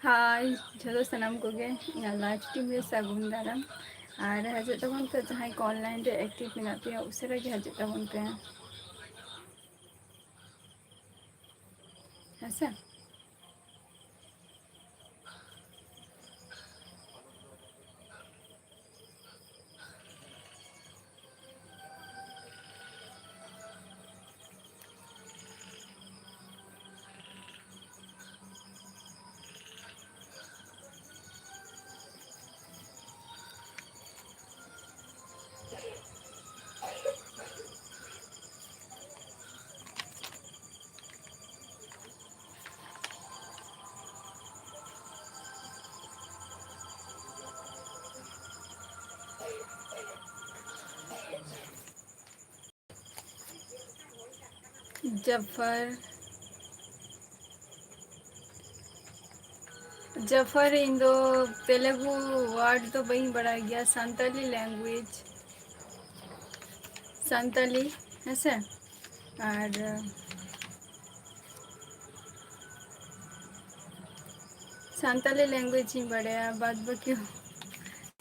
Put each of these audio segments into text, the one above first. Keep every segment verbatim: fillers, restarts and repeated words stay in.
ᱦᱟᱭ, ᱡᱷᱚᱛᱚ ᱥᱟᱱᱟᱢ ᱠᱚᱜᱮ ᱤᱧᱟᱹᱜ live stream ᱨᱮ ᱥᱟᱹᱜᱩᱱ ᱫᱟᱨᱟᱢ᱾ ᱟᱨ ᱦᱤᱡᱩᱜ ᱛᱟᱵᱚᱱ ᱯᱮ, ᱡᱟᱦᱟᱸᱭ ᱠᱚ online ᱨᱮ active ᱢᱮᱱᱟᱜ ᱯᱮᱭᱟ, ᱩᱥᱟᱹᱨᱟ ᱜᱮ ᱦᱤᱡᱩᱜ ᱛᱟᱵᱚᱱ ᱯᱮ᱾ ᱦᱮᱸ ᱥᱮ? ᱡᱟᱯᱷᱟᱨ, ᱡᱟᱯᱷᱟᱨ, ᱤᱧ ᱫᱚ ᱛᱮᱞᱮᱜᱩ word ᱫᱚ ᱵᱟᱹᱧ ᱵᱟᱲᱟᱭ ᱜᱮᱭᱟ, ᱥᱟᱱᱛᱟᱞᱤ language, ᱥᱟᱱᱛᱟᱞᱤ, ᱦᱮᱸᱥᱮ? ᱟᱨ ᱥᱟᱱᱛᱟᱞᱤ language ᱤᱧ ᱵᱟᱲᱟᱭᱟ, ᱵᱟᱫ ᱵᱟᱹᱠᱤ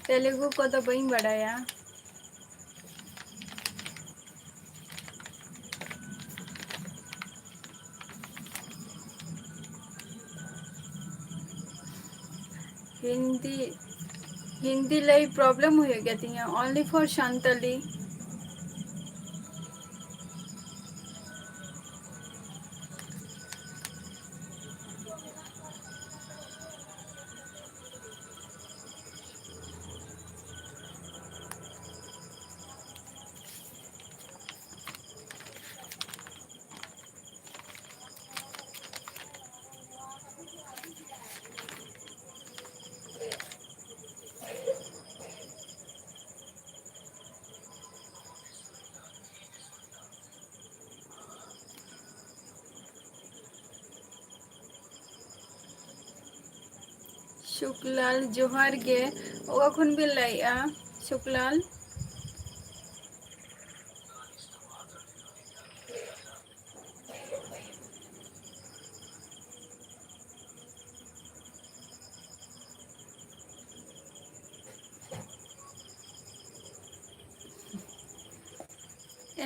ᱛᱮᱞᱮᱜᱩ ᱠᱚᱫᱚ ᱵᱟᱹᱧ ᱵᱟᱲᱟᱭᱟ᱾ ᱦᱤᱱᱫᱤ, ᱦᱤᱱᱫᱤ ᱞᱟᱹᱭ problem ᱦᱩᱭᱩᱜ ᱜᱮᱭᱟ ᱛᱤᱧᱟᱹ, only for ᱥᱟᱱᱛᱟᱞᱤ᱾ ᱥᱩᱠᱞᱟᱞ, ᱡᱚᱦᱟᱨ ᱜᱮ᱾ ᱚᱠᱟ ᱠᱷᱚᱱ ᱵᱤᱱ ᱞᱟᱹᱭᱮᱜᱼᱟ, ᱥᱩᱠᱞᱟᱞ?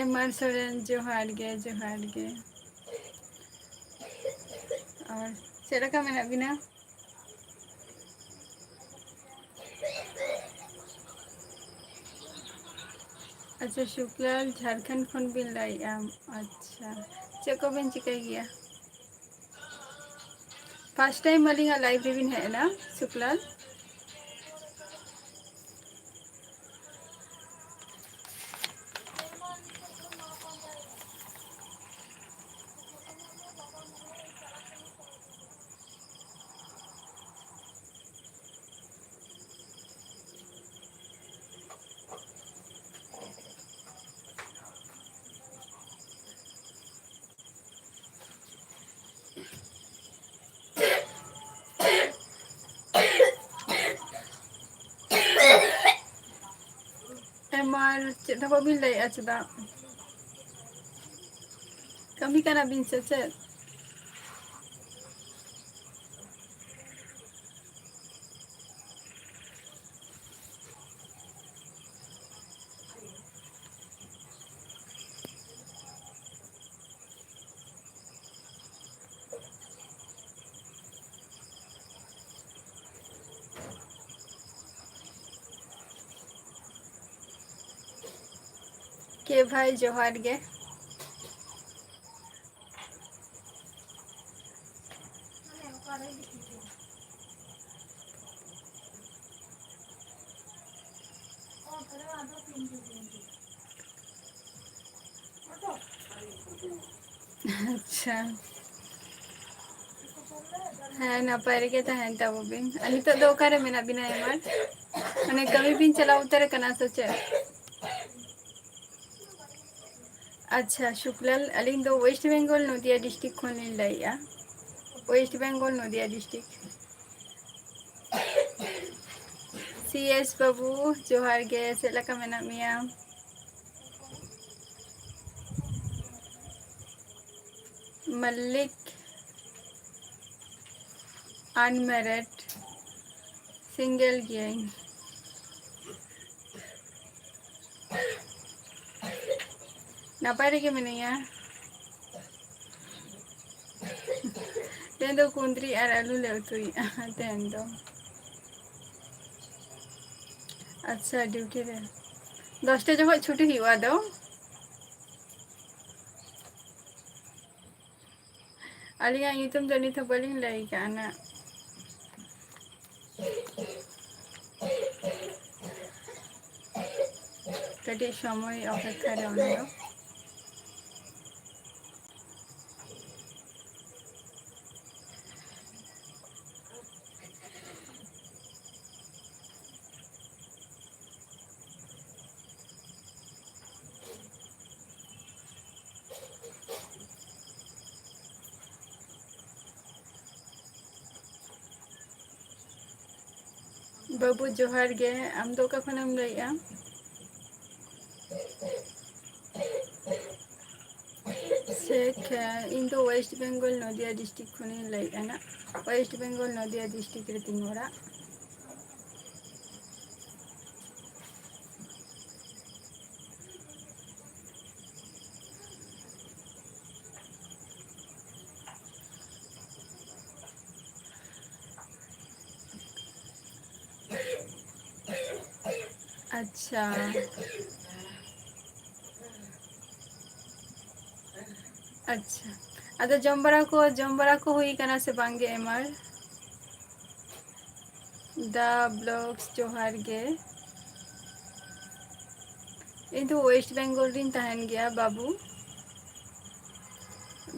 ᱮᱢᱟᱨ ᱥᱚᱨᱮᱱ, ᱡᱚᱦᱟᱨ ᱜᱮ, ᱡᱚᱦᱟᱨ ᱜᱮ᱾ ᱟᱨ ᱪᱮᱫ ᱞᱮᱠᱟ ᱢᱮᱱᱟᱜ ᱵᱤᱱᱟ? ᱟᱪᱪᱷᱟ, ᱥᱩᱠᱞᱟᱞ, ᱡᱷᱟᱲᱠᱷᱚᱸᱰ ᱠᱷᱚᱱ ᱵᱤᱱ ᱞᱟᱹᱭᱮᱫᱼᱟ? ᱟᱪᱪᱷᱟ, ᱪᱮᱫ ᱠᱚᱵᱤᱱ ᱪᱤᱠᱟᱹᱭ ᱜᱮᱭᱟ? First time ᱟᱹᱞᱤᱧᱟᱜ live ᱨᱮᱵᱤᱱ ᱦᱮᱡ ᱮᱱᱟ, ᱥᱩᱠᱞᱟᱞ? ᱮᱢᱟᱨ ᱪᱮᱫ ᱦᱚᱸ ᱵᱟᱹᱵᱤᱱ ᱞᱟᱹᱭᱮᱜᱼᱟ ᱪᱮᱫᱟᱜ? ᱠᱟᱹᱢᱤ ᱠᱟᱱᱟ ᱵᱤᱱ ᱥᱮ ᱪᱮᱫ? ᱠᱮ ᱵᱷᱟᱭ, ᱡᱚᱦᱟᱨ ᱜᱮ᱾ ᱟᱪᱪᱷᱟ᱾ ᱦᱮᱸ, ᱱᱟᱯᱟᱭ ᱨᱮᱜᱮ ᱛᱟᱦᱮᱱ ᱛᱟᱵᱚ ᱵᱤᱱ᱾ ᱟᱨ ᱱᱤᱛᱚᱜ ᱫᱚ ᱚᱠᱟᱨᱮ ᱢᱮᱱᱟᱜ ᱵᱤᱱᱟ ᱮᱢᱟᱱ? ᱢᱟᱱᱮ, ᱠᱟᱹᱢᱤ ᱵᱤᱱ ᱪᱟᱞᱟᱣ ᱩᱛᱟᱹᱨ ᱟᱠᱟᱱᱟ ᱥᱮ ᱪᱮᱫ? ᱟᱪᱪᱷᱟ, ᱥᱩᱠᱞᱟᱞ, ᱟᱹᱞᱤᱧ ᱫᱚ West Bengal, ᱱᱚᱫᱤᱭᱟ district ᱠᱷᱚᱱ ᱞᱤᱧ ᱞᱟᱹᱭᱮᱫᱼᱟ᱾ West Bengal, ᱱᱚᱫᱤᱭᱟ district᱾ ᱥᱤ ᱮᱥ ᱵᱟᱹᱵᱩ, ᱡᱚᱦᱟᱨ ᱜᱮ, ᱪᱮᱫ ᱞᱮᱠᱟ ᱢᱮᱱᱟᱜ ᱢᱮᱭᱟ? ᱢᱟᱞᱞᱤᱠ, unmarried, single ᱜᱤᱭᱟᱹᱧ᱾ ᱱᱟᱯᱟᱭ ᱨᱮᱜᱮ ᱢᱮᱱᱟᱧᱟ᱾ ᱛᱮᱦᱮᱧ ᱫᱚ ᱠᱩᱸᱫᱽᱨᱤ ᱟᱨ ᱟᱹᱞᱩ ᱞᱮ ᱩᱛᱩᱭᱮᱫᱼᱟ ᱛᱮᱦᱮᱧ ᱫᱚ᱾ ᱟᱪᱪᱷᱟ, ᱰᱤᱭᱩᱴᱤ ᱨᱮ ᱫᱚᱥᱴᱟ ᱡᱚᱠᱷᱚᱡ ᱪᱷᱩᱴᱤ ᱦᱩᱭᱩᱜᱼᱟ ᱟᱫᱚ᱾ ᱟᱹᱞᱤᱧᱟᱜ ᱧᱩᱛᱩᱢ ᱫᱚ ᱱᱤᱛ ᱦᱚᱸ ᱵᱟᱹᱞᱤᱧ ᱞᱟᱹᱭ ᱠᱟᱜᱼᱟ ᱱᱟᱜ᱾ ᱠᱟᱹᱴᱤᱡ ᱥᱚᱢᱚᱭ ᱚᱯᱮᱠᱠᱷᱟ ᱨᱮ ᱚᱱᱟ ᱫᱚ᱾ ᱵᱟᱹᱵᱩ ᱡᱚᱦᱟᱨ ᱜᱮ, ᱟᱢ ᱫᱚ ᱚᱠᱟ ᱠᱷᱚᱱᱮᱢ ᱞᱟᱹᱭᱮᱜᱼᱟ? ᱥᱮᱠ, ᱤᱧ ᱫᱚ ᱳᱭᱮᱥᱴ ᱵᱮᱝᱜᱚᱞ ᱱᱚᱫᱤᱭᱟ ᱰᱤᱥᱴᱨᱤᱠᱴ ᱠᱷᱚᱱᱤᱧ ᱞᱟᱹᱭᱮᱜᱼᱟ ᱱᱟᱜ᱾ ᱳᱭᱮᱥᱴ ᱵᱮᱝᱜᱚᱞ ᱱᱚᱫᱤᱭᱟ ᱰᱤᱥᱴᱨᱤᱠᱴ ᱨᱮ ᱛᱤᱧ ᱚᱲᱟᱜ᱾ ᱟᱪᱪᱷᱟ᱾ ᱟᱪᱪᱷᱟ, ᱟᱫᱚ ᱡᱚᱢ ᱵᱟᱲᱟ ᱠᱚ, ᱡᱚᱢ ᱵᱟᱲᱟ ᱠᱚ ᱦᱩᱭ ᱠᱟᱱᱟ ᱥᱮ ᱵᱟᱝ ᱜᱮ ᱮᱢᱟᱨ? ᱫᱟ ᱵᱞᱚᱜᱥ, ᱡᱚᱦᱟᱨ ᱜᱮ᱾ ᱤᱧ ᱫᱚ ᱳᱭᱮᱥᱴ ᱵᱮᱝᱜᱚᱞ ᱨᱤᱧ ᱛᱟᱦᱮᱱ ᱜᱮᱭᱟ ᱵᱟᱹᱵᱩ᱾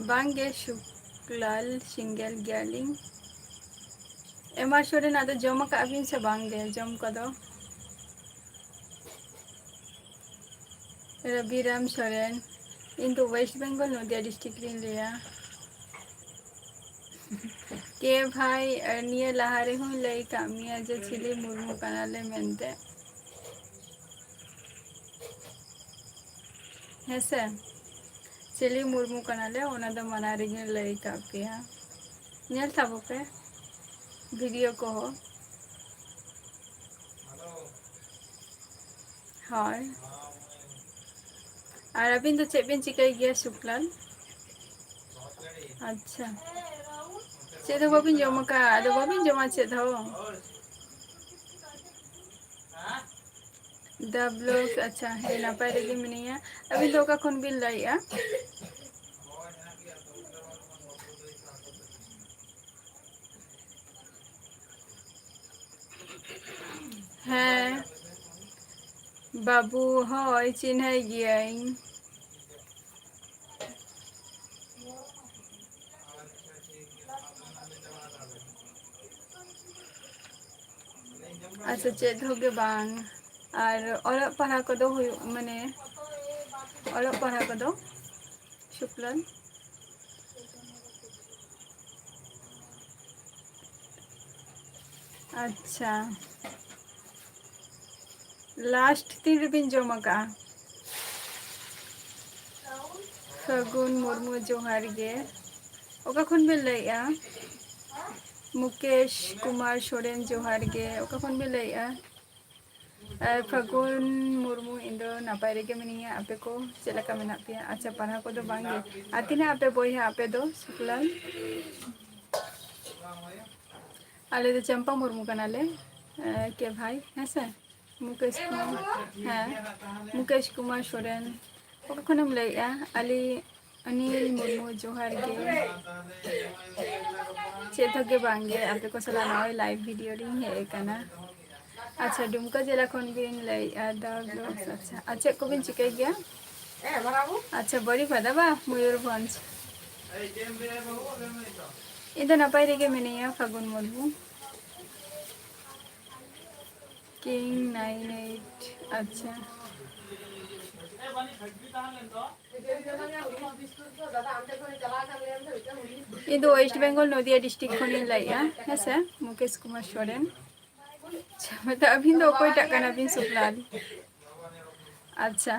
ᱵᱟᱝ ᱜᱮ ᱥᱩᱠᱞᱟᱞ, ᱥᱤᱝᱜᱮᱞ ᱜᱮᱭᱟᱞᱤᱧ᱾ ᱮᱢᱟᱨ ᱥᱚᱨᱮᱱ, ᱟᱫᱚ ᱡᱚᱢ ᱟᱠᱟᱫ ᱵᱤᱱ ᱥᱮ ᱵᱟᱝ ᱜᱮ ᱡᱚᱢ ᱠᱚᱫᱚ? ᱨᱚᱵᱤᱨᱟᱢ ᱥᱚᱨᱮᱱ, ᱤᱧ ᱫᱚ ᱳᱭᱮᱥᱴ ᱵᱮᱝᱜᱚᱞ ᱱᱚᱫᱤᱭᱟ ᱰᱤᱥᱴᱨᱤᱠᱴ ᱨᱤᱧ ᱞᱟᱹᱭᱟ᱾ ᱠᱮ ᱵᱷᱟᱭ, ᱱᱤᱭᱟᱹ ᱞᱟᱦᱟ ᱨᱮᱦᱚᱸᱧ ᱞᱟᱹᱭ ᱠᱟᱜ ᱢᱮᱭᱟ ᱡᱮ ᱪᱤᱞᱤ ᱢᱩᱨᱢᱩ ᱠᱟᱱᱟᱞᱮ ᱢᱮᱱᱛᱮ᱾ ᱦᱮᱸᱥᱮ, ᱪᱤᱞᱤ ᱢᱩᱨᱢᱩ ᱠᱟᱱᱟᱞᱮ, ᱚᱱᱟ ᱫᱚ ᱢᱟᱲᱟᱝ ᱨᱮᱜᱮᱧ ᱞᱟᱹᱭ ᱠᱟᱜ ᱯᱮᱭᱟ᱾ ᱧᱮᱞ ᱛᱟᱵᱚ ᱯᱮ ᱵᱷᱤᱰᱤᱭᱳ ᱠᱚᱦᱚᱸ᱾ ᱦᱳᱭ᱾ ᱟᱨ ᱟᱹᱵᱤᱱ ᱫᱚ ᱪᱮᱫ ᱵᱤᱱ ᱪᱤᱠᱟᱹᱭ ᱜᱮᱭᱟ ᱥᱩᱠᱞᱟᱞ? ᱟᱪᱪᱷᱟ, ᱪᱮᱫ ᱦᱚᱸ ᱵᱟᱵᱤᱱ ᱡᱚᱢ ᱟᱠᱟᱫ? ᱟᱫᱚ ᱵᱟᱵᱤᱱ ᱡᱚᱢᱟ ᱪᱮᱫ ᱦᱚᱸ? The Vlogs, ᱟᱪᱪᱷᱟ, ᱦᱮᱸ, ᱱᱟᱯᱟᱭ ᱨᱮᱜᱮ ᱢᱤᱱᱟᱹᱧᱟ᱾ ᱟᱹᱵᱤᱱ ᱫᱚ ᱚᱠᱟ ᱠᱷᱚᱱ ᱵᱤᱱ ᱞᱟᱹᱭᱮᱜᱼᱟ? ᱦᱮᱸ ᱵᱟᱹᱵᱩ, ᱦᱳᱭ, ᱪᱤᱱᱦᱟᱹᱭ ᱜᱤᱭᱟᱹᱧ᱾ ᱟᱪᱪᱷᱟ, ᱪᱮᱫ ᱦᱚᱸ ᱜᱮ ᱵᱟᱝ᱾ ᱟᱨ ᱚᱞᱚᱜ ᱯᱟᱲᱦᱟᱣ ᱠᱚᱫᱚ ᱦᱩᱭᱩᱜ, ᱢᱟᱱᱮ, ᱚᱞᱚᱜ ᱯᱟᱲᱦᱟᱣ ᱠᱚᱫᱚ ᱥᱩᱠᱞᱟᱞ? ᱟᱪᱪᱷᱟ, ᱞᱟᱥᱴ ᱛᱤᱱ ᱨᱮᱵᱤᱱ ᱡᱚᱢ ᱟᱠᱟᱜᱼᱟ? ᱯᱷᱟᱹᱜᱩᱱ ᱢᱩᱨᱢᱩ, ᱡᱚᱦᱟᱨ ᱜᱮ᱾ ᱚᱠᱟ ᱠᱷᱚᱱ ᱵᱤᱱ ᱞᱟᱹᱭᱮᱜᱼᱟ? ᱢᱩᱠᱮᱥ ᱠᱩᱢᱟᱨ ᱥᱚᱨᱮᱱ, ᱡᱚᱦᱟᱨ ᱜᱮ᱾ ᱚᱠᱟ ᱠᱷᱚᱱ ᱵᱤᱱ ᱞᱟᱹᱭᱮᱜᱼᱟ? ᱟᱨ ᱯᱷᱟᱹᱜᱩᱱ ᱢᱩᱨᱢᱩ, ᱤᱧ ᱫᱚ ᱱᱟᱯᱟᱭ ᱨᱮᱜᱮ ᱢᱤᱱᱟᱹᱧᱟ᱾ ᱟᱯᱮ ᱠᱚ ᱪᱮᱫ ᱞᱮᱠᱟ ᱢᱮᱱᱟᱜ ᱯᱮᱭᱟ? ᱟᱪᱪᱷᱟ, ᱯᱟᱲᱦᱟᱣ ᱠᱚᱫᱚ ᱵᱟᱝ ᱜᱮ᱾ ᱟᱨ ᱛᱤᱱᱟᱹᱜ ᱟᱯᱮ ᱵᱚᱭᱦᱟ ᱟᱯᱮ ᱫᱚ, ᱥᱩᱠᱞᱟᱞ? ᱟᱞᱮ ᱫᱚ ᱪᱟᱢᱯᱟ ᱢᱩᱨᱢᱩ ᱠᱟᱱᱟᱞᱮ, ᱮ, ᱠᱮ ᱵᱷᱟᱭ, ᱦᱮᱸ ᱥᱮ? ᱢᱩᱠᱮᱥ ᱠᱩᱢᱟᱨ, ᱦᱮᱸ, ᱢᱩᱠᱮᱥ ᱠᱩᱢᱟᱨ ᱥᱚᱨᱮᱱ᱾ ᱚᱠᱟ ᱠᱷᱚᱱᱮᱢ ᱞᱟᱹᱭᱮᱜᱼᱟ? ᱟᱞᱤ, ᱚᱱᱤᱞ ᱢᱩᱨᱢᱩ, ᱡᱚᱦᱟᱨ ᱜᱮ᱾ ᱪᱮᱫ ᱦᱚᱸ ᱜᱮ ᱵᱟᱝ ᱜᱮ, ᱟᱯᱮ ᱠᱚ ᱥᱟᱞᱟᱜ ᱱᱚᱜᱼᱚᱭ live video ᱨᱤᱧ ᱦᱮᱡ ᱟᱠᱟᱱᱟ᱾ ᱟᱪᱪᱷᱟ, ᱰᱩᱢᱠᱟ ᱡᱮᱞᱟ ᱠᱷᱚᱱ ᱵᱤᱱ ᱞᱟᱹᱭᱮᱜᱼᱟ, The Vlogs, ᱟᱪᱪᱷᱟ᱾ ᱟᱨ ᱪᱮᱫ ᱠᱚᱵᱤᱱ ᱪᱤᱠᱟᱹᱭ ᱜᱮᱭᱟ? ᱟᱪᱪᱷᱟ, ᱵᱟᱨᱤᱯᱟᱫᱟ ᱵᱟ, ᱢᱚᱭᱩᱨᱵᱷᱚᱸᱡᱽ᱾ ᱤᱧ ᱫᱚ ᱱᱟᱯᱟᱭ ᱨᱮᱜᱮ ᱢᱤᱱᱟᱹᱧᱟ, ᱯᱷᱟᱹᱜᱩᱱ ᱢᱩᱨᱢᱩ᱾ King nine eight, ᱟᱪᱪᱷᱟ᱾ ᱤᱧ ᱫᱚ West Bengal, ᱱᱚᱫᱤᱭᱟ district ᱠᱷᱚᱱᱤᱧ ᱞᱟᱹᱭᱮᱜᱼᱟ, ᱦᱮᱸ ᱥᱮ, ᱢᱩᱠᱮᱥ ᱠᱩᱢᱟᱨ ᱥᱚᱨᱮᱱ᱾ ᱟᱪᱪᱷᱟ, ᱢᱮᱱᱫᱟ, ᱟᱹᱵᱤᱱ ᱫᱚ ᱚᱠᱚᱭᱴᱟᱜ ᱠᱟᱱᱟ ᱵᱤᱱ, ᱥᱩᱠᱞᱟᱞ? ᱟᱪᱪᱷᱟ,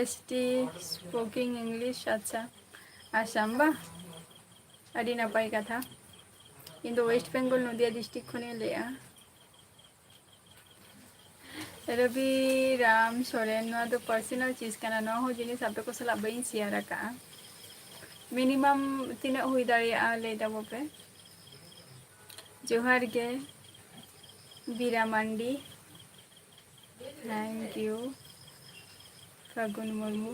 S T speaking English, ᱟᱪᱪᱷᱟ, ᱟᱥᱟᱢ ᱵᱟ? ᱟᱹᱰᱤ ᱱᱟᱯᱟᱭ ᱠᱟᱛᱷᱟ᱾ ᱤᱧ ᱫᱚ West Bengal, ᱱᱚᱫᱤᱭᱟ district ᱠᱷᱚᱱᱤᱧ ᱞᱟᱹᱭᱮᱜᱼᱟ᱾ ᱨᱚᱵᱤ ᱨᱟᱢ ᱥᱚᱨᱮᱱ, ᱱᱚᱣᱟ ᱫᱚ personal ᱪᱤᱡᱽ ᱠᱟᱱᱟ, ᱱᱚᱣᱟ ᱦᱚᱸ ᱡᱤᱱᱤᱥ ᱟᱯᱮ ᱠᱚ ᱥᱟᱞᱟᱜ ᱵᱟᱹᱧ share ᱟᱠᱟᱫᱼᱟ᱾ Minimum ᱛᱤᱱᱟᱹᱜ ᱦᱩᱭ ᱫᱟᱲᱮᱭᱟᱜᱼᱟ, ᱞᱟᱹᱭ ᱛᱟᱵᱚ ᱯᱮ᱾ ᱡᱚᱦᱟᱨ ᱜᱮ ᱵᱤᱨᱟ ᱢᱟᱱᱰᱤ, thank you ᱯᱷᱟᱹᱜᱩᱱ ᱢᱩᱨᱢᱩ᱾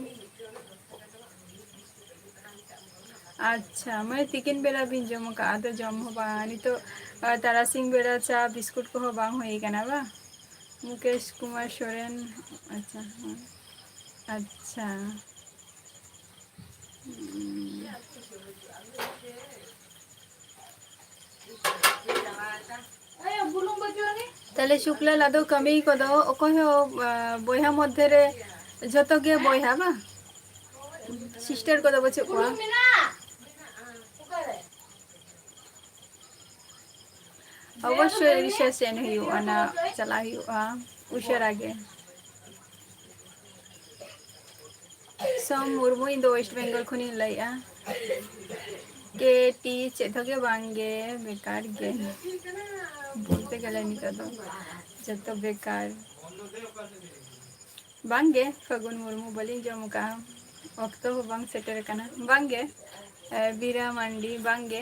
ᱟᱪᱪᱷᱟ ᱢᱟᱹᱭ, ᱛᱤᱠᱤᱱ ᱵᱮᱲᱟ ᱵᱤᱱ ᱡᱚᱢ ᱟᱠᱟᱫᱼᱟ? ᱟᱫᱚ ᱡᱚᱢ ᱦᱚᱸ ᱵᱟᱝ, ᱱᱤᱛᱚᱜ ᱟᱨ ᱛᱟᱨᱟᱥᱤᱧ ᱵᱮᱲᱟ ᱪᱟ ᱵᱤᱥᱠᱩᱴ ᱠᱚᱦᱚᱸ ᱵᱟᱝ ᱦᱩᱭ ᱟᱠᱟᱱᱟ ᱵᱟᱝ? ᱢᱩᱠᱮᱥ ᱠᱩᱢᱟᱨ ᱥᱚᱨᱮᱱ᱾ ᱟᱪᱪᱷᱟ, ᱦᱮᱸ᱾ ᱟᱪᱪᱷᱟ᱾ ᱦᱩᱸ᱾ ᱛᱟᱦᱞᱮ ᱥᱩᱠᱞᱟᱞ, ᱟᱫᱚ ᱠᱟᱹᱢᱤ ᱠᱚᱫᱚ ᱚᱠᱚᱭ ᱦᱚᱸ, ᱟ, ᱵᱚᱭᱦᱟ ᱢᱚᱫᱽᱫᱷᱮ ᱨᱮ ᱡᱷᱚᱛᱚ ᱜᱮ ᱵᱚᱭᱦᱟ ᱵᱟᱝ? Sister ᱠᱚᱫᱚ ᱵᱟᱹᱪᱩᱜ ᱠᱚᱣᱟ? ᱚᱵᱚᱥᱥᱳᱭ ᱩᱲᱤᱥᱥᱟ ᱥᱮᱱ ᱦᱩᱭᱩᱜᱼᱟ, ᱱᱟ ᱪᱟᱞᱟᱜ ᱦᱩᱭᱩᱜᱼᱟ ᱩᱥᱟᱹᱨᱟ ᱜᱮ᱾ ᱥᱳᱢ ᱢᱩᱨᱢᱩ, ᱤᱧ ᱫᱚ West Bengal ᱠᱷᱚᱱᱤᱧ ᱞᱟᱹᱭᱮᱜᱼᱟ᱾ ᱠᱮ ᱴᱤ ᱪᱮᱫ ᱦᱚᱸ ᱜᱮ ᱵᱟᱝ ᱜᱮ, ᱵᱮᱠᱟᱨ ᱜᱮ᱾ ᱵᱚᱞᱛᱮ ᱜᱮᱞᱮ ᱱᱤᱛᱚᱜ ᱫᱚ ᱡᱚᱛᱚ ᱵᱮᱠᱟᱨ᱾ ᱵᱟᱝ ᱜᱮ, ᱯᱷᱟᱹᱜᱩᱱ ᱢᱩᱨᱢᱩ ᱵᱟᱹᱞᱤᱧ ᱡᱚᱢ ᱟᱠᱟᱫᱼᱟ, ᱚᱠᱛᱚ ᱦᱚᱸ ᱵᱟᱝ ᱥᱮᱴᱮᱨ ᱟᱠᱟᱱᱟ᱾ ᱵᱟᱝ ᱜᱮ, ᱮ, ᱵᱤᱨᱟ ᱢᱟᱱᱰᱤ, ᱵᱟᱝ ᱜᱮ᱾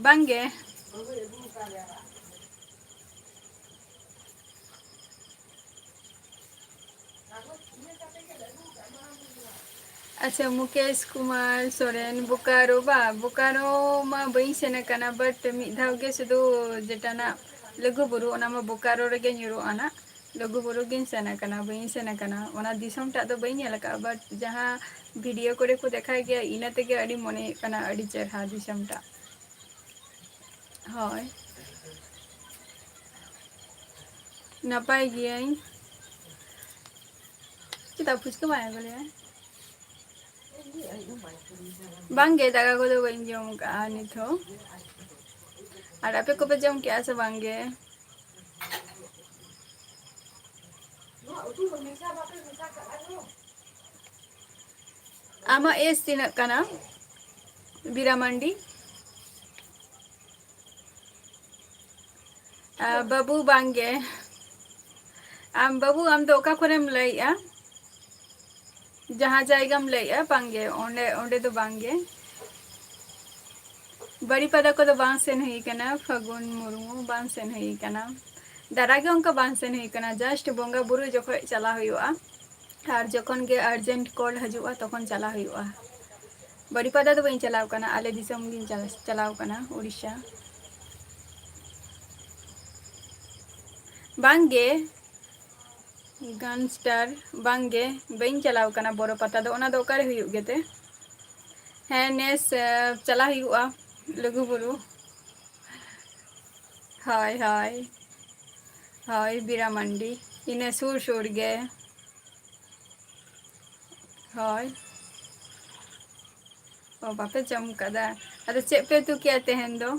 ᱵᱟᱝ ᱜᱮ᱾ ᱟᱪᱪᱷᱟ, ᱢᱩᱠᱮᱥ ᱠᱩᱢᱟᱨ ᱥᱚᱨᱮᱱ, ᱵᱳᱠᱟᱨᱳ ᱵᱟ? ᱵᱳᱠᱟᱨᱳ ᱢᱟ ᱵᱟᱹᱧ ᱥᱮᱱ ᱟᱠᱟᱱᱟ, but ᱢᱤᱫ ᱫᱷᱟᱣ ᱜᱮ ᱥᱩᱫᱷᱩ ᱡᱮᱴᱟ ᱱᱟᱜ ᱞᱩᱜᱩᱵᱩᱨᱩ, ᱚᱱᱟ ᱢᱟ ᱵᱳᱠᱟᱨᱳ ᱨᱮᱜᱮ ᱧᱩᱨᱩᱜᱼᱟ ᱱᱟᱜ᱾ ᱞᱩᱜᱩᱵᱩᱨᱩ ᱜᱤᱧ ᱥᱮᱱ ᱟᱠᱟᱱᱟ, ᱵᱟᱹᱧ ᱥᱮᱱ ᱟᱠᱟᱱᱟ, ᱚᱱᱟ ᱫᱤᱥᱚᱢ ᱴᱟᱜ ᱫᱚ ᱵᱟᱹᱧ ᱧᱮᱞ ᱟᱠᱟᱫᱼᱟ, but ᱡᱟᱦᱟᱸ video ᱠᱚᱨᱮ ᱠᱚ ᱫᱮᱠᱷᱟᱣ ᱜᱮᱭᱟ, ᱤᱱᱟᱹ ᱛᱮᱜᱮ ᱟᱹᱰᱤ ᱢᱚᱱᱮ ᱦᱩᱭᱩᱜ ᱠᱟᱱᱟ ᱟᱹᱰᱤ ᱪᱮᱨᱦᱟ ᱫᱤᱥᱚᱢ ᱴᱟᱜ᱾ ᱦᱳᱭ, ᱱᱟᱯᱟᱭ ᱜᱤᱭᱟᱹᱧ᱾ ᱪᱮᱫᱟᱜ ᱯᱷᱩᱪᱠᱟᱹ ᱵᱟᱭ ᱟᱹᱜᱩ ᱞᱮᱭᱟ? ᱵᱟᱝ ᱜᱮ, ᱫᱟᱠᱟ ᱠᱚᱫᱚ ᱵᱟᱹᱧ ᱡᱚᱢ ᱟᱠᱟᱫᱼᱟ ᱱᱤᱛ ᱦᱚᱸ᱾ ᱟᱨ ᱟᱯᱮ ᱠᱚᱯᱮ ᱡᱚᱢ ᱠᱮᱫᱼᱟ ᱥᱮ ᱵᱟᱝ ᱜᱮ? ᱟᱢᱟᱜ age ᱛᱤᱱᱟᱹᱜ ᱠᱟᱱᱟ, ᱵᱤᱨᱟ ᱢᱟᱱᱰᱤ? ᱟᱨ ᱵᱟᱹᱵᱩ ᱵᱟᱝᱜᱮ᱾ ᱟᱢ ᱵᱟᱹᱵᱩ, ᱟᱢ ᱫᱚ ᱚᱠᱟ ᱠᱷᱚᱱᱮᱢ ᱞᱟᱹᱭᱮᱜᱼᱟ? ᱡᱟᱦᱟᱸ ᱡᱟᱭᱜᱟᱢ ᱞᱟᱹᱭᱮᱜᱼᱟ, ᱵᱟᱝᱜᱮ, ᱚᱸᱰᱮ, ᱚᱸᱰᱮ ᱫᱚ ᱵᱟᱝᱜᱮ᱾ ᱵᱟᱲᱤᱯᱟᱫᱟ ᱠᱚᱫᱚ ᱵᱟᱝ ᱥᱮᱱ ᱦᱩᱭ ᱠᱟᱱᱟ, ᱯᱷᱟᱹᱜᱩᱱ ᱢᱩᱨᱢᱩ, ᱵᱟᱝ ᱥᱮᱱ ᱦᱩᱭ ᱠᱟᱱᱟ᱾ ᱫᱟᱨᱟ ᱜᱮ ᱚᱱᱠᱟ ᱵᱟᱝ ᱥᱮᱱ ᱦᱩᱭ ᱠᱟᱱᱟ, just ᱵᱚᱸᱜᱟ ᱵᱩᱨᱩ ᱡᱚᱠᱷᱚᱡ ᱪᱟᱞᱟᱣ ᱦᱩᱭᱩᱜᱼᱟ᱾ ᱟᱨ ᱡᱚᱠᱷᱚᱱ ᱜᱮ urgent call ᱦᱤᱡᱩᱜᱼᱟ, ᱛᱚᱠᱷᱚᱱ ᱪᱟᱞᱟᱣ ᱦᱩᱭᱩᱜᱼᱟ᱾ ᱵᱟᱨᱤᱯᱟᱫᱟ ᱫᱚ ᱵᱟᱹᱧ ᱪᱟᱞᱟᱣ ᱠᱟᱱᱟ, ᱟᱞᱮ ᱫᱤᱥᱚᱢ ᱜᱤᱧ ᱪᱟᱞᱟᱣ, ᱪᱟᱞᱟᱣ ᱠᱟᱱᱟ, ᱩᱲᱤᱥᱥᱟ᱾ ᱵᱟᱝᱜᱮ, ᱜᱟᱱᱥᱴᱟᱨ, ᱵᱟᱝᱜᱮ, ᱵᱟᱹᱧ ᱪᱟᱞᱟᱣ ᱠᱟᱱᱟ ᱵᱚᱨᱚ ᱯᱟᱛᱟ ᱫᱚ᱾ ᱚᱱᱟ ᱫᱚ ᱚᱠᱟᱨᱮ ᱦᱩᱭᱩᱜ ᱜᱮᱛᱮ? ᱦᱮᱸ, ᱱᱮᱥ, ᱮ, ᱪᱟᱞᱟᱣ ᱦᱩᱭᱩᱜᱼᱟ, ᱞᱩᱜᱩᱵᱩᱨᱩ᱾ ᱦᱳᱭ, ᱦᱳᱭ᱾ ᱦᱳᱭ, ᱵᱤᱨᱟᱢᱟᱱᱰᱤ, ᱤᱱᱟᱹ ᱥᱩᱨ ᱥᱩᱨ ᱜᱮ᱾ ᱦᱳᱭ᱾ ᱚ, ᱵᱟᱯᱮ ᱡᱚᱢ ᱠᱟᱫᱟ? ᱟᱫᱚ ᱪᱮᱫ ᱯᱮ ᱩᱛᱩ ᱠᱮᱜᱼᱟ ᱛᱮᱦᱮᱧ ᱫᱚ?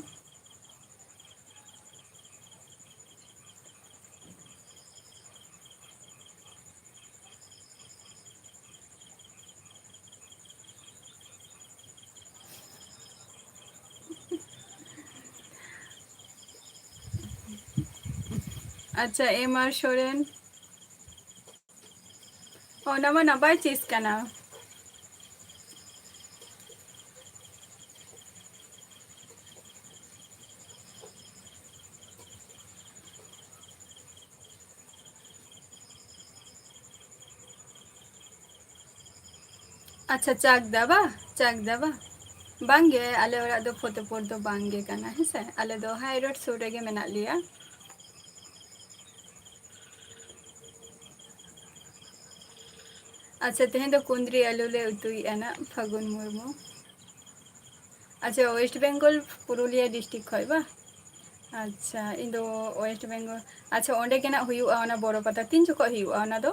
ᱟᱪᱪᱷᱟ, ᱮᱢ ᱟᱨ ᱥᱚᱨᱮᱱ᱾ ᱚᱱᱟ ᱢᱟ ᱱᱟᱯᱟᱭ ᱪᱤᱡᱽ ᱠᱟᱱᱟ᱾ ᱟᱪᱪᱷᱟ, ᱪᱟᱠᱫᱟ ᱵᱟ? ᱪᱟᱠᱫᱟ ᱵᱟ? ᱵᱟᱝᱜᱮ, ᱟᱞᱮ ᱚᱲᱟᱜ ᱫᱚ ᱯᱷᱚᱛᱮᱯᱩᱨ ᱫᱚ ᱵᱟᱝᱜᱮ ᱠᱟᱱᱟ, ᱦᱮᱸᱥᱮ? ᱟᱞᱮ ᱫᱚ high road ᱥᱩᱨ ᱨᱮᱜᱮ ᱢᱮᱱᱟᱜ ᱞᱮᱭᱟ᱾ ᱟᱪᱪᱷᱟ, ᱛᱮᱦᱮᱧ ᱫᱚ ᱠᱩᱸᱫᱽᱨᱤ ᱟᱹᱞᱩ ᱞᱮ ᱩᱛᱩᱭᱮᱫᱼᱟ ᱱᱟᱜ, ᱯᱷᱟᱹᱜᱩᱱ ᱢᱩᱨᱢᱩ᱾ ᱟᱪᱪᱷᱟ, West Bengal, ᱯᱩᱨᱩᱞᱤᱭᱟᱹ district ᱠᱷᱚᱡ ᱵᱟ? ᱟᱪᱪᱷᱟ, ᱤᱧ ᱫᱚ West Bengal᱾ ᱟᱪᱪᱷᱟ, ᱚᱸᱰᱮ ᱜᱮ ᱱᱟᱜ ᱦᱩᱭᱩᱜᱼᱟ ᱚᱱᱟ ᱵᱚᱨᱚ ᱯᱟᱛᱟ᱾ ᱛᱤᱱ ᱡᱚᱠᱷᱚᱡ ᱦᱩᱭᱩᱜᱼᱟ ᱚᱱᱟ ᱫᱚ?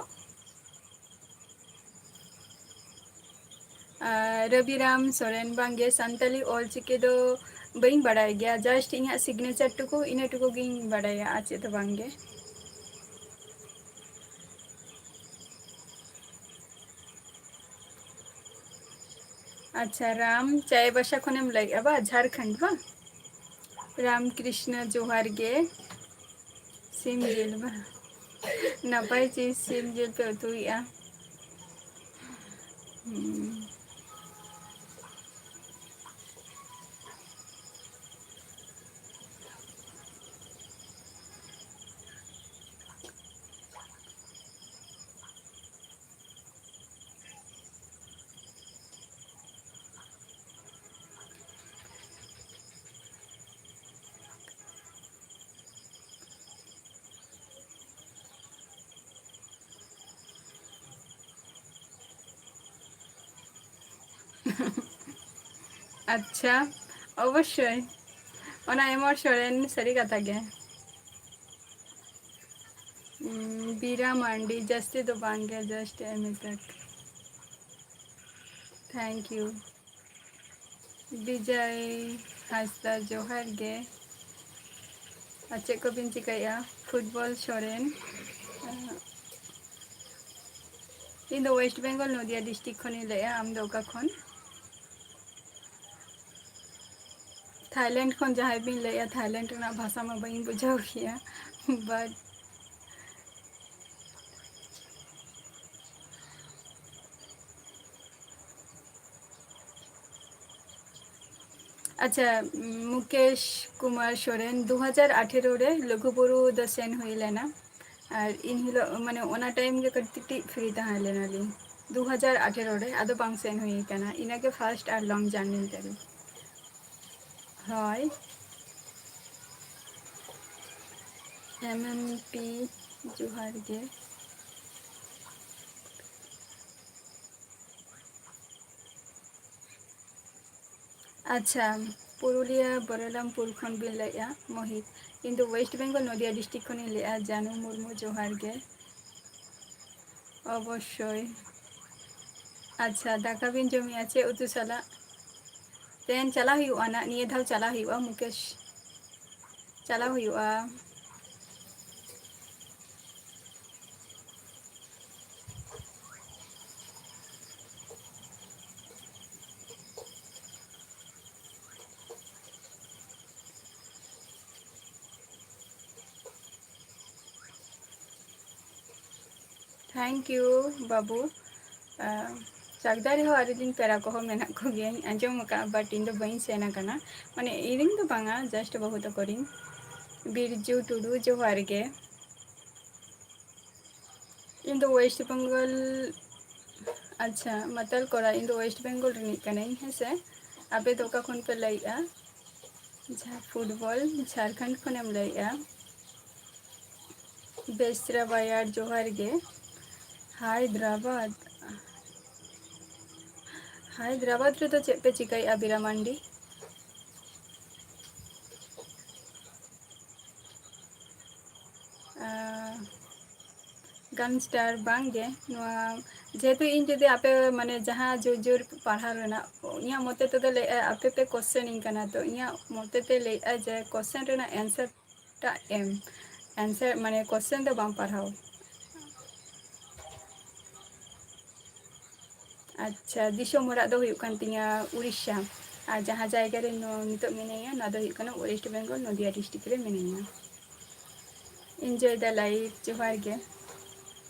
ᱟᱨ ᱨᱚᱵᱤᱨᱟᱢ ᱥᱚᱨᱮᱱ, ᱵᱟᱝᱜᱮ, ᱥᱟᱱᱛᱟᱞᱤ ᱚᱞ ᱪᱤᱠᱤ ᱫᱚ ᱵᱟᱹᱧ ᱵᱟᱲᱟᱭ ᱜᱮᱭᱟ, just ᱤᱧᱟᱹᱜ signature ᱴᱩᱠᱩ, ᱤᱱᱟᱹ ᱴᱩᱠᱩ ᱜᱤᱧ ᱵᱟᱲᱟᱭᱟ, ᱟᱨ ᱪᱮᱫ ᱦᱚᱸ ᱵᱟᱝᱜᱮ᱾ ᱟᱪᱪᱷᱟ, ᱨᱟᱢ ᱪᱟᱭᱵᱟᱥᱟ ᱠᱷᱚᱱᱮᱢ ᱞᱟᱹᱭᱮᱜᱼᱟ ᱵᱟ, ᱡᱷᱟᱲᱠᱷᱚᱸᱰ ᱵᱟ? ᱨᱟᱢ ᱠᱨᱤᱥᱱᱟ, ᱡᱚᱦᱟᱨ ᱜᱮ᱾ ᱥᱤᱢ ᱡᱤᱞ ᱵᱟᱝ? ᱱᱟᱯᱟᱭ ᱪᱮ ᱥᱤᱢ ᱡᱤᱞ ᱯᱮ ᱩᱛᱩᱭᱮᱫᱼᱟ? ᱦᱩᱸ᱾ ᱟᱪᱪᱷᱟ, ᱚᱵᱚᱥᱥᱳᱭ᱾ ᱚᱱᱟ ᱮᱢᱚᱨ ᱥᱚᱨᱮᱱ, ᱥᱟᱹᱨᱤ ᱠᱟᱛᱷᱟ ᱜᱮ᱾ ᱩᱸ, ᱵᱤᱨᱟ ᱢᱟᱱᱰᱤ, ᱡᱟᱹᱥᱛᱤ ᱫᱚ ᱵᱟᱝ ᱜᱮ, just ᱮᱢ ᱛᱟᱠ᱾ Thank you᱾ ᱵᱤᱡᱚᱭ ᱦᱟᱸᱥᱫᱟ, ᱡᱚᱦᱟᱨ ᱜᱮ᱾ ᱟᱨ ᱪᱮᱫ ᱠᱚᱵᱤᱱ ᱪᱤᱠᱟᱹᱭᱮᱫᱼᱟ? ᱯᱷᱩᱴᱵᱚᱞ ᱥᱚᱨᱮᱱ᱾ ᱤᱧ ᱫᱚ West Bengal, ᱱᱚᱫᱤᱭᱟ district ᱠᱷᱚᱱᱤᱧ ᱞᱟᱹᱭᱮᱫᱼᱟ᱾ ᱟᱢ ᱫᱚ ᱚᱠᱟ ᱠᱷᱚᱱ? ᱛᱷᱟᱭᱞᱮᱱᱰ ᱠᱷᱚᱱ ᱡᱟᱦᱟᱸᱭ ᱵᱤᱱ ᱞᱟᱹᱭᱮᱫᱼᱟ, ᱛᱷᱟᱭᱞᱮᱱᱰ ᱨᱮᱱᱟᱜ ᱵᱷᱟᱥᱟ ᱢᱟ ᱵᱟᱹᱧ ᱵᱩᱡᱷᱟᱹᱣ ᱠᱮᱭᱟ, but ᱟᱪᱪᱷᱟ, ᱢᱩᱠᱮᱥ ᱠᱩᱢᱟᱨ ᱥᱚᱨᱮᱱ, ᱫᱩ ᱦᱟᱡᱟᱨ ᱟᱴᱷᱮᱨᱚ ᱨᱮ ᱞᱩᱜᱩᱵᱩᱨᱩ ᱫᱚ ᱥᱮᱱ ᱦᱩᱭ ᱞᱮᱱᱟ᱾ ᱟᱨ ᱤᱱ ᱦᱤᱞᱳᱜ, ᱢᱟᱱᱮ, ᱚᱱᱟ time ᱜᱮ ᱠᱟᱹᱴᱤᱡ free ᱛᱟᱦᱮᱸ ᱞᱮᱱᱟᱞᱤᱧ, ᱫᱩ ᱦᱟᱡᱟᱨ ᱟᱴᱷᱮᱨᱚ ᱨᱮ, ᱟᱫᱚ ᱵᱟᱝ ᱥᱮᱱ ᱦᱩᱭ ᱠᱟᱱᱟ᱾ ᱤᱱᱟᱹᱜᱮ first ᱟᱨ long journey ᱛᱟᱹᱞᱤᱧ᱾ ᱦᱳᱭ, M M P, ᱡᱚᱦᱟᱨ ᱜᱮ᱾ ᱟᱪᱪᱷᱟ, ᱯᱩᱨᱩᱞᱤᱭᱟᱹ ᱵᱚᱞᱚᱨᱟᱢᱯᱩᱨ ᱠᱷᱚᱱ ᱵᱤᱱ ᱞᱟᱹᱭᱮᱫᱼᱟ, ᱢᱳᱦᱤᱛ᱾ ᱤᱧ ᱫᱚ West Bengal, ᱱᱚᱫᱤᱭᱟ district ᱠᱷᱚᱱᱤᱧ ᱞᱟᱹᱭᱮᱫᱼᱟ᱾ ᱡᱟᱱᱩ ᱢᱩᱨᱢᱩ, ᱡᱚᱦᱟᱨ ᱜᱮ᱾ ᱚᱵᱚᱥᱥᱳᱭ᱾ ᱟᱪᱪᱷᱟ, ᱫᱟᱠᱟ ᱵᱤᱱ ᱡᱚᱢᱮᱜᱼᱟ ᱪᱮᱫ ᱩᱛᱩ ᱥᱟᱞᱟᱜ? ᱛᱮᱦᱮᱧ ᱪᱟᱞᱟᱣ ᱦᱩᱭᱩᱜᱼᱟ ᱱᱟᱜ, ᱱᱤᱭᱟᱹ ᱫᱷᱟᱣ ᱪᱟᱞᱟᱣ ᱦᱩᱭᱩᱜᱼᱟ, ᱢᱩᱠᱮᱥ᱾ ᱪᱟᱞᱟᱣ ᱦᱩᱭᱩᱜᱼᱟ᱾ Thank you, ᱵᱟᱹᱵᱩ᱾ ᱟᱨ ᱪᱟᱠᱫᱟ ᱨᱮᱦᱚᱸ ᱟᱹᱰᱤ ᱫᱤᱱ ᱯᱮᱲᱟ ᱠᱚᱦᱚᱸ ᱢᱮᱱᱟᱜ ᱠᱚᱜᱮᱭᱟᱧ ᱟᱸᱡᱚᱢ ᱟᱠᱟᱫᱼᱟ, but ᱤᱧ ᱫᱚ ᱵᱟᱹᱧ ᱥᱮᱱ ᱟᱠᱟᱱᱟ᱾ ᱢᱟᱱᱮ, ᱤᱧ ᱫᱚ ᱵᱟᱝᱟ, just ᱵᱟᱹᱦᱩ ᱛᱟᱠᱚ ᱨᱤᱧ᱾ ᱵᱤᱨᱡᱩ ᱴᱩᱰᱩ, ᱡᱚᱦᱟᱨ ᱜᱮ᱾ ᱤᱧ ᱫᱚ West Bengal, ᱟᱪᱪᱷᱟ, ᱢᱟᱛᱟᱞ ᱠᱚᱲᱟ, ᱤᱧ ᱫᱚ West Bengal ᱨᱤᱱᱤᱡ ᱠᱟᱹᱱᱟᱹᱧ, ᱦᱮᱸ ᱥᱮ᱾ ᱟᱯᱮ ᱫᱚ ᱚᱠᱟ ᱠᱷᱚᱱ ᱯᱮ ᱞᱟᱹᱭᱮᱜᱼᱟ? ᱡᱟᱦᱟᱸ ᱯᱷᱩᱴᱵᱚᱞ, ᱡᱷᱟᱲᱠᱷᱚᱸᱰ ᱠᱷᱚᱱᱮᱢ ᱞᱟᱹᱭᱮᱜᱼᱟ᱾ ᱵᱮᱥᱨᱟ ᱵᱟᱭᱟᱨ, ᱡᱚᱦᱟᱨ ᱜᱮ᱾ ᱦᱟᱭᱫᱨᱟᱵᱟᱫᱽ, ᱦᱟᱭᱫᱨᱟᱵᱟᱫᱽ ᱨᱮᱫᱚ ᱪᱮᱫ ᱯᱮ ᱪᱤᱠᱟᱹᱭᱮᱜᱼᱟ, ᱵᱤᱨᱟ ᱢᱟᱱᱰᱤ? ᱟᱨ ᱜᱟᱱ ᱥᱴᱟᱨ ᱵᱟᱝ ᱜᱮ, ᱱᱚᱣᱟ ᱡᱮᱦᱮᱛᱩ ᱤᱧ ᱡᱩᱫᱤ ᱟᱯᱮ, ᱢᱟᱱᱮ, ᱡᱟᱦᱟᱸ ᱡᱳᱨ ᱡᱳᱨ ᱯᱟᱲᱦᱟᱣ ᱨᱮᱱᱟᱜ, ᱤᱧᱟᱹᱜ ᱢᱚᱛᱮ ᱛᱮᱫᱚ ᱞᱟᱹᱭᱮᱜᱼᱟ, ᱟᱯᱮ ᱯᱮ question ᱤᱧ ᱠᱟᱱᱟ, ᱛᱚ ᱤᱧᱟᱹᱜ ᱢᱚᱛᱮ ᱛᱮ ᱞᱟᱹᱭᱮᱜᱼᱟ ᱡᱮ question ᱨᱮᱱᱟᱜ answer ᱴᱟᱜ ᱮᱢ, answer, ᱢᱟᱱᱮ, question ᱫᱚ ᱵᱟᱝ ᱯᱟᱲᱦᱟᱣ᱾ ᱟᱪᱪᱷᱟ, ᱫᱤᱥᱚᱢ ᱚᱲᱟᱜ ᱫᱚ ᱦᱩᱭᱩᱜ ᱠᱟᱱ ᱛᱤᱧᱟ ᱩᱲᱤᱥᱥᱟ, ᱟᱨ ᱡᱟᱦᱟᱸ ᱡᱟᱭᱜᱟ ᱨᱮ ᱱᱚ-, ᱱᱤᱛᱚᱜ ᱢᱤᱱᱟᱹᱧᱟ, ᱱᱚᱣᱟ ᱫᱚ ᱦᱩᱭᱩᱜ ᱠᱟᱱᱟ West Bengal, ᱱᱚᱫᱤᱭᱟ district ᱨᱮ ᱢᱤᱱᱟᱹᱧᱟ᱾ Enjoy the life, ᱡᱚᱦᱟᱨ ᱜᱮ᱾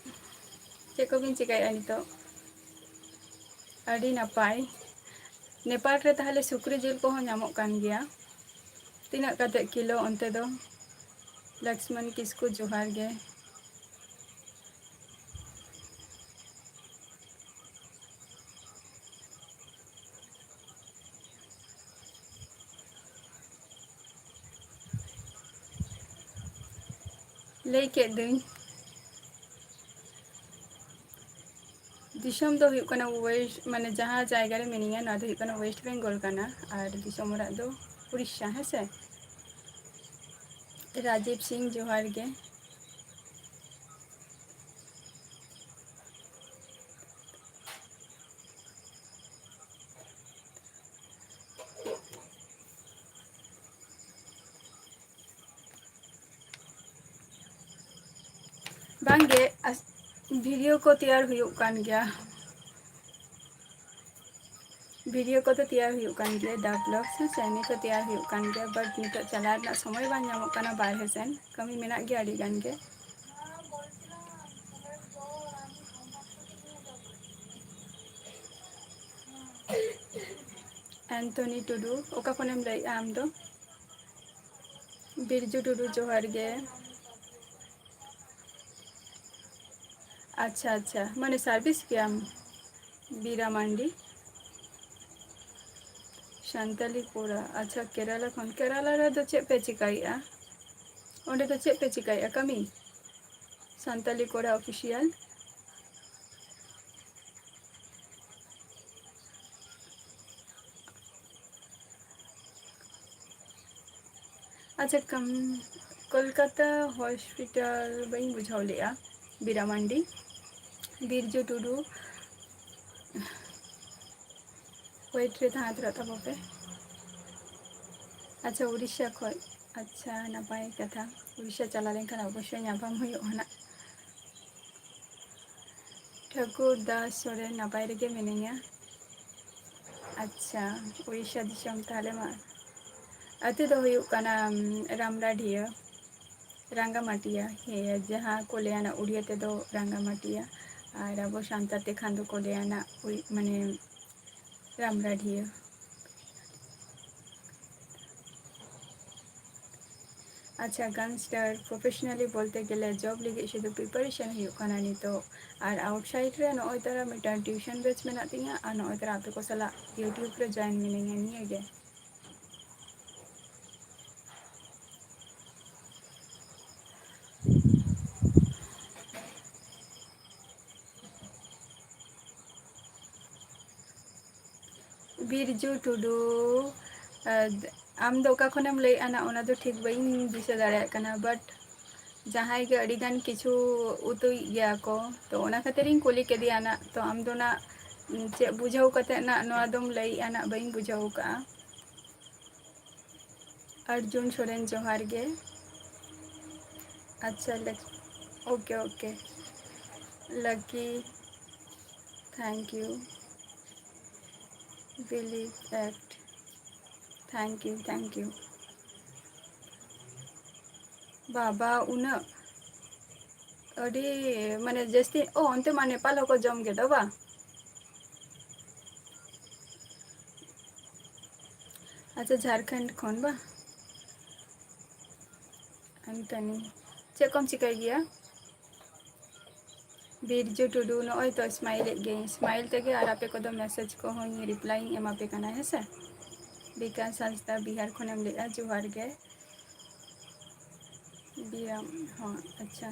ᱪᱮᱫ ᱠᱚᱵᱤᱱ ᱪᱤᱠᱟᱹᱭᱮᱫᱼᱟ ᱱᱤᱛᱚᱜ? ᱟᱹᱰᱤ ᱱᱟᱯᱟᱭ᱾ ᱱᱮᱯᱟᱞ ᱨᱮ ᱛᱟᱦᱚᱞᱮ ᱥᱩᱠᱨᱤ ᱡᱤᱞ ᱠᱚᱦᱚᱸ ᱧᱟᱢᱚᱜ ᱠᱟᱱ ᱜᱮᱭᱟ? ᱛᱤᱱᱟᱹᱜ ᱠᱟᱛᱮ ᱠᱤᱞᱳ ᱚᱱᱛᱮ ᱫᱚ? ᱞᱚᱠᱥᱢᱚᱱ ᱠᱤᱥᱠᱩ, ᱡᱚᱦᱟᱨ ᱜᱮ᱾ ᱞᱟᱹᱭ ᱠᱮᱫ ᱫᱩᱧ, ᱫᱤᱥᱚᱢ ᱫᱚ ᱦᱩᱭᱩᱜ ᱠᱟᱱᱟ West, ᱢᱟᱱᱮ, ᱡᱟᱦᱟᱸ ᱡᱟᱭᱜᱟ ᱨᱮ ᱢᱤᱱᱟᱹᱧᱟ, ᱱᱚᱣᱟ ᱫᱚ ᱦᱩᱭᱩᱜ ᱠᱟᱱᱟ West Bengal ᱠᱟᱱᱟ, ᱟᱨ ᱫᱤᱥᱚᱢ ᱚᱲᱟᱜ ᱫᱚ ᱩᱲᱤᱥᱥᱟ, ᱦᱮᱸ ᱥᱮ᱾ ᱨᱟᱡᱤᱵᱽ ᱥᱤᱝ, ᱡᱚᱦᱟᱨ ᱜᱮ᱾ ᱵᱟᱝᱜᱮ, ᱟᱥ-, video ᱠᱚ ᱛᱮᱭᱟᱨ ᱦᱩᱭᱩᱜ ᱠᱟᱱ ᱜᱮᱭᱟ᱾ Video ᱠᱚᱫᱚ ᱛᱮᱭᱟᱨ ᱦᱩᱭᱩᱜ ᱠᱟᱱ ᱜᱮᱭᱟ, the vlogs, ᱦᱮᱸ ᱥᱮ, ᱱᱤᱛ ᱦᱚᱸ ᱛᱮᱭᱟᱨ ᱦᱩᱭᱩᱜ ᱠᱟᱱ ᱜᱮᱭᱟ, but ᱱᱤᱛᱚᱜ ᱪᱟᱞᱟᱣ ᱨᱮᱱᱟᱜ ᱥᱚᱢᱚᱭ ᱵᱟᱝ ᱧᱟᱢᱚᱜ ᱠᱟᱱᱟ ᱵᱟᱨᱦᱮ ᱥᱮᱱ, ᱠᱟᱹᱢᱤ ᱢᱮᱱᱟᱜ ᱜᱮᱭᱟ ᱟᱹᱰᱤ ᱜᱟᱱ ᱜᱮ᱾ ᱮᱱᱛᱷᱚᱱᱤ ᱴᱩᱰᱩ, ᱚᱠᱟ ᱠᱷᱚᱱᱮᱢ ᱞᱟᱹᱭᱮᱫᱼᱟ ᱟᱢ ᱫᱚ? ᱵᱤᱨᱡᱩ ᱴᱩᱰᱩ, ᱡᱚᱦᱟᱨ ᱜᱮ᱾ ᱟᱪᱪᱷᱟ, ᱟᱪᱪᱷᱟ, ᱢᱟᱱᱮ service ᱜᱮᱭᱟᱢ? ᱵᱤᱨᱟ ᱢᱟᱱᱰᱤ, ᱥᱟᱱᱛᱟᱞᱤ ᱠᱚᱲᱟ, ᱟᱪᱪᱷᱟ, ᱠᱮᱨᱟᱞᱟ ᱠᱷᱚᱱ᱾ ᱠᱮᱨᱟᱞᱟ ᱨᱮᱫᱚ ᱪᱮᱫ ᱯᱮ ᱪᱤᱠᱟᱹᱭᱮᱫᱼᱟ? ᱚᱸᱰᱮ ᱫᱚ ᱪᱮᱫ ᱯᱮ ᱪᱤᱠᱟᱹᱭᱮᱫᱼᱟ, ᱠᱟᱹᱢᱤ? ᱥᱟᱱᱛᱟᱞᱤ ᱠᱚᱲᱟ official᱾ ᱟᱪᱪᱷᱟ, ᱠᱟᱢ-, ᱠᱳᱞᱠᱟᱛᱟ hospital ᱵᱟᱹᱧ ᱵᱩᱡᱷᱟᱹᱣ ᱞᱮᱫᱼᱟ᱾ ᱵᱤᱨᱟ ᱢᱟᱱᱰᱤ, ᱵᱤᱨᱡᱩ ᱴᱩᱰᱩ, wait ᱨᱮ ᱛᱟᱦᱮᱸ ᱦᱟᱛᱟᱲᱚᱜ ᱛᱟᱵᱚ ᱯᱮ᱾ ᱟᱪᱪᱷᱟ, ᱩᱲᱤᱥᱥᱟ ᱠᱷᱚᱡ᱾ ᱟᱪᱪᱷᱟ, ᱱᱟᱯᱟᱭ ᱠᱟᱛᱷᱟ᱾ ᱩᱲᱤᱥᱥᱟ ᱪᱟᱞᱟᱣ ᱞᱮᱱᱠᱷᱟᱱ ᱚᱵᱚᱥᱥᱳᱭ ᱧᱟᱯᱟᱢ ᱦᱩᱭᱩᱜᱼᱟ ᱱᱟᱜ᱾ ᱴᱷᱟᱹᱠᱩᱨ ᱫᱟᱥ ᱥᱚᱨᱮᱱ, ᱱᱟᱯᱟᱭ ᱨᱮᱜᱮ ᱢᱤᱱᱟᱹᱧᱟ᱾ ᱟᱪᱪᱷᱟ, ᱩᱲᱤᱥᱥᱟ ᱫᱤᱥᱚᱢ ᱛᱟᱦᱞᱮ ᱢᱟ᱾ ᱟᱹᱛᱩ ᱫᱚ ᱦᱩᱭᱩᱜ ᱠᱟᱱᱟ, ᱩᱢ, ᱨᱟᱢᱰᱟᱰᱷᱤᱭᱟᱹ, ᱨᱟᱝᱜᱟᱢᱟᱴᱤᱭᱟ᱾ ᱦᱮᱸ, ᱡᱟᱦᱟᱸ ᱠᱚ ᱞᱟᱹᱭᱟ ᱱᱟ ᱩᱲᱤᱭᱟ ᱛᱮᱫᱚ ᱨᱟᱝᱜᱟᱢᱟᱴᱤᱭᱟ, ᱟᱨ ᱟᱵᱚ ᱥᱟᱱᱛᱟᱲ ᱛᱮᱠᱷᱟᱱ ᱫᱚᱠᱚ ᱞᱟᱹᱭᱟ ᱱᱟ ᱩᱲ-, ᱢᱟᱱᱮ ᱨᱟᱢᱰᱟᱰᱷᱤᱭᱟᱹ᱾ ᱟᱪᱪᱷᱟ, ᱜᱟᱝᱥᱴᱟᱨ professionally ᱵᱚᱞᱛᱮ ᱜᱮᱞᱮ job ᱞᱟᱹᱜᱤᱫ ᱥᱩᱫᱷᱩ preparation ᱦᱩᱭᱩᱜ ᱠᱟᱱᱟ ᱱᱤᱛᱚᱜ, ᱟᱨ outside ᱨᱮ ᱱᱚᱜᱼᱚᱭ ᱛᱟᱨᱟ ᱢᱤᱫᱴᱟᱝ tuition batch ᱢᱮᱱᱟᱜ ᱛᱤᱧᱟᱹ, ᱟᱨ ᱱᱚᱜᱼᱚᱭ ᱛᱟᱨᱟ ᱟᱯᱮ ᱠᱚ ᱥᱟᱞᱟᱜ YouTube ᱨᱮ join ᱢᱤᱱᱟᱹᱧᱟ, ᱱᱤᱭᱟᱹ ᱜᱮ᱾ ᱵᱤᱨᱡᱩ ᱴᱩᱰᱩ, ᱟᱢ ᱫᱚ ᱚᱠᱟ ᱠᱷᱚᱱᱮᱢ ᱞᱟᱹᱭᱮᱫᱼᱟ ᱱᱟ, ᱚᱱᱟ ᱫᱚ ᱴᱷᱤᱠ ᱵᱟᱹᱧ ᱫᱤᱥᱟᱹ ᱫᱟᱲᱮᱭᱟᱜ ᱠᱟᱱᱟ, but ᱡᱟᱦᱟᱸᱭ ᱜᱮ ᱟᱹᱰᱤ ᱜᱟᱱ ᱠᱤᱪᱷᱩ ᱩᱛᱩᱭᱮᱫ ᱜᱮᱭᱟ ᱠᱚ, ᱛᱚ ᱚᱱᱟ ᱠᱷᱟᱹᱛᱤᱨ ᱤᱧ ᱠᱩᱞᱤ ᱠᱮᱫᱮᱭᱟ ᱱᱟ᱾ ᱛᱚ ᱟᱢ ᱫᱚ ᱱᱟ ᱪᱮᱫ ᱵᱩᱡᱷᱟᱹᱣ ᱠᱟᱛᱮ ᱱᱟ ᱱᱚᱣᱟ ᱫᱚᱢ ᱞᱟᱹᱭᱮᱫᱼᱟ ᱱᱟ, ᱵᱟᱹᱧ ᱵᱩᱡᱷᱟᱹᱣ ᱠᱟᱜᱼᱟ᱾ ᱚᱨᱡᱩᱱ ᱥᱚᱨᱮᱱ, ᱡᱚᱦᱟᱨ ᱜᱮ᱾ ᱟᱪᱪᱷᱟ, ᱞᱟᱠ-, okay, okay᱾ Lucky, thank you, believe act, thank you, thank you᱾ ᱵᱟᱵᱟ, ᱩᱱᱟᱹᱜ ᱟᱹᱰᱤ, ᱢᱟᱱᱮ, ᱡᱟᱹᱥᱛᱤ᱾ ᱚ, ᱚᱱᱛᱮ ᱢᱟ ᱱᱮᱯᱟᱞ ᱦᱚᱸᱠᱚ ᱡᱚᱢ ᱜᱮᱫᱚ ᱵᱟ? ᱟᱪᱪᱷᱟ, ᱡᱷᱟᱲᱠᱷᱚᱸᱰ ᱠᱷᱚᱱ ᱵᱟ? ᱟᱱᱛᱟᱱᱤ, ᱪᱮᱫ ᱠᱚᱢ ᱪᱤᱠᱟᱹᱭ ᱜᱮᱭᱟ? ᱵᱤᱨᱡᱩ ᱴᱩᱰᱩ, ᱱᱚᱜᱼᱚᱭ ᱛᱚ smile ᱮᱫ ᱜᱤᱭᱟᱹᱧ, smile ᱛᱮᱜᱮ, ᱟᱨ ᱟᱯᱮ ᱠᱚᱫᱚ message ᱠᱚᱦᱚᱸᱧ reply ᱤᱧ ᱮᱢᱟ ᱯᱮ ᱠᱟᱱᱟ, ᱦᱮᱸ ᱥᱮ? ᱵᱤᱠᱟᱥ ᱦᱟᱸᱥᱫᱟ, ᱵᱤᱦᱟᱨ ᱠᱷᱚᱱᱮᱢ ᱞᱟᱹᱭᱮᱫᱼᱟ, ᱡᱚᱦᱟᱨ ᱜᱮ᱾ ᱵᱤᱭᱟᱢ ᱦᱚᱸ, ᱟᱪᱪᱷᱟ᱾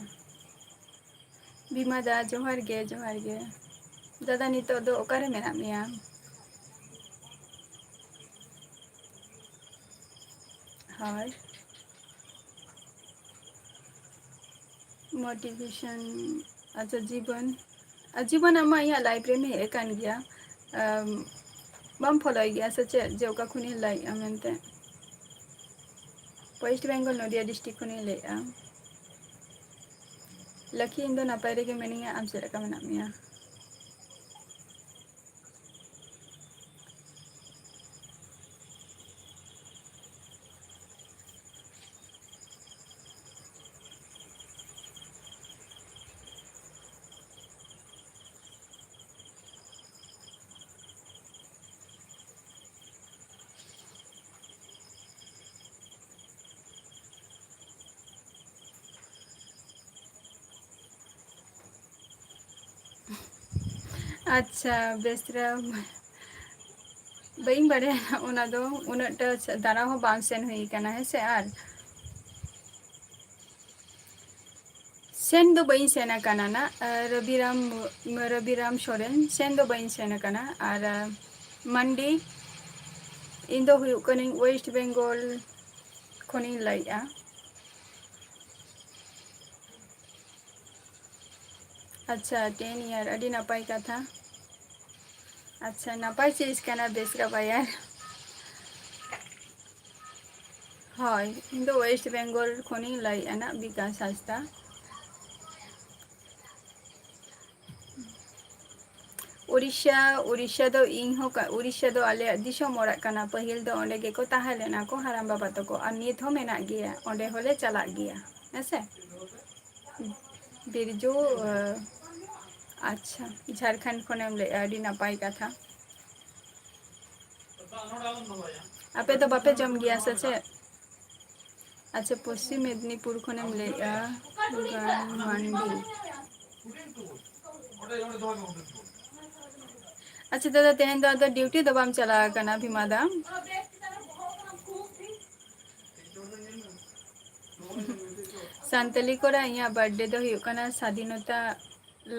ᱵᱤᱢᱟ ᱫᱟ, ᱡᱚᱦᱟᱨ ᱜᱮ, ᱡᱚᱦᱟᱨ ᱜᱮ᱾ ᱫᱟᱫᱟ, ᱱᱤᱛᱚᱜ ᱫᱚ ᱚᱠᱟᱨᱮ ᱢᱮᱱᱟᱜ ᱢᱮᱭᱟ? ᱦᱳᱭ᱾ Motivation, ᱟᱪᱪᱷᱟ, ᱡᱤᱵᱚᱱ, ᱟᱨ ᱡᱤᱵᱚᱱ, ᱟᱢᱟᱜ ᱤᱧᱟᱹᱜ live ᱨᱮᱢ ᱦᱮᱡ ᱟᱠᱟᱱ ᱜᱮᱭᱟ, ᱟᱢ, ᱵᱟᱢ ᱯᱷᱚᱞᱳᱭ ᱜᱮᱭᱟ ᱥᱮ ᱪᱮᱫ, ᱡᱮ ᱚᱠᱟ ᱠᱷᱚᱱᱤᱧ ᱞᱟᱹᱭᱮᱫᱼᱟ ᱢᱮᱱᱛᱮ? West Bengal, ᱱᱚᱫᱤᱭᱟ district ᱠᱷᱚᱱᱤᱧ ᱞᱟᱹᱭᱮᱫᱼᱟ᱾ ᱞᱟᱹᱠᱤ, ᱤᱧ ᱫᱚ ᱱᱟᱯᱟᱭ ᱨᱮᱜᱮ ᱢᱤᱱᱟᱹᱧᱟ, ᱟᱢ ᱪᱮᱫ ᱞᱮᱠᱟ ᱢᱮᱱᱟᱜ ᱢᱮᱭᱟ? ᱟᱪᱪᱷᱟ, ᱵᱮᱥᱨᱟᱢ, ᱵᱟᱹᱧ ᱵᱟᱲᱟᱭᱟ ᱚᱱᱟ ᱫᱚ, ᱩᱱᱟᱹᱜ ᱴᱟ ᱫᱟᱬᱟ ᱦᱚᱸ ᱵᱟᱝ ᱥᱮᱱ ᱦᱩᱭ ᱠᱟᱱᱟ, ᱦᱮᱸ ᱥᱮ? ᱟᱨ ᱥᱮᱱ ᱫᱚ ᱵᱟᱹᱧ ᱥᱮᱱ ᱟᱠᱟᱱᱟ ᱱᱟᱜ, ᱨᱚᱵᱤᱨᱟᱢ, ᱨᱚᱵᱤᱨᱟᱢ ᱥᱚᱨᱮᱱ, ᱥᱮᱱ ᱫᱚ ᱵᱟᱹᱧ ᱥᱮᱱ ᱟᱠᱟᱱᱟ᱾ ᱟᱨ ᱢᱟᱱᱰᱤ, ᱤᱧ ᱫᱚ ᱦᱩᱭᱩᱜ ᱠᱟᱹᱱᱟᱹᱧ West Bengal ᱠᱷᱚᱱᱤᱧ ᱞᱟᱹᱭᱮᱫᱼᱟ᱾ ᱟᱪᱪᱷᱟ, ten year, ᱟᱹᱰᱤ ᱱᱟᱯᱟᱭ ᱠᱟᱛᱷᱟ᱾ ᱟᱪᱪᱷᱟ, ᱱᱟᱯᱟᱭ ᱪᱤᱡᱽ ᱠᱟᱱᱟ ᱵᱮᱥᱨᱟ ᱵᱟᱭᱟᱨ᱾ ᱦᱳᱭ, ᱤᱧ ᱫᱚ West Bengal ᱠᱷᱚᱱᱤᱧ ᱞᱟᱹᱭᱮᱫᱼᱟ ᱱᱟᱜ, ᱵᱤᱠᱟᱥ ᱦᱟᱸᱥᱫᱟ᱾ ᱩᱲᱤᱥᱥᱟ, ᱩᱲᱤᱥᱥᱟ ᱫᱚ ᱤᱧ ᱦᱚᱸ ᱠᱟ-, ᱩᱲᱤᱥᱥᱟ ᱫᱚ ᱟᱞᱮᱭᱟᱜ ᱫᱤᱥᱚᱢ ᱚᱲᱟᱜ ᱠᱟᱱᱟ᱾ ᱯᱟᱹᱦᱤᱞ ᱫᱚ ᱚᱸᱰᱮ ᱜᱮᱠᱚ ᱛᱟᱦᱮᱸ ᱞᱮᱱᱟ ᱠᱚ ᱦᱟᱲᱟᱢ ᱵᱟᱵᱟ ᱛᱟᱠᱚ, ᱟᱨ ᱱᱤᱛ ᱦᱚᱸ ᱢᱮᱱᱟᱜ ᱜᱮᱭᱟ, ᱚᱸᱰᱮ ᱦᱚᱸᱞᱮ ᱪᱟᱞᱟᱜ ᱜᱮᱭᱟ, ᱦᱮᱸ ᱥᱮ? ᱵᱤᱨᱡᱩ, ᱟᱪᱪᱷᱟ, ᱡᱷᱟᱲᱠᱷᱚᱸᱰ ᱠᱷᱚᱱᱮᱢ ᱞᱟᱹᱭᱮᱫᱼᱟ, ᱟᱹᱰᱤ ᱱᱟᱯᱟᱭ ᱠᱟᱛᱷᱟ᱾ ᱟᱯᱮ ᱫᱚ ᱵᱟᱯᱮ ᱡᱚᱢ ᱜᱮᱭᱟ ᱥᱮ ᱪᱮᱫ? ᱟᱪᱪᱷᱟ, ᱯᱚᱥᱪᱤᱢ ᱢᱮᱫᱽᱱᱤᱯᱩᱨ ᱠᱷᱚᱱᱮᱢ ᱞᱟᱹᱭᱮᱫᱼᱟ, ᱜᱟᱝ ᱢᱟᱱᱰᱤ᱾ ᱟᱪᱪᱷᱟ ᱫᱟᱫᱟ, ᱛᱮᱦᱮᱧ ᱫᱚ ᱟᱫᱚ ᱰᱤᱭᱩᱴᱤ ᱫᱚ ᱵᱟᱢ ᱪᱟᱞᱟᱣ ᱟᱠᱟᱱᱟ ᱵᱷᱤᱢᱟ ᱫᱟ? ᱥᱟᱱᱛᱟᱞᱤ ᱠᱚᱲᱟ, ᱤᱧᱟᱹᱜ ᱵᱟᱨᱛᱷᱰᱮ ᱫᱚ ᱦᱩᱭᱩᱜ ᱠᱟᱱᱟ ᱥᱟᱫᱷᱤᱱᱚᱛᱟ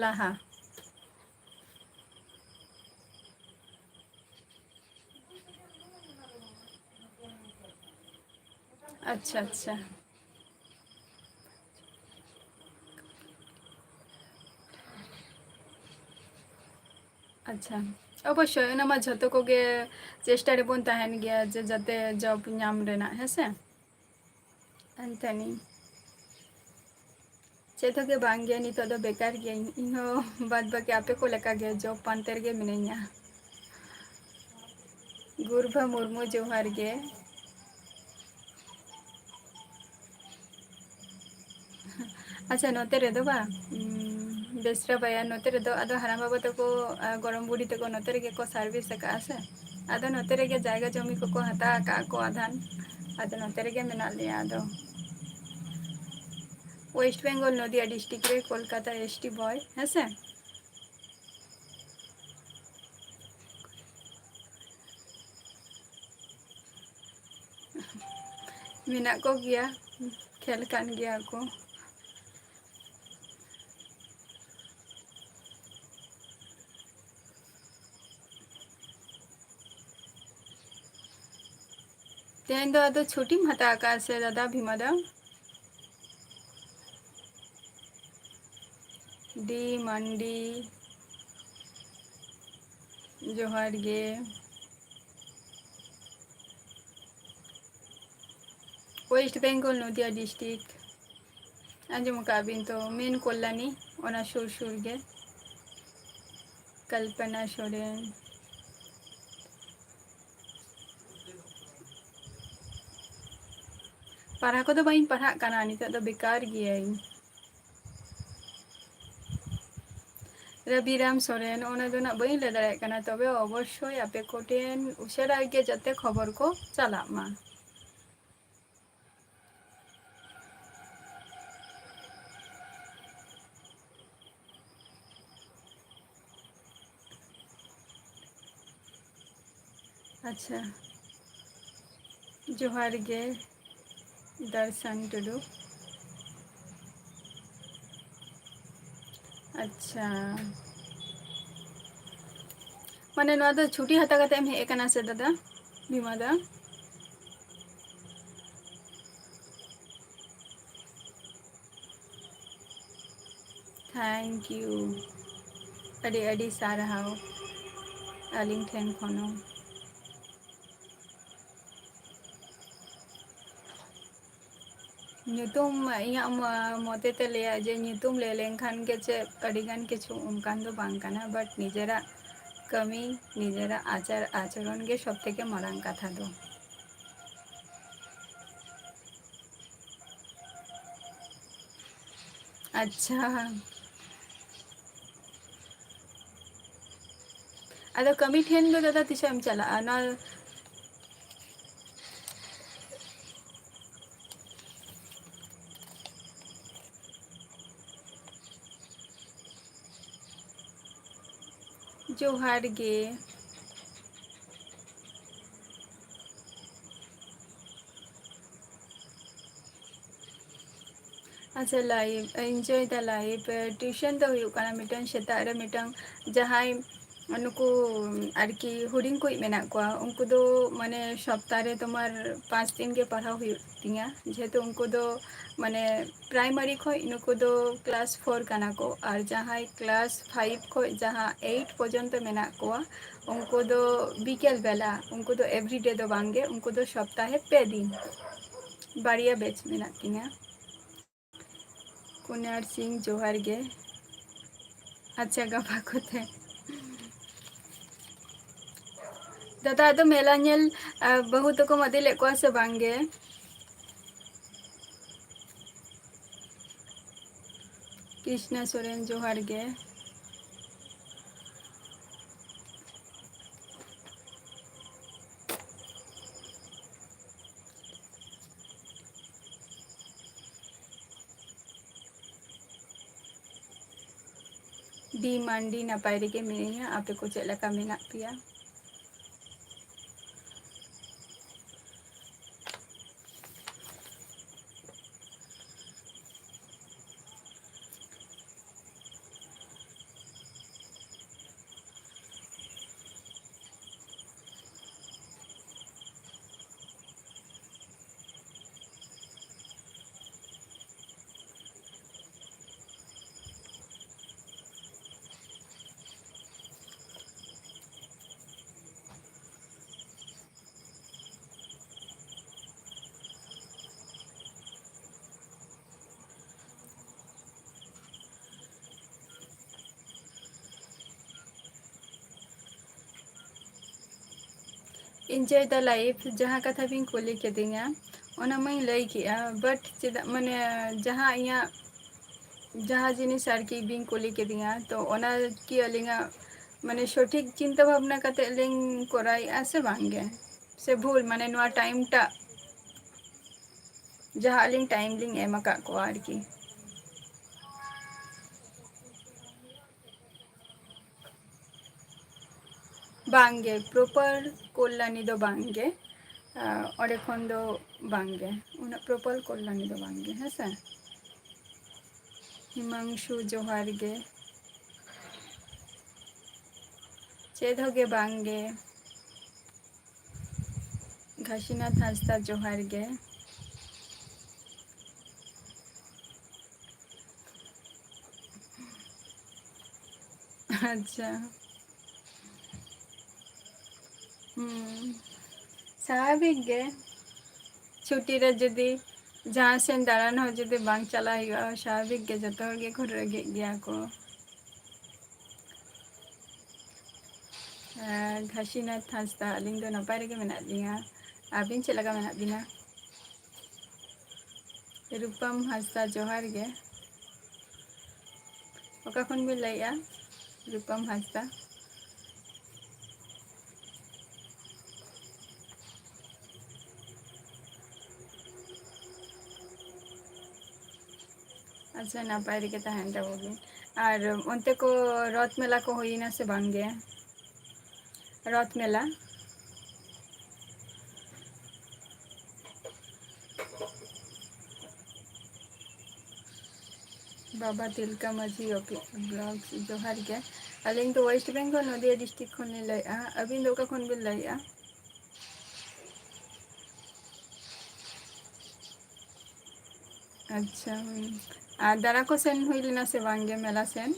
ᱞᱟᱦᱟ᱾ ᱟᱪᱪᱷᱟ, ᱟᱪᱪᱷᱟ᱾ ᱟᱪᱪᱷᱟ, ᱚᱵᱚᱥᱥᱳᱭ, ᱚᱱᱟ ᱢᱟ ᱡᱷᱚᱛᱚ ᱠᱚᱜᱮ ᱪᱮᱥᱴᱟ ᱨᱮᱵᱚᱱ ᱛᱟᱦᱮᱱ ᱜᱮᱭᱟ ᱡᱮ ᱡᱟᱛᱮ ᱡᱚᱵ ᱧᱟᱢ ᱨᱮᱱᱟᱜ, ᱦᱮᱸ ᱥᱮ? ᱟᱱᱛᱟᱱᱤ᱾ ᱪᱮᱫ ᱦᱚᱸ ᱜᱮ ᱵᱟᱝ ᱜᱮ, ᱱᱤᱛᱚᱜ ᱫᱚ ᱵᱮᱠᱟᱨ ᱜᱤᱭᱟᱹᱧ᱾ ᱤᱧᱦᱚᱸ ᱵᱟᱫ ᱵᱟᱹᱠᱤ ᱟᱯᱮ ᱠᱚ ᱞᱮᱠᱟ ᱜᱮ ᱡᱚᱵ ᱯᱟᱱᱛᱮ ᱨᱮᱜᱮ ᱢᱤᱱᱟᱹᱧᱟ᱾ ᱜᱩᱨᱵᱷᱟ ᱢᱩᱨᱢᱩ, ᱡᱚᱦᱟᱨ ᱜᱮ᱾ ᱟᱪᱪᱷᱟ, ᱱᱚᱛᱮ ᱨᱮᱫᱚ ᱵᱟᱝ, ᱩᱢ, ᱵᱮᱥᱨᱟ ᱵᱟᱭᱟᱨ ᱱᱚᱛᱮ ᱨᱮᱫᱚ ᱟᱫᱚ ᱦᱟᱲᱟᱢ ᱵᱟᱵᱟ ᱛᱟᱠᱚ, ᱟ, ᱜᱚᱲᱚᱢ ᱵᱩᱰᱷᱤ ᱛᱟᱠᱚ ᱱᱚᱛᱮ ᱨᱮᱜᱮ ᱠᱚ ᱥᱟᱨᱵᱷᱤᱥ ᱟᱠᱟᱫᱼᱟ ᱥᱮ᱾ ᱟᱫᱚ ᱱᱚᱛᱮ ᱨᱮᱜᱮ ᱡᱟᱭᱜᱟ ᱡᱚᱢᱤ ᱠᱚᱠᱚ ᱦᱟᱛᱟᱣ ᱟᱠᱟᱫ ᱠᱚ ᱟᱫᱷᱟᱱ᱾ ᱟᱫᱚ ᱱᱚᱛᱮ ᱨᱮᱜᱮ ᱢᱮᱱᱟᱜ ᱞᱮᱭᱟ᱾ ᱟᱫᱚ ᱳᱭᱮᱥᱴ ᱵᱮᱝᱜᱚᱞ, ᱱᱚᱫᱤᱭᱟ ᱰᱤᱥᱴᱨᱤᱠᱴ ᱨᱮ, ᱠᱳᱞᱠᱟᱛᱟ ᱮᱥ ᱴᱤ ᱵᱚᱭ, ᱦᱮᱸ ᱥᱮ? ᱢᱮᱱᱟᱜ ᱠᱚᱜᱮᱭᱟ, ᱠᱷᱮᱞ ᱠᱟᱱ ᱜᱮᱭᱟ ᱠᱚ᱾ ᱛᱮᱦᱮᱧ ᱫᱚ ᱟᱫᱚ ᱪᱷᱩᱴᱤᱢ ᱦᱟᱛᱟᱣ ᱟᱠᱟᱫᱼᱟ ᱥᱮ ᱫᱟᱫᱟ ᱵᱷᱤᱢᱟ ᱫᱟ? ᱰᱤ ᱢᱟᱱᱰᱤ, ᱡᱚᱦᱟᱨ ᱜᱮ᱾ ᱳᱭᱮᱥᱴ ᱵᱮᱝᱜᱚᱞ, ᱱᱚᱫᱤᱭᱟ ᱰᱤᱥᱴᱨᱤᱠᱴ᱾ ᱟᱸᱡᱚᱢ ᱟᱠᱟᱫ ᱵᱤᱱ ᱛᱚ, ᱢᱮᱱ ᱠᱚᱞᱞᱟᱱᱤ, ᱚᱱᱟ ᱥᱩᱨ ᱥᱩᱨ ᱜᱮ᱾ ᱠᱚᱞᱯᱚᱱᱟ ᱥᱚᱨᱮᱱ᱾ ᱯᱟᱲᱦᱟᱣ ᱠᱚᱫᱚ ᱵᱟᱹᱧ ᱯᱟᱲᱦᱟᱜ ᱠᱟᱱᱟ, ᱱᱤᱛᱚᱜ ᱫᱚ ᱵᱮᱠᱟᱨ ᱜᱤᱭᱟᱹᱧ᱾ ᱨᱟᱵᱤᱨᱟᱢ ᱥᱚᱨᱮᱱ, ᱚᱱᱟ ᱫᱚ ᱱᱟᱜ ᱵᱟᱹᱧ ᱞᱟᱹᱭ ᱫᱟᱲᱮᱭᱟᱜ ᱠᱟᱱᱟ, ᱛᱚᱵᱮ ᱚᱵᱚᱥᱥᱳᱭ ᱟᱯᱮ ᱠᱚᱴᱷᱮᱱ ᱩᱥᱟᱹᱨᱟ ᱜᱮ ᱡᱟᱛᱮ ᱠᱷᱚᱵᱚᱨ ᱠᱚ ᱪᱟᱞᱟᱜ ᱢᱟ᱾ ᱟᱪᱪᱷᱟ, ᱡᱚᱦᱟᱨ ᱜᱮ ᱫᱟᱨᱥᱟᱱ ᱴᱩᱰᱩ᱾ ᱟᱪᱪᱷᱟ, ᱢᱟᱱᱮ ᱱᱚᱣᱟ ᱫᱚ ᱪᱷᱩᱴᱤ ᱦᱟᱛᱟᱣ ᱠᱟᱛᱮ ᱮᱢ ᱦᱮᱡ ᱟᱠᱟᱱᱟ ᱥᱮ ᱫᱟᱫᱟ, ᱵᱷᱤᱢᱟ ᱫᱟ? Thank you, ᱟᱹᱰᱤ ᱟᱹᱰᱤ ᱥᱟᱨᱦᱟᱣ ᱟᱹᱞᱤᱧ ᱴᱷᱮᱱ ᱠᱷᱚᱱ ᱦᱚᱸ᱾ ᱧᱩᱛᱩᱢ, ᱤᱧᱟᱹᱜ ᱢᱚ-, ᱢᱚᱛᱮ ᱛᱮ ᱞᱟᱹᱭᱟ ᱡᱮ ᱧᱩᱛᱩᱢ ᱞᱟᱹᱭ ᱞᱮᱱᱠᱷᱟᱱ ᱜᱮ ᱪᱮᱫ ᱟᱹᱰᱤᱜᱟᱱ ᱠᱤᱪᱷᱩ ᱚᱱᱠᱟᱱ ᱫᱚ ᱵᱟᱝ ᱠᱟᱱᱟ, but ᱱᱤᱡᱮᱨᱟᱜ ᱠᱟᱹᱢᱤ, ᱱᱤᱡᱮᱨᱟᱜ ᱟᱪᱟᱨ ᱟᱪᱚᱨᱚᱱ ᱜᱮ ᱥᱚᱵ ᱛᱷᱮᱠᱮ ᱢᱟᱨᱟᱝ ᱠᱟᱛᱷᱟ ᱫᱚ᱾ ᱟᱪᱪᱷᱟ, ᱟᱫᱚ ᱠᱟᱹᱢᱤ ᱴᱷᱮᱱ ᱫᱚ ᱫᱟᱫᱟ ᱛᱤᱥᱚᱜ ᱮᱢ ᱪᱟᱞᱟᱜᱼᱟ? ᱱᱚᱣᱟ ᱡᱚᱦᱟᱨ ᱜᱮ᱾ ᱟᱪᱪᱷᱟ, live, enjoy the life᱾ Tuition ᱫᱚ ᱦᱩᱭᱩᱜ ᱠᱟᱱᱟ ᱢᱤᱫᱴᱟᱝ ᱥᱮᱛᱟᱜ ᱨᱮ ᱢᱤᱫᱴᱟᱝ ᱡᱟᱦᱟᱸᱭ ᱱᱩᱠᱩ ᱟᱨᱠᱤ ᱦᱩᱰᱤᱧ ᱠᱩᱡ ᱢᱮᱱᱟᱜ ᱠᱚᱣᱟ, ᱩᱱᱠᱩ ᱫᱚ ᱢᱟᱱᱮ ᱥᱚᱯᱛᱟ ᱨᱮ ᱛᱳᱢᱟᱨ ᱯᱟᱸᱪ ᱫᱤᱱ ᱜᱮ ᱯᱟᱲᱦᱟᱣ ᱦᱩᱭᱩᱜ ᱛᱤᱧᱟ, ᱡᱮᱦᱮᱛᱩ ᱩᱱᱠᱩ ᱫᱚ ᱢᱟᱱᱮ primary ᱠᱷᱚᱡ ᱱᱩᱠᱩ ᱫᱚ class four ᱠᱟᱱᱟ ᱠᱚ, ᱟᱨ ᱡᱟᱦᱟᱸᱭ class five ᱠᱷᱚᱡ ᱡᱟᱦᱟᱸ eight ᱯᱚᱨᱡᱚᱱᱛᱚ ᱢᱮᱱᱟᱜ ᱠᱚᱣᱟ, ᱩᱱᱠᱩ ᱫᱚ ᱵᱤᱠᱮᱞ ᱵᱮᱞᱟ, ᱩᱱᱠᱩ ᱫᱚ everyday ᱫᱚ ᱵᱟᱝ ᱜᱮ, ᱩᱱᱠᱩ ᱫᱚ ᱥᱚᱯᱛᱟᱦᱮ ᱯᱮ ᱫᱤᱱ, ᱵᱟᱨᱭᱟ batch ᱢᱮᱱᱟᱜ ᱛᱤᱧᱟ᱾ ᱠᱩᱱᱟᱨ ᱥᱤᱝ, ᱡᱚᱦᱟᱨ ᱜᱮ᱾ ᱟᱪᱪᱷᱟ, ᱜᱟᱯᱟ ᱠᱚᱛᱮ᱾ ᱫᱟᱫᱟ, ᱟᱫᱚ ᱢᱮᱞᱟ ᱧᱮᱞ, ᱟ, ᱵᱟᱹᱦᱩ ᱛᱟᱠᱚᱢ ᱤᱫᱤ ᱞᱮᱫ ᱠᱚᱣᱟ ᱥᱮ ᱵᱟᱝ ᱜᱮ? ᱠᱨᱤᱥᱱᱟ ᱥᱚᱨᱮᱱ, ᱡᱚᱦᱟᱨ ᱜᱮ᱾ ᱟᱹᱰᱤ ᱢᱟᱱᱰᱤ ᱱᱟᱯᱟᱭ ᱨᱮᱜᱮ ᱢᱤᱱᱟᱹᱧᱟ᱾ ᱟᱯᱮ ᱠᱚ ᱪᱮᱫ ᱞᱮᱠᱟ ᱢᱮᱱᱟᱜ ᱯᱮᱭᱟ? Enjoy the life, ᱡᱟᱦᱟᱸ ᱠᱟᱛᱷᱟ ᱵᱤᱱ ᱠᱩᱞᱤ ᱠᱤᱫᱤᱧᱟ, ᱚᱱᱟ ᱢᱟᱧ ᱞᱟᱹᱭ ᱠᱮᱜᱼᱟ, but ᱪᱮᱫᱟᱜ, ᱢᱟᱱᱮ, ᱡᱟᱦᱟᱸ ᱤᱧᱟᱹᱜ, ᱡᱟᱦᱟᱸ ᱡᱤᱱᱤᱥ ᱟᱨᱠᱤ ᱵᱤᱱ ᱠᱩᱞᱤ ᱠᱤᱫᱤᱧᱟ, ᱛᱚ ᱚᱱᱟ ᱠᱤ ᱟᱹᱞᱤᱧᱟᱜ, ᱢᱟᱱᱮ, ᱥᱚᱴᱷᱤᱠ ᱪᱤᱱᱛᱟᱹ ᱵᱷᱟᱵᱽᱱᱟ ᱠᱟᱛᱮᱫ ᱞᱤᱧ ᱠᱚᱨᱟᱣᱮᱫᱼᱟ ᱥᱮ ᱵᱟᱝ ᱜᱮ, ᱥᱮ ᱵᱷᱩᱞ, ᱢᱟᱱᱮ, ᱱᱚᱣᱟ time ᱴᱟᱜ, ᱡᱟᱦᱟᱸ ᱟᱹᱞᱤᱧ time ᱞᱤᱧ ᱮᱢ ᱟᱠᱟᱫ ᱠᱚᱣᱟ ᱟᱨᱠᱤ? ᱵᱟᱝᱜᱮ, proper ᱠᱚᱞᱞᱟᱱᱤ ᱫᱚ ᱵᱟᱝᱜᱮ, ᱟᱸ, ᱚᱸᱰᱮ ᱠᱷᱚᱱ ᱫᱚ ᱵᱟᱝᱜᱮ, ᱩᱱᱟᱹᱜ proper ᱠᱚᱞᱞᱟᱱᱤ ᱫᱚ ᱵᱟᱝᱜᱮ, ᱦᱮᱸ ᱥᱮ᱾ ᱦᱤᱢᱟᱝᱥᱩ, ᱡᱚᱦᱟᱨ ᱜᱮ᱾ ᱪᱮᱫ ᱦᱚᱸ ᱜᱮ ᱵᱟᱝᱜᱮ᱾ ᱜᱷᱟᱥᱤᱱᱟᱛᱷ ᱦᱟᱸᱥᱫᱟ, ᱡᱚᱦᱟᱨ ᱜᱮ᱾ ᱟᱪᱪᱷᱟ᱾ ᱦᱩᱸ᱾ ᱥᱟᱵᱷᱟᱵᱤᱠ ᱜᱮ᱾ ᱪᱷᱩᱴᱤ ᱨᱮ ᱡᱩᱫᱤ ᱡᱟᱦᱟᱸ ᱥᱮᱱ ᱫᱟᱬᱟᱱ ᱦᱚᱸ ᱡᱩᱫᱤ ᱵᱟᱝ ᱪᱟᱞᱟᱜ ᱦᱩᱭᱩᱜᱼᱟ, ᱥᱟᱵᱷᱟᱵᱤᱠ ᱜᱮ ᱡᱚᱛᱚ ᱦᱚᱲ ᱜᱮᱠᱚ ᱨᱟᱹᱜᱤᱜ ᱜᱮᱭᱟ ᱠᱚ᱾ ᱟᱨ ᱜᱷᱟᱥᱤᱱᱟᱛᱷ ᱦᱟᱸᱥᱫᱟ, ᱟᱹᱞᱤᱧ ᱫᱚ ᱱᱟᱯᱟᱭ ᱨᱮᱜᱮ ᱢᱮᱱᱟᱜ ᱞᱤᱧᱟ᱾ ᱟᱹᱵᱤᱱ ᱪᱮᱫ ᱞᱮᱠᱟ ᱢᱮᱱᱟᱜ ᱵᱤᱱᱟ? ᱨᱩᱯᱟᱢ ᱦᱟᱸᱥᱫᱟ, ᱡᱚᱦᱟᱨ ᱜᱮ᱾ ᱚᱠᱟ ᱠᱷᱚᱱ ᱵᱤᱱ ᱞᱟᱹᱭᱮᱜᱼᱟ? ᱨᱩᱯᱟᱢ ᱦᱟᱸᱥᱫᱟ᱾ ᱟᱪᱪᱷᱟ, ᱱᱟᱯᱟᱭ ᱨᱮᱜᱮ ᱛᱟᱦᱮᱱ ᱛᱟᱵᱚ ᱵᱤᱱ᱾ ᱟᱨ ᱚᱱᱛᱮ ᱠᱚ ᱨᱚᱛᱷ ᱢᱮᱞᱟ ᱠᱚ ᱦᱩᱭᱱᱟ ᱥᱮ ᱵᱟᱝ ᱜᱮ? ᱨᱚᱛᱷ ᱢᱮᱞᱟ᱾ ᱵᱟᱵᱟ ᱛᱤᱞᱠᱟ ᱢᱟᱹᱡᱷᱤ ᱚᱯᱷᱤ-, ᱵᱞᱚᱜ, ᱡᱚᱦᱟᱨ ᱜᱮ᱾ ᱟᱹᱞᱤᱧ ᱫᱚ ᱳᱭᱮᱥᱴ ᱵᱮᱝᱜᱚᱞ, ᱱᱚᱫᱤᱭᱟ ᱰᱤᱥᱴᱨᱤᱠᱴ ᱠᱷᱚᱱ ᱞᱤᱧ ᱞᱟᱹᱭᱮᱫᱼᱟ᱾ ᱟᱹᱵᱤᱱ ᱫᱚ ᱚᱠᱟ ᱠᱷᱚᱱ ᱵᱤᱱ ᱞᱟᱹᱭᱮᱫᱼᱟ? ᱟᱪᱪᱷᱟ, ᱦᱩᱸ᱾ ᱟᱨ ᱫᱟᱬᱟ ᱠᱚ ᱥᱮᱱ ᱦᱩᱭ ᱞᱮᱱᱟ ᱥᱮ ᱵᱟᱝ ᱜᱮ ᱢᱮᱞᱟ ᱥᱮᱱ?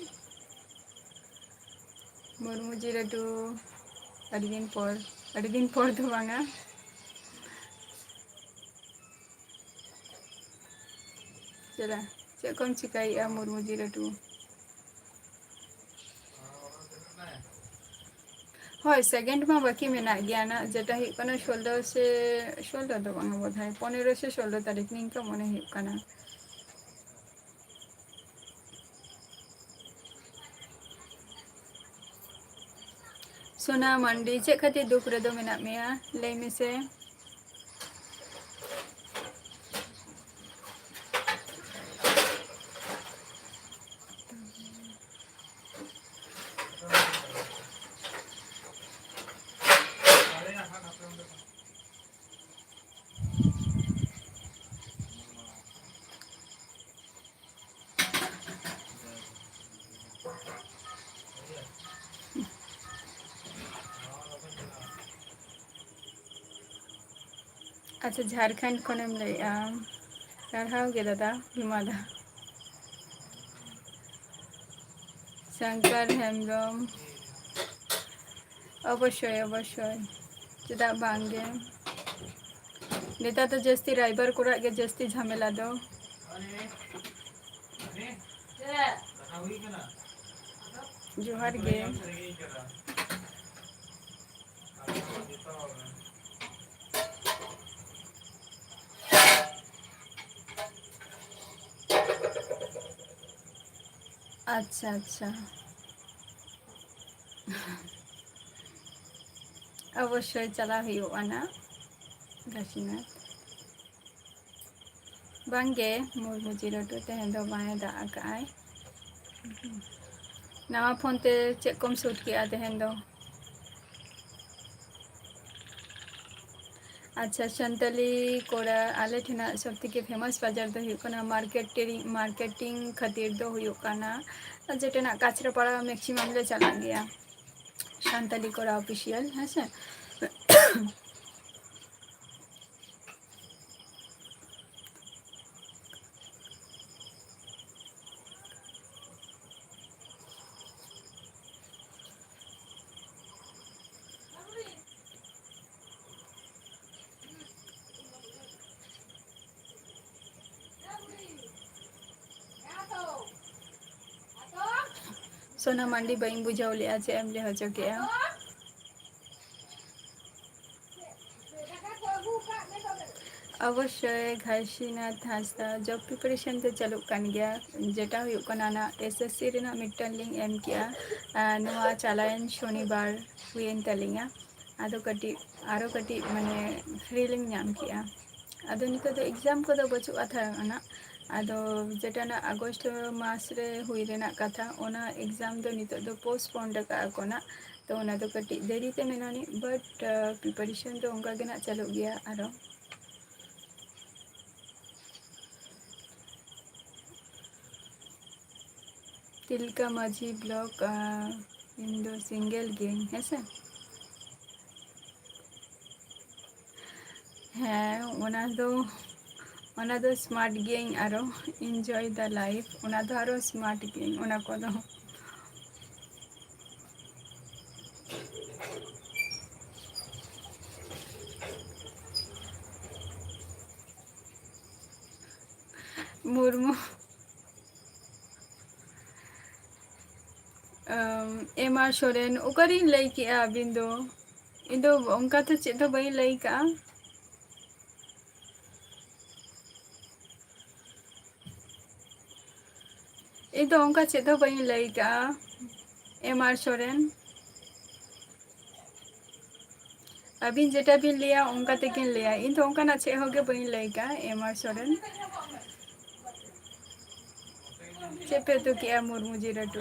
ᱢᱩᱨᱢᱩ ᱡᱤᱨᱟᱹᱴᱩ, ᱟᱹᱰᱤ ᱫᱤᱱ ᱯᱚᱨ, ᱟᱹᱰᱤ ᱫᱤᱱ ᱯᱚᱨ ᱫᱚ ᱵᱟᱝᱟ᱾ ᱪᱮᱫᱟᱜ, ᱪᱮᱫ ᱠᱚᱢ ᱪᱤᱠᱟᱹᱭᱮᱫᱼᱟ ᱢᱩᱨᱢᱩ ᱡᱤᱨᱟᱹᱴᱩ? ᱦᱳᱭ, ᱥᱮᱠᱮᱱᱰ ᱢᱟ ᱵᱟᱹᱠᱤ ᱢᱮᱱᱟᱜ ᱜᱮᱭᱟ ᱱᱟᱜ, ᱡᱮᱴᱟ ᱦᱩᱭᱩᱜ ᱠᱟᱱᱟ ᱥᱳᱞᱞᱳ ᱥᱮ, ᱥᱳᱞᱞᱳ ᱫᱚ ᱵᱟᱝᱟ ᱵᱳᱫᱷᱚᱭ, ᱯᱚᱱᱮᱨᱚ ᱥᱮ ᱥᱳᱞᱞᱳ ᱛᱟᱹᱨᱤᱠᱷ ᱱᱤᱝᱠᱟᱹ ᱢᱚᱱᱮ ᱦᱩᱭᱩᱜ ᱠᱟᱱᱟ᱾ ᱥᱳᱱᱟ ᱢᱟᱱᱰᱤ, ᱪᱮᱫ ᱠᱷᱟᱹᱛᱤᱨ ᱫᱩᱠ ᱨᱮᱫᱚ ᱢᱮᱱᱟᱜ ᱢᱮᱭᱟ? ᱞᱟᱹᱭ ᱢᱮᱥᱮ᱾ ᱟᱪᱪᱷᱟ, ᱡᱷᱟᱲᱠᱷᱚᱸᱰ ᱠᱷᱚᱱᱮᱢ ᱞᱟᱹᱭᱮᱜᱼᱟ? ᱥᱟᱨᱦᱟᱣ ᱜᱮ ᱫᱟᱫᱟ, ᱦᱤᱢᱟ ᱫᱟ᱾ ᱥᱚᱝᱠᱚᱨ ᱦᱮᱢᱵᱨᱚᱢ, ᱚᱵᱚᱥᱥᱳᱭ, ᱚᱵᱚᱥᱥᱳᱭ, ᱪᱮᱫᱟᱜ ᱵᱟᱝ ᱜᱮ? ᱱᱮᱛᱟᱨ ᱫᱚ ᱡᱟᱹᱥᱛᱤ ᱨᱟᱭᱵᱟᱨ ᱠᱚᱨᱟᱜ ᱜᱮ ᱡᱟᱹᱥᱛᱤ ᱡᱷᱟᱢᱮᱞᱟ ᱫᱚ᱾ ᱡᱚᱦᱟᱨ ᱜᱮ᱾ ᱟᱪᱪᱷᱟ, ᱟᱪᱪᱷᱟ᱾ ᱚᱵᱚᱥᱥᱳᱭ ᱪᱟᱞᱟᱣ ᱦᱩᱭᱩᱜᱼᱟ ᱱᱟᱜ ᱠᱟᱥᱤᱱᱟᱛᱷ᱾ ᱵᱟᱝᱜᱮ, ᱢᱩᱨᱢᱩ ᱡᱤᱨᱟᱹᱴᱩ ᱛᱮᱦᱮᱧ ᱫᱚ ᱵᱟᱭ ᱫᱟᱜ ᱟᱠᱟᱫᱼᱟᱭ᱾ ᱱᱟᱣᱟ ᱯᱷᱳᱱ ᱛᱮ ᱪᱮᱫ ᱠᱚᱢ ᱥᱩᱴ ᱠᱮᱜᱼᱟ ᱛᱮᱦᱮᱧ ᱫᱚ? ᱟᱪᱪᱷᱟ, ᱥᱟᱱᱛᱟᱞᱤ ᱠᱚᱲᱟ, ᱟᱞᱮ ᱴᱷᱮᱱᱟᱜ ᱥᱚᱵ ᱛᱷᱮᱠᱮ ᱯᱷᱮᱢᱟᱥ ᱵᱟᱡᱟᱨ ᱫᱚ ᱦᱩᱭᱩᱜ ᱠᱟᱱᱟ ᱢᱟᱨᱠᱮᱴᱤᱝ, ᱢᱟᱨᱠᱮᱴᱤᱝ ᱠᱷᱟᱹᱛᱤᱨ ᱫᱚ ᱦᱩᱭᱩᱜ ᱠᱟᱱᱟ ᱡᱮᱴᱮᱱᱟᱜ ᱠᱟᱪᱨᱟᱯᱟᱲᱟ, ᱢᱮᱠᱥᱤᱢᱟᱢ ᱞᱮ ᱪᱟᱞᱟᱜ ᱜᱮᱭᱟ ᱥᱟᱱᱛᱟᱞᱤ ᱠᱚᱲᱟ ᱚᱯᱷᱤᱥᱤᱭᱟᱞ, ᱦᱮᱸ ᱥᱮ᱾ ᱥᱳᱱᱟ ᱢᱟᱱᱰᱤ, ᱵᱟᱹᱧ ᱵᱩᱡᱷᱟᱹᱣ ᱞᱮᱜᱼᱟ, ᱪᱮᱫ ᱮᱢ ᱞᱟᱹᱭ ᱦᱚᱪᱚ ᱠᱮᱜᱼᱟ? ᱚᱵᱚᱥᱥᱳᱭ, ᱜᱷᱟᱥᱤᱱᱟᱛᱷ ᱦᱟᱸᱥᱫᱟ, job preparation ᱫᱚ ᱪᱟᱹᱞᱩᱜ ᱠᱟᱱ ᱜᱮᱭᱟ᱾ ᱡᱮᱴᱟ ᱦᱩᱭᱩᱜ ᱠᱟᱱᱟ, ᱚᱱᱟ S S C ᱨᱮᱱᱟᱜ ᱢᱤᱫᱴᱟᱝ ᱞᱤᱧ ᱮᱢ ᱠᱮᱜᱼᱟ᱾ ᱟᱨ ᱱᱚᱣᱟ ᱪᱟᱞᱟᱣᱮᱱ ᱥᱚᱱᱤᱵᱟᱨ ᱦᱩᱭᱮᱱ ᱛᱟᱹᱞᱤᱧᱟ᱾ ᱟᱫᱚ ᱠᱟᱹᱴᱤᱡ, ᱟᱨᱚ ᱠᱟᱹᱴᱤᱡ, ᱢᱟᱱᱮ, free ᱞᱤᱧ ᱧᱟᱢ ᱠᱮᱜᱼᱟ᱾ ᱟᱫᱚ ᱱᱤᱛᱚᱜ ᱫᱚ exam ᱠᱚᱫᱚ ᱵᱟᱹᱪᱩᱜ ᱦᱟᱛᱟᱲ ᱟᱱᱟ᱾ ᱟᱫᱚ ᱡᱮᱴᱟ ᱱᱟᱜ ᱟᱜᱚᱥᱴ ᱢᱟᱥ ᱨᱮ ᱦᱩᱭ ᱨᱮᱱᱟᱜ ᱠᱟᱛᱷᱟ, ᱚᱱᱟ exam ᱫᱚ ᱱᱤᱛᱚᱜ ᱫᱚ postpone ᱟᱠᱟᱫᱼᱟ ᱠᱚ ᱱᱟᱜ᱾ ᱛᱚ ᱚᱱᱟ ᱫᱚ ᱠᱟᱹᱴᱤᱡ ᱫᱮᱨᱤ ᱛᱮ ᱢᱮᱱᱟᱱᱤᱡ, but, ᱟᱸ, preparation ᱫᱚ ᱚᱱᱠᱟ ᱜᱮ ᱱᱟᱜ ᱪᱟᱹᱞᱩᱜ ᱜᱮᱭᱟ ᱟᱨᱚ᱾ ᱛᱤᱞᱠᱟ ᱢᱟᱹᱡᱷᱤ vlog, ᱟᱸ, ᱤᱧ ᱫᱚ single ᱜᱤᱭᱟᱹᱧ, ᱦᱮᱸ ᱥᱮ᱾ ᱦᱮᱸ, ᱚᱱᱟ ᱫᱚ, ᱚᱱᱟ ᱫᱚ smart ᱜᱤᱭᱟᱹᱧ ᱟᱨᱚ, enjoy the life, ᱚᱱᱟ ᱫᱚ ᱟᱨᱚ smart ᱜᱤᱭᱟᱹᱧ, ᱚᱱᱟ ᱠᱚᱫᱚ᱾ ᱢᱩᱨᱢᱩ᱾ ᱟᱢ, ᱮᱢ ᱟᱨ ᱥᱚᱨᱮᱱ, ᱚᱠᱟᱨᱤᱧ ᱞᱟᱹᱭ ᱠᱮᱜᱼᱟ ᱟᱹᱵᱤᱱ ᱫᱚ? ᱤᱧ ᱫᱚ ᱚᱱᱠᱟ ᱫᱚ ᱪᱮᱫ ᱦᱚᱸ ᱵᱟᱹᱧ ᱞᱟᱹᱭ ᱠᱟᱜᱼᱟ᱾ ᱤᱧ ᱫᱚ ᱚᱱᱠᱟ ᱪᱮᱫ ᱦᱚᱸ ᱵᱟᱹᱧ ᱞᱟᱹᱭ ᱠᱟᱜᱼᱟ, ᱮᱢ ᱟᱨ ᱥᱚᱨᱮᱱ᱾ ᱟᱹᱵᱤᱱ ᱡᱮᱴᱟ ᱵᱤᱱ ᱞᱟᱹᱭᱟ, ᱚᱱᱠᱟ ᱛᱮᱜᱤᱧ ᱞᱟᱹᱭᱟ᱾ ᱤᱧ ᱫᱚ ᱚᱱᱠᱟᱱᱟᱜ ᱪᱮᱫ ᱦᱚᱸ ᱜᱮ ᱵᱟᱹᱧ ᱞᱟᱹᱭ ᱠᱟᱜᱼᱟ, ᱮᱢ ᱟᱨ ᱥᱚᱨᱮᱱ᱾ ᱪᱮᱫ ᱯᱮ ᱩᱛᱩ ᱠᱮᱜᱼᱟ ᱢᱩᱨᱢᱩ ᱡᱤᱨᱟᱹᱴᱩ?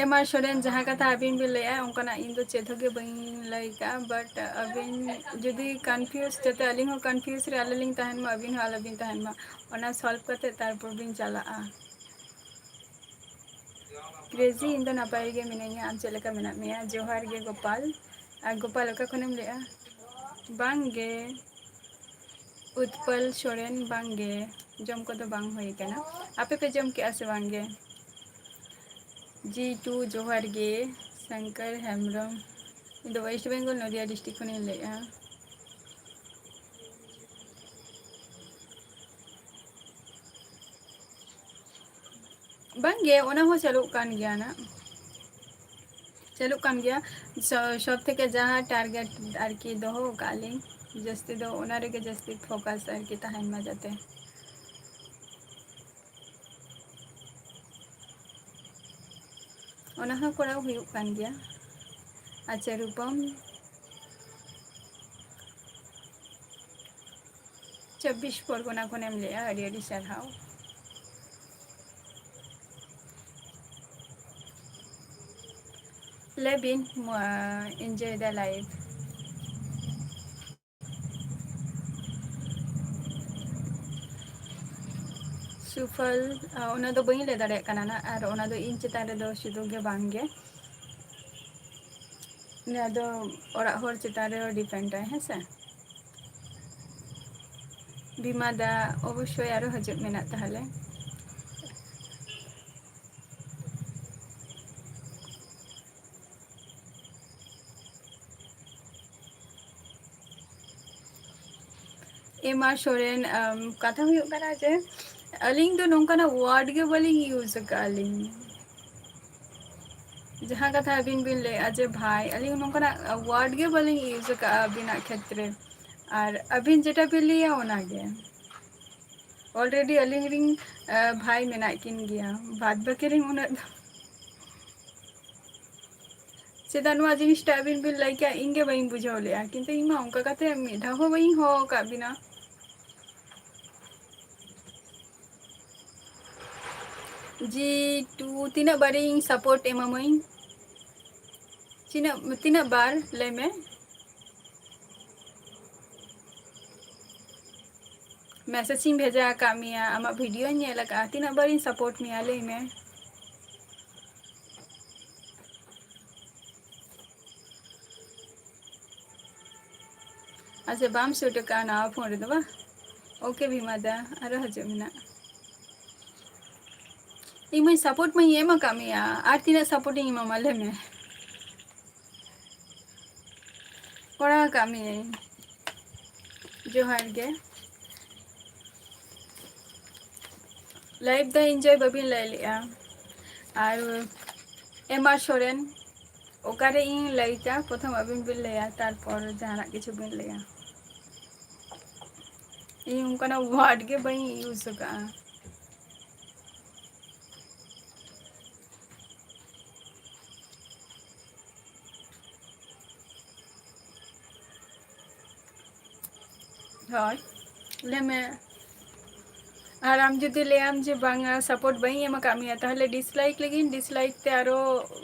ᱮᱢ ᱟᱨ ᱥᱚᱨᱮᱱ, ᱡᱟᱦᱟᱸ ᱠᱟᱛᱷᱟ ᱟᱹᱵᱤᱱ ᱵᱤᱱ ᱞᱟᱹᱭᱮᱜᱼᱟ, ᱚᱱᱠᱟᱱᱟᱜ ᱤᱧ ᱫᱚ ᱪᱮᱫ ᱦᱚᱸ ᱜᱮ ᱵᱟᱹᱧ ᱞᱟᱹᱭ ᱠᱟᱜᱼᱟ, but ᱟᱹᱵᱤᱱ ᱡᱩᱫᱤ confuse, ᱡᱟᱛᱮ ᱟᱹᱞᱤᱧ ᱦᱚᱸ confuse ᱨᱮ ᱟᱞᱚ ᱞᱤᱧ ᱛᱟᱦᱮᱱ ᱢᱟ, ᱟᱹᱵᱤᱱ ᱦᱚᱸ ᱟᱞᱚ ᱵᱤᱱ ᱛᱟᱦᱮᱱ ᱢᱟ, ᱚᱱᱟ solve ᱠᱟᱛᱮ ᱛᱟᱨᱯᱚᱨ ᱵᱤᱱ ᱪᱟᱞᱟᱜᱼᱟ᱾ ᱠᱨᱮᱡᱤ, ᱤᱧ ᱫᱚ ᱱᱟᱯᱟᱭ ᱜᱮ ᱢᱤᱱᱟᱹᱧᱟ, ᱟᱢ ᱪᱮᱫ ᱞᱮᱠᱟ ᱢᱮᱱᱟᱜ ᱢᱮᱭᱟ? ᱡᱚᱦᱟᱨ ᱜᱮ ᱜᱳᱯᱟᱞ᱾ ᱟᱨ ᱜᱳᱯᱟᱞ, ᱚᱠᱟ ᱠᱷᱚᱱᱮᱢ ᱞᱟᱹᱭᱮᱜᱼᱟ? ᱵᱟᱝ ᱜᱮ᱾ ᱩᱛᱯᱚᱞ ᱥᱚᱨᱮᱱ, ᱵᱟᱝ ᱜᱮ, ᱡᱚᱢ ᱠᱚᱫᱚ ᱵᱟᱝ ᱦᱩᱭ ᱟᱠᱟᱱᱟ᱾ ᱟᱯᱮ ᱯᱮ ᱡᱚᱢ ᱠᱮᱜᱼᱟ ᱥᱮ ᱵᱟᱝ ᱜᱮ? ᱡᱤ ᱴᱩ, ᱡᱚᱦᱟᱨ ᱜᱮ᱾ ᱥᱚᱝᱠᱚᱨ ᱦᱮᱢᱵᱨᱚᱢ, ᱤᱧ ᱫᱚ West Bengal, ᱱᱚᱫᱤᱭᱟ district ᱠᱷᱚᱱᱤᱧ ᱞᱟᱹᱭᱮᱜᱼᱟ᱾ ᱵᱟᱝ ᱜᱮ, ᱚᱱᱟ ᱦᱚᱸ ᱪᱟᱹᱞᱩᱜ ᱠᱟᱱ ᱜᱮᱭᱟ ᱱᱟᱜ, ᱪᱟᱹᱞᱩᱜ ᱠᱟᱱ ᱜᱮᱭᱟ᱾ ᱥᱚ-, ᱥᱚᱵ ᱛᱷᱮᱠᱮ ᱡᱟᱦᱟᱸ target ᱟᱨᱠᱤ ᱫᱚᱦᱚ ᱟᱠᱟᱫ ᱞᱤᱧ, ᱡᱟᱹᱥᱛᱤ ᱫᱚ ᱚᱱᱟ ᱨᱮᱜᱮ ᱡᱟᱹᱥᱛᱤ focus ᱟᱨᱠᱤ ᱛᱟᱦᱮᱱ ᱢᱟ ᱡᱟᱛᱮ᱾ ᱚᱱᱟ ᱦᱚᱸ ᱠᱚᱨᱟᱣ ᱦᱩᱭᱩᱜ ᱠᱟᱱ ᱜᱮᱭᱟ᱾ ᱟᱪᱪᱷᱟ, ᱨᱩᱯᱚᱢ, ᱪᱚᱵᱵᱤᱥ ᱯᱚᱨᱜᱚᱱᱟ ᱠᱷᱚᱱᱮᱢ ᱞᱟᱹᱭᱮᱜᱼᱟ, ᱟᱹᱰᱤ ᱟᱹᱰᱤ ᱥᱟᱨᱦᱟᱣ᱾ ᱞᱟᱹᱭ ᱵᱤᱱ, ᱢᱟ, enjoy the life᱾ ᱥᱩᱯᱷᱚᱞ, ᱟ, ᱚᱱᱟ ᱫᱚ ᱵᱟᱹᱧ ᱞᱟᱹᱭ ᱫᱟᱲᱮᱭᱟᱜ ᱠᱟᱱᱟ ᱱᱟᱜ, ᱟᱨ ᱚᱱᱟ ᱫᱚ ᱤᱧ ᱪᱮᱛᱟᱱ ᱨᱮᱫᱚ ᱥᱩᱫᱷᱩ ᱜᱮ ᱵᱟᱝ ᱜᱮ᱾ ᱱᱚᱣᱟ ᱫᱚ ᱚᱲᱟᱜ ᱦᱚᱲ ᱪᱮᱛᱟᱱ ᱨᱮᱦᱚᱸ depend ᱟᱭ, ᱦᱮᱸ ᱥᱮ? ᱵᱤᱢᱟ ᱫᱟ, ᱚᱵᱚᱥᱥᱳᱭ ᱟᱨᱚ ᱦᱤᱡᱩᱜ ᱢᱮᱱᱟᱜ ᱛᱟᱦᱚᱞᱮ᱾ ᱮᱢᱟ ᱥᱚᱨᱮᱱ, ᱟᱢ, ᱠᱟᱛᱷᱟ ᱦᱩᱭᱩᱜ ᱠᱟᱱᱟ ᱡᱮ ᱟᱹᱞᱤᱧ ᱫᱚ ᱱᱚᱝᱠᱟᱱᱟᱜ word ᱜᱮ ᱵᱟᱹᱞᱤᱧ use ᱟᱠᱟᱫᱼᱟ ᱞᱤᱧ᱾ ᱡᱟᱦᱟᱸ ᱠᱟᱛᱷᱟ ᱟᱹᱵᱤᱱ ᱵᱤᱱ ᱞᱟᱹᱭᱮᱫᱼᱟ ᱡᱮ ᱵᱷᱟᱭ, ᱟᱹᱞᱤᱧ ᱱᱚᱝᱠᱟᱱᱟᱜ word ᱜᱮ ᱵᱟᱹᱞᱤᱧ use ᱟᱠᱟᱫᱼᱟ ᱟᱹᱵᱤᱱᱟᱜ ᱠᱷᱮᱛᱨᱮ᱾ ᱟᱨ ᱟᱹᱵᱤᱱ ᱡᱮᱴᱟ ᱵᱤᱱ ᱞᱟᱹᱭᱟ ᱚᱱᱟᱜᱮ᱾ Already ᱟᱹᱞᱤᱧ ᱨᱤᱱ, ᱟ, ᱵᱷᱟᱭ ᱢᱮᱱᱟᱜ ᱠᱤᱱ ᱜᱮᱭᱟ, ᱵᱟᱫ ᱵᱟᱹᱠᱤ ᱨᱤᱱ ᱩᱱᱟᱹᱜ ᱫᱚ᱾ ᱪᱮᱫᱟᱜ ᱱᱚᱣᱟ ᱡᱤᱱᱤᱥᱴᱟ ᱟᱹᱵᱤᱱ ᱵᱤᱱ ᱞᱟᱹᱭ ᱠᱮᱜᱼᱟ, ᱤᱧ ᱜᱮ ᱵᱟᱹᱧ ᱵᱩᱡᱷᱟᱹᱣ ᱞᱮᱜᱼᱟ, ᱠᱤᱱᱛᱩ ᱤᱧ ᱢᱟ ᱚᱱᱠᱟ ᱠᱟᱛᱮ ᱢᱤᱫ ᱫᱷᱟᱣ ᱦᱚᱸ ᱵᱟᱹᱧ ᱦᱚᱦᱚ ᱟᱠᱟᱫ ᱵᱤᱱᱟ᱾ ᱡᱤ ᱴᱩ ᱛᱤᱱᱟᱹᱜ ᱵᱟᱨᱤᱧ ᱥᱟᱯᱳᱨᱴ ᱮᱢᱟᱢᱟᱹᱧ? ᱛᱤᱱᱟᱹᱜ, ᱛᱤᱱᱟᱹᱜ ᱵᱟᱨ ᱞᱟᱹᱭ ᱢᱮ? ᱢᱮᱥᱮᱡᱽ ᱤᱧ ᱵᱷᱮᱡᱟ ᱟᱠᱟᱫ ᱢᱮᱭᱟ, ᱟᱢᱟᱜ ᱵᱷᱤᱰᱤᱭᱳᱧ ᱧᱮᱞ ᱟᱠᱟᱫᱼᱟ, ᱛᱤᱱᱟᱹᱜ ᱵᱟᱨᱤᱧ ᱥᱟᱯᱳᱨᱴ ᱢᱮᱭᱟ ᱞᱟᱹᱭ ᱢᱮ? ᱟᱪᱪᱷᱟ, ᱵᱟᱢ ᱥᱩᱴ ᱟᱠᱟᱫᱼᱟ ᱱᱟᱣᱟ ᱯᱷᱳᱱ ᱨᱮᱫᱚ ᱵᱟᱝ? ᱳᱠᱮ ᱵᱷᱤᱢᱟ ᱫᱟ, ᱟᱨᱚ ᱦᱤᱡᱩᱜ ᱢᱮᱱᱟᱜ᱾ ᱤᱧ ᱢᱟᱧ ᱥᱟᱯᱳᱨᱴ ᱢᱟᱧ ᱮᱢ ᱟᱠᱟᱫ ᱢᱮᱭᱟ, ᱟᱨ ᱛᱤᱱᱟᱹᱜ ᱥᱟᱯᱳᱨᱴ ᱤᱧ ᱮᱢᱟᱢᱟ ᱞᱟᱹᱭ ᱢᱮ? ᱠᱚᱨᱟᱣ ᱟᱠᱟᱫ ᱢᱤᱭᱟᱹᱧ᱾ ᱡᱚᱦᱟᱨ ᱜᱮ᱾ ᱞᱟᱭᱤᱵᱷ ᱫᱚ ᱤᱧ ᱡᱚᱭ ᱵᱟᱹᱵᱤᱱ ᱞᱟᱹᱭ ᱞᱮᱜᱼᱟ᱾ ᱟᱨ ᱮᱢ ᱟᱨ ᱥᱚᱨᱮᱱ, ᱚᱠᱟᱨᱮ ᱤᱧ ᱞᱟᱹᱭᱤᱠᱟ, ᱯᱨᱚᱛᱷᱚᱢ ᱟᱹᱵᱤᱱ ᱵᱤᱱ ᱞᱟᱹᱭᱟ, ᱛᱟᱨᱯᱚᱨ ᱡᱟᱦᱟᱱᱟᱜ ᱠᱤᱪᱷᱩ ᱵᱤᱱ ᱞᱟᱹᱭᱟ᱾ ᱤᱧ ᱚᱱᱠᱟᱱᱟᱜ ᱣᱟᱨᱰ ᱜᱮ ᱵᱟᱹᱧ ᱤᱭᱩᱡᱽ ᱟᱠᱟᱫᱼᱟ᱾ ᱦᱳᱭ, ᱞᱟᱹᱭ ᱢᱮ᱾ ᱟᱨ ᱟᱢ ᱡᱩᱫᱤ ᱞᱟᱹᱭᱟᱢ ᱡᱮ, "ᱵᱟᱝᱟ, ᱥᱟᱯᱳᱨᱴ ᱵᱟᱹᱧ ᱮᱢ ᱟᱠᱟᱫ ᱢᱮᱭᱟ", ᱛᱟᱦᱚᱞᱮ ᱰᱤᱥᱞᱟᱭᱤᱠ ᱞᱟᱹᱜᱤᱫ, ᱰᱤᱥᱞᱟᱭᱤᱠ ᱛᱮ ᱟᱨᱚ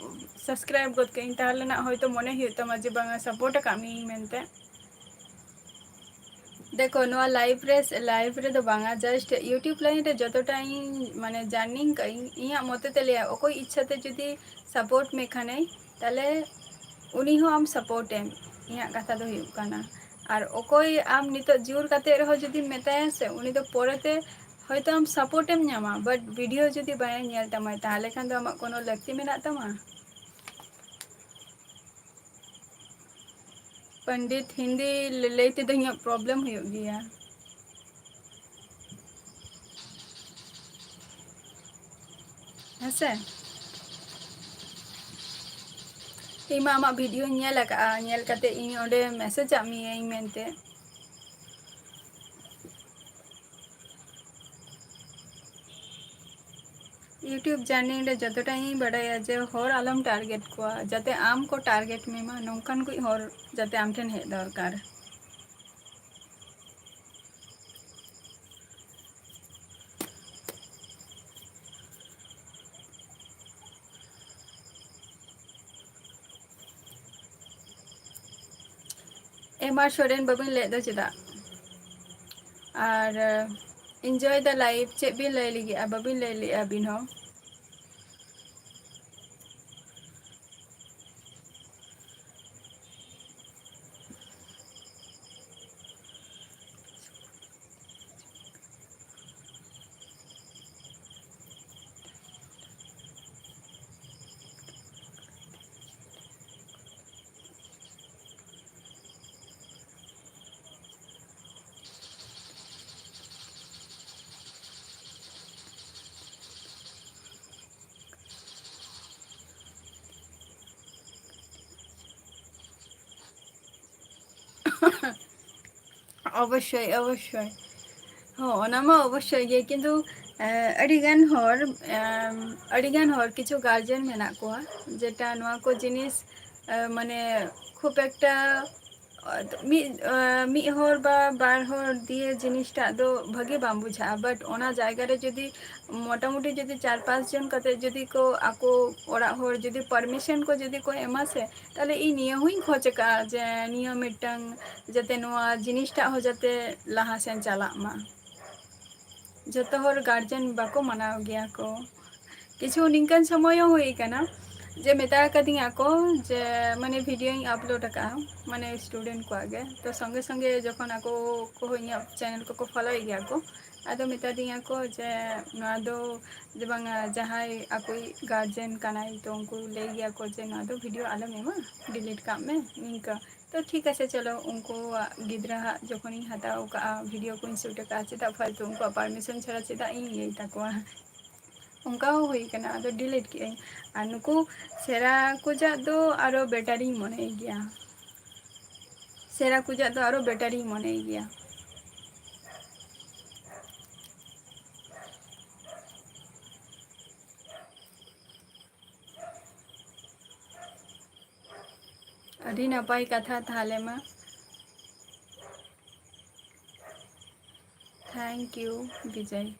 ᱥᱟᱵᱥᱠᱨᱟᱭᱤᱵ ᱜᱚᱫ ᱠᱟᱜ ᱟᱹᱧ, ᱛᱟᱦᱚᱞᱮ ᱱᱟᱜ ᱦᱚᱭᱛᱳ ᱢᱚᱱᱮ ᱦᱩᱭᱩᱜ ᱛᱟᱢᱟ ᱡᱮ, "ᱵᱟᱝᱟ, ᱥᱟᱯᱳᱨᱴ ᱟᱠᱟᱫ ᱢᱤᱭᱟᱹᱧ" ᱢᱮᱱᱛᱮ᱾ ᱫᱮᱠᱷᱚ, ᱱᱚᱣᱟ ᱞᱟᱭᱤᱵᱷ ᱨᱮ, ᱞᱟᱭᱤᱵᱷ ᱨᱮᱫᱚ ᱵᱟᱝᱟ, just YouTube ᱞᱟᱭᱤᱱ ᱨᱮ ᱡᱚᱛᱚᱴᱟ ᱤᱧ, ᱢᱟᱱᱮ, ᱡᱟᱨᱱᱤᱝ ᱠᱟᱜ ᱟᱹᱧ, ᱤᱧᱟᱹᱜ ᱢᱚᱛᱮ ᱛᱮ ᱞᱟᱹᱭᱟ, ᱚᱠᱚᱭ ᱤᱪᱪᱷᱟ ᱛᱮ ᱡᱩᱫᱤ ᱥᱟᱯᱳᱨᱴ ᱢᱮ ᱠᱷᱟᱱᱮ, ᱛᱟᱦᱞᱮ ᱩᱱᱤ ᱦᱚᱸ ᱟᱢ ᱥᱟᱯᱳᱨᱴ ᱮᱢ᱾ ᱤᱧᱟᱹᱜ ᱠᱟᱛᱷᱟ ᱫᱚ ᱦᱩᱭᱩᱜ ᱠᱟᱱᱟ, ᱟᱨ ᱚᱠᱚᱭ ᱟᱢ ᱱᱤᱛᱚᱜ ᱡᱳᱨ ᱠᱟᱛᱮ ᱨᱮᱦᱚᱸ ᱡᱩᱫᱤᱢ ᱢᱮᱛᱟᱭᱟ ᱥᱮ, ᱩᱱᱤ ᱫᱚ ᱯᱚᱨᱮᱛᱮ ᱦᱚᱭᱛᱳ ᱟᱢ ᱥᱟᱯᱳᱨᱴ ᱮᱢ ᱧᱟᱢᱟ, but ᱵᱷᱤᱰᱤᱭᱳ ᱡᱩᱫᱤ ᱵᱟᱭ ᱧᱮᱞ ᱛᱟᱢᱟᱭ, ᱛᱟᱦᱞᱮ ᱠᱷᱟᱱ ᱫᱚ ᱟᱢᱟᱜ ᱠᱳᱱᱳ ᱞᱟᱹᱠᱛᱤ ᱢᱮᱱᱟᱜ ᱛᱟᱢᱟ? ᱯᱚᱱᱰᱤᱛ, ᱦᱤᱱᱫᱤ ᱞᱟᱹᱭ ᱛᱮᱫᱚ ᱤᱧᱟᱹᱜ ᱯᱨᱚᱵᱞᱮᱢ ᱦᱩᱭᱩᱜ ᱜᱮᱭᱟ᱾ ᱦᱮᱸᱥᱮ? ᱤᱧ ᱢᱟ ᱟᱢᱟᱜ ᱵᱷᱤᱰᱤᱭᱳᱧ ᱧᱮᱞ ᱟᱠᱟᱫᱼᱟ, ᱧᱮᱞ ᱠᱟᱛᱮ ᱤᱧ ᱚᱸᱰᱮ ᱢᱮᱥᱮᱡᱽ ᱟᱫ ᱢᱤᱭᱟᱹᱧ ᱢᱮᱱᱛᱮ᱾ YouTube journey ᱨᱮ ᱡᱚᱛᱚᱴᱟ ᱤᱧ ᱵᱟᱰᱟᱭᱟ ᱡᱮ ᱦᱚᱲ ᱟᱞᱚᱢ ᱴᱟᱨᱜᱮᱴ ᱠᱚᱣᱟ, ᱡᱟᱛᱮ ᱟᱢ ᱠᱚ ᱴᱟᱨᱜᱮᱴ ᱢᱮᱢᱟ, ᱱᱚᱝᱠᱟᱱ ᱠᱚ ᱦᱚᱲ ᱡᱟᱛᱮ ᱟᱢ ᱴᱷᱮᱱ ᱦᱮᱡ ᱫᱚᱨᱠᱟᱨ᱾ ᱮᱢ ᱟᱨ ᱥᱚᱨᱮᱱ ᱵᱟᱹᱵᱤᱱ ᱞᱟᱹᱭᱮᱫ ᱫᱚ ᱪᱮᱫᱟᱜ? ᱟᱨ, ᱮ, enjoy the life, ᱪᱮᱫ ᱵᱤᱱ ᱞᱟᱹᱭ ᱞᱟᱹᱜᱤᱫᱼᱟ? ᱵᱟᱹᱵᱤᱱ ᱞᱟᱹᱭ ᱞᱮᱫᱼᱟ ᱟᱹᱵᱤᱱ ᱦᱚᱸ᱾ ᱚᱵᱚᱥᱥᱳᱭ, ᱚᱵᱚᱥᱥᱳᱭ᱾ ᱦᱚᱸ, ᱚᱱᱟ ᱢᱟ ᱚᱵᱚᱥᱥᱳᱭ ᱜᱮ, ᱠᱤᱱᱛᱩ, ᱮ, ᱟᱹᱰᱤᱜᱟᱱ ᱦᱚᱲ, ᱮᱢ, ᱟᱹᱰᱤᱜᱟᱱ ᱦᱚᱲ, ᱠᱤᱪᱷᱩ guardian ᱢᱮᱱᱟᱜ ᱠᱚᱣᱟ, ᱡᱮᱴᱟ ᱱᱚᱣᱟ ᱠᱚ ᱡᱤᱱᱤᱥ, ᱮ, ᱢᱟᱱᱮ, ᱠᱷᱩᱵ ᱮᱠᱴᱟ, ᱮ, ᱢᱤᱫ, ᱮ, ᱢᱤᱫ ᱦᱚᱲ ᱵᱟ ᱵᱟᱨ ᱦᱚᱲ ᱫᱤᱭᱮ ᱡᱤᱱᱤᱥᱴᱟᱜ ᱫᱚ ᱵᱷᱟᱹᱜᱤ ᱵᱟᱝ ᱵᱩᱡᱷᱟᱹᱜᱼᱟ, but ᱚᱱᱟ ᱡᱟᱭᱜᱟ ᱨᱮ ᱡᱩᱫᱤ ᱢᱚᱴᱟᱢᱩᱴᱤ ᱡᱩᱫᱤ ᱪᱟᱨ ᱯᱟᱸᱪ ᱡᱚᱱ ᱠᱟᱛᱮ ᱡᱩᱫᱤ ᱠᱚ ᱟᱠᱚ ᱚᱲᱟᱜ ᱦᱚᱲ ᱡᱩᱫᱤ permission ᱠᱚ ᱡᱩᱫᱤ ᱠᱚ ᱮᱢᱟ ᱥᱮ, ᱛᱟᱦᱞᱮ ᱤᱧ ᱱᱤᱭᱟᱹ ᱦᱚᱸᱧ ᱠᱷᱚᱡᱽ ᱟᱠᱟᱫᱼᱟ ᱡᱮ ᱱᱤᱭᱟᱹ ᱢᱤᱫᱴᱟᱝ ᱡᱟᱛᱮ ᱱᱚᱣᱟ ᱡᱤᱱᱤᱥᱴᱟᱜ ᱦᱚᱸ ᱡᱟᱛᱮ ᱞᱟᱦᱟ ᱥᱮᱱ ᱪᱟᱞᱟᱜ ᱢᱟ᱾ ᱡᱚᱛᱚ ᱦᱚᱲ guardian ᱵᱟᱠᱚ ᱢᱟᱱᱟᱣ ᱜᱮᱭᱟ ᱠᱚ᱾ ᱠᱤᱪᱷᱩ ᱱᱤᱝᱠᱟᱹᱱ ᱥᱚᱢᱚᱭ ᱦᱚᱸ ᱦᱩᱭ ᱟᱠᱟᱱᱟ ᱡᱮ ᱢᱮᱛᱟ ᱟᱠᱟᱫᱤᱧᱟ ᱠᱚ ᱡᱮ ᱢᱟᱱᱮ videoᱧ upload ᱟᱠᱟᱫᱼᱟ, ᱢᱟᱱᱮ student ᱠᱚᱣᱟᱜ ᱜᱮ, ᱛᱚ ᱥᱚᱸᱜᱮ ᱥᱚᱸᱜᱮ ᱡᱚᱠᱷᱚᱱ ᱟᱠᱚ ᱠᱚ ᱤᱧᱟᱹᱜ channel ᱠᱚᱠᱚ followᱮᱫ ᱜᱮᱭᱟ ᱠᱚ, ᱟᱫᱚ ᱢᱮᱛᱟ ᱫᱤᱧᱟ ᱠᱚ ᱡᱮ ᱱᱚᱣᱟ ᱫᱚ ᱡᱮ ᱵᱟᱝᱟ ᱡᱟᱦᱟᱸᱭ ᱟᱠᱚᱭᱤᱡ guardian ᱠᱟᱱᱟᱭ ᱛᱚ ᱩᱱᱠᱩ ᱞᱟᱹᱭ ᱜᱮᱭᱟ ᱠᱚ ᱡᱮ ᱱᱚᱣᱟ ᱫᱚ video ᱟᱞᱚᱢ ᱮᱢᱟ, delete ᱠᱟᱜ ᱢᱮ ᱱᱤᱝᱠᱟᱹ᱾ ᱛᱚ ᱴᱷᱤᱠ ᱟᱪᱷᱮ ᱪᱚᱞᱚ ᱩᱱᱠᱩᱣᱟᱜ ᱜᱤᱫᱽᱨᱟᱹ ᱦᱟᱜ ᱡᱚᱠᱷᱚᱱᱤᱧ ᱦᱟᱛᱟᱣ ᱟᱠᱟᱫᱼᱟ, video ᱠᱚᱧ shoot ᱟᱠᱟᱫᱼᱟ, ᱪᱮᱫᱟᱜ ᱯᱷᱟᱞᱛᱩ ᱩᱱᱠᱩᱣᱟᱜ permission ᱪᱷᱟᱲᱟ ᱪᱮᱫᱟᱜ ᱤᱧ ᱤᱭᱟᱹᱭ ᱛᱟᱠᱚᱣᱟ? ᱚᱱᱠᱟ ᱦᱚᱸ ᱦᱩᱭ ᱠᱟᱱᱟ, ᱟᱫᱚ delete ᱠᱮᱫᱟᱹᱧ᱾ ᱟᱨ ᱱᱩᱠᱩ ᱥᱮᱨᱟ ᱠᱚᱡᱟᱜ ᱫᱚ ᱟᱨᱚ betterᱤᱧ ᱢᱚᱱᱮᱭ ᱜᱮᱭᱟ, ᱥᱮᱨᱟ ᱠᱚᱡᱟᱜ ᱫᱚ ᱟᱨᱚ betterᱤᱧ ᱢᱚᱱᱮᱭ ᱜᱮᱭᱟ᱾ ᱟᱹᱰᱤ ᱱᱟᱯᱟᱭ ᱠᱟᱛᱷᱟ ᱛᱟᱦᱞᱮ ᱢᱟ᱾ Thank you, Bijoy.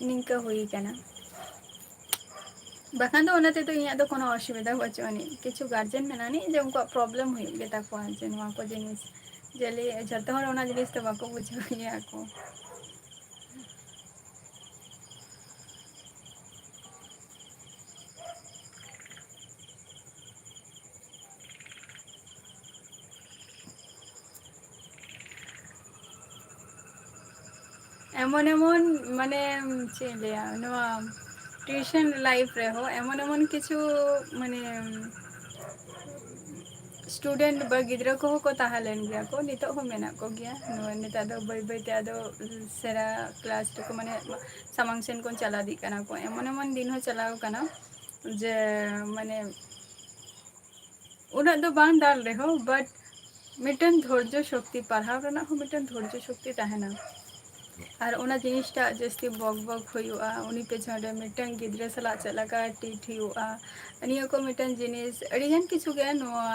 ᱱᱤᱝᱠᱟᱹ ᱦᱩᱭ ᱠᱟᱱᱟ᱾ ᱵᱟᱠᱷᱟᱱ ᱫᱚ ᱚᱱᱟ ᱛᱮᱫᱚ ᱤᱧᱟᱹᱜ ᱫᱚ ᱠᱳᱱᱳ ᱚᱥᱩᱵᱤᱫᱷᱟ ᱵᱟᱹᱪᱩᱜ ᱟᱹᱱᱤᱡ᱾ ᱠᱤᱪᱷᱩ ᱜᱟᱨᱡᱮᱱ ᱢᱮᱱᱟᱜ ᱟᱹᱱᱤᱡ ᱡᱮ ᱩᱱᱠᱩᱣᱟᱜ ᱯᱨᱚᱵᱞᱮᱢ ᱦᱩᱭᱩᱜ ᱜᱮᱛᱟ ᱠᱚᱣᱟ, ᱡᱮ ᱱᱚᱣᱟ ᱠᱚ ᱡᱤᱱᱤᱥ ᱡᱮ ᱞᱟᱹᱭ ᱡᱷᱚᱛᱚ ᱦᱚᱲ ᱚᱱᱟ ᱡᱤᱱᱤᱥ ᱫᱚ ᱵᱟᱠᱚ ᱵᱩᱡᱷᱟᱹᱣ ᱜᱮᱭᱟ ᱠᱚ᱾ ᱮᱢᱚᱱ ᱮᱢᱚᱱ, ᱢᱟᱱᱮ, ᱪᱮᱫ ᱤᱧ ᱞᱟᱹᱭᱟ, ᱱᱚᱣᱟ ᱴᱤᱭᱩᱥᱚᱱ ᱞᱟᱭᱤᱯᱷ ᱨᱮᱦᱚᱸ ᱮᱢᱚᱱ ᱮᱢᱚᱱ ᱠᱤᱪᱷᱩ, ᱢᱟᱱᱮ, ᱥᱴᱩᱰᱮᱱᱴ ᱵᱟ ᱜᱤᱫᱽᱨᱟᱹ ᱠᱚᱦᱚᱸ ᱠᱚ ᱛᱟᱦᱮᱸ ᱞᱮᱱ ᱜᱮᱭᱟ ᱠᱚ, ᱱᱤᱛᱚᱜ ᱦᱚᱸ ᱢᱮᱱᱟᱜ ᱠᱚᱜᱮᱭᱟ᱾ ᱱᱚᱣᱟ ᱱᱮᱛᱟᱨ ᱫᱚ ᱵᱟᱹᱭ ᱵᱟᱹᱭ ᱛᱮ ᱟᱫᱚ ᱥᱮᱬᱟ ᱠᱞᱟᱥ ᱨᱮᱠᱚ, ᱢᱟᱱᱮ, ᱥᱟᱢᱟᱝ ᱥᱮᱱ ᱠᱚ ᱪᱟᱞᱟᱣ ᱤᱫᱤᱜ ᱠᱟᱱᱟ ᱠᱚ᱾ ᱮᱢᱚᱱ ᱮᱢᱚᱱ ᱫᱤᱱ ᱦᱚᱸ ᱪᱟᱞᱟᱣ ᱠᱟᱱᱟ ᱡᱮ, ᱢᱟᱱᱮ, ᱩᱱᱟᱹᱜ ᱫᱚ ᱵᱟᱝ ᱫᱟᱞ ᱨᱮᱦᱚᱸ, but ᱢᱤᱫᱴᱮᱱ ᱫᱷᱳᱨᱡᱚ ᱥᱚᱠᱛᱤ, ᱯᱟᱲᱦᱟᱣ ᱨᱮᱱᱟᱜ ᱦᱚᱸ ᱢᱤᱫᱴᱮᱱ ᱫᱷᱳᱨᱡᱚ ᱥᱚᱠᱛᱤ ᱛᱟᱦᱮᱱᱟ᱾ ᱟᱨ ᱚᱱᱟ ᱡᱤᱱᱤᱥᱴᱟᱜ ᱡᱟᱹᱥᱛᱤ ᱵᱚᱠ ᱵᱚᱠ ᱦᱩᱭᱩᱜᱼᱟ, ᱩᱱᱤ ᱯᱮᱪᱷᱚᱱ ᱨᱮ ᱢᱤᱫᱴᱮᱱ ᱜᱤᱫᱽᱨᱟᱹ ᱥᱟᱞᱟᱜ ᱪᱮᱫ ᱞᱮᱠᱟ ᱴᱤᱴ ᱦᱩᱭᱩᱜᱼᱟ, ᱱᱤᱭᱟᱹ ᱠᱚ ᱢᱤᱫᱴᱮᱱ ᱡᱤᱱᱤᱥ, ᱟᱹᱰᱤᱜᱟᱱ ᱠᱤᱪᱷᱩ ᱜᱮ ᱱᱚᱣᱟ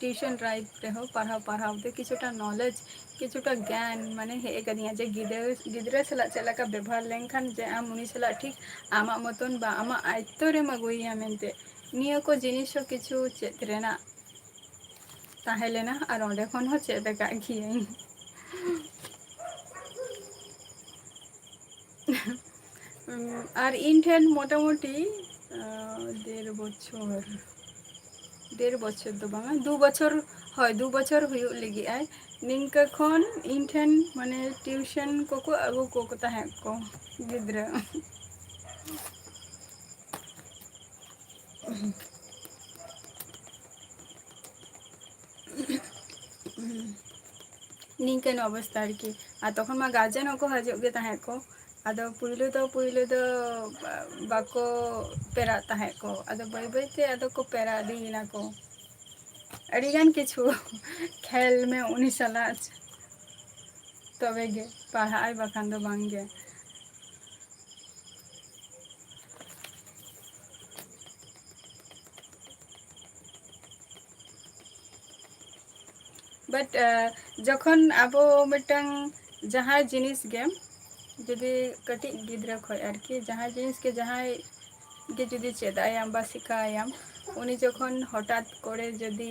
ᱴᱤᱭᱩᱥᱚᱱ ᱞᱟᱭᱤᱯᱷ ᱨᱮᱦᱚᱸ ᱯᱟᱲᱦᱟᱣ ᱯᱟᱲᱦᱟᱣ ᱛᱮ ᱠᱤᱪᱷᱩᱴᱟ ᱱᱚᱞᱮᱡᱽ, ᱠᱤᱪᱷᱩᱴᱟ ᱜᱮᱭᱟᱱ, ᱢᱟᱱᱮ, ᱦᱮᱡ ᱟᱠᱟᱫᱤᱧᱟ ᱡᱮ ᱜᱤᱫᱽᱨᱟᱹ, ᱜᱤᱫᱽᱨᱟᱹ ᱥᱟᱞᱟᱜ ᱪᱮᱫ ᱞᱮᱠᱟ ᱵᱮᱵᱚᱦᱟᱨ ᱞᱮᱱᱠᱷᱟᱱ ᱡᱮ ᱟᱢ ᱩᱱᱤ ᱥᱟᱞᱟᱜ ᱴᱷᱤᱠ ᱟᱢᱟᱜ ᱢᱚᱛᱚᱱ ᱵᱟ ᱟᱢᱟᱜ ᱟᱭᱛᱛᱚ ᱨᱮᱢ ᱟᱹᱜᱩᱭᱮᱭᱟ ᱢᱮᱱᱛᱮ, ᱱᱤᱭᱟᱹ ᱠᱚ ᱡᱤᱱᱤᱥ ᱦᱚᱸ ᱠᱤᱪᱷᱩ ᱪᱮᱫ ᱨᱮᱱᱟᱜ ᱛᱟᱦᱮᱸ ᱞᱮᱱᱟ, ᱟᱨ ᱚᱸᱰᱮ ᱠᱷᱚᱱ ᱦᱚᱸ ᱪᱮᱫ ᱟᱠᱟᱫ ᱜᱤᱭᱟᱹᱧ᱾ ᱟᱨ ᱤᱧ ᱴᱷᱮᱱ ᱢᱚᱴᱟᱢᱩᱴᱤ, ᱟᱸ, ᱰᱮᱲ ᱵᱚᱪᱷᱚᱨ, ᱰᱮᱲ ᱵᱚᱪᱷᱚᱨ ᱫᱚ ᱵᱟᱝᱟ, ᱫᱩ ᱵᱚᱪᱷᱚᱨ, ᱦᱳᱭ, ᱫᱩ ᱵᱚᱪᱷᱚᱨ ᱦᱩᱭᱩᱜ ᱞᱟᱹᱜᱤᱫ ᱟᱭ᱾ ᱱᱤᱝᱠᱟᱹ ᱠᱷᱚᱱ ᱤᱧ ᱴᱷᱮᱱ, ᱢᱟᱱᱮ, ᱴᱤᱭᱩᱥᱚᱱ ᱠᱚᱠᱚ ᱟᱹᱜᱩ ᱠᱚ ᱛᱟᱦᱮᱸᱫ ᱠᱚ ᱜᱤᱫᱽᱨᱟᱹ᱾ ᱱᱤᱝᱠᱟᱹᱱ ᱚᱵᱚᱥᱛᱟ ᱟᱨᱠᱤ᱾ ᱟᱨ ᱛᱚᱠᱷᱚᱱ ᱢᱟ ᱜᱟᱨᱡᱮᱱ ᱦᱚᱸᱠᱚ ᱦᱤᱡᱩᱜ ᱜᱮ ᱛᱟᱦᱮᱸᱫ ᱠᱚ᱾ ᱟᱫᱚ ᱯᱩᱭᱞᱩ ᱫᱚ, ᱯᱩᱭᱞᱩ ᱫᱚ ᱵᱟᱠᱚ ᱯᱮᱨᱟᱜ ᱛᱟᱦᱮᱸᱫ ᱠᱚ᱾ ᱟᱫᱚ ᱵᱟᱹᱭ ᱵᱟᱹᱭ ᱛᱮ ᱟᱫᱚ ᱠᱚ ᱯᱮᱨᱟ ᱤᱫᱤᱭᱮᱱᱟ ᱠᱚ᱾ ᱟᱹᱰᱤᱜᱟᱱ ᱠᱤᱪᱷᱩ, ᱠᱷᱮᱞ ᱢᱮ ᱩᱱᱤ ᱥᱟᱞᱟᱜ, ᱛᱚᱵᱮ ᱜᱮ ᱯᱟᱲᱦᱟᱜ ᱟᱭ, ᱵᱟᱠᱷᱟᱱ ᱫᱚ ᱵᱟᱝ ᱜᱮ᱾ But, ᱟᱸ, ᱡᱚᱠᱷᱚᱱ ᱟᱵᱚ ᱢᱤᱫᱴᱟᱝ ᱡᱟᱦᱟᱸ ᱡᱤᱱᱤᱥ ᱜᱮ, ᱡᱩᱫᱤ ᱠᱟᱹᱴᱤᱡ ᱜᱤᱫᱽᱨᱟᱹ ᱠᱷᱚᱱ ᱟᱨᱠᱤ ᱡᱟᱦᱟᱸ ᱡᱤᱱᱤᱥ ᱜᱮ ᱡᱟᱦᱟᱸᱭ ᱜᱮ ᱡᱩᱫᱤ ᱪᱮᱫ ᱟᱭᱟᱢ ᱵᱟ ᱥᱤᱠᱷᱟᱹ ᱟᱭᱟᱢ, ᱩᱱᱤ ᱡᱚᱠᱷᱚᱱ ᱦᱚᱴᱟᱛ ᱠᱚᱨᱮ ᱡᱩᱫᱤ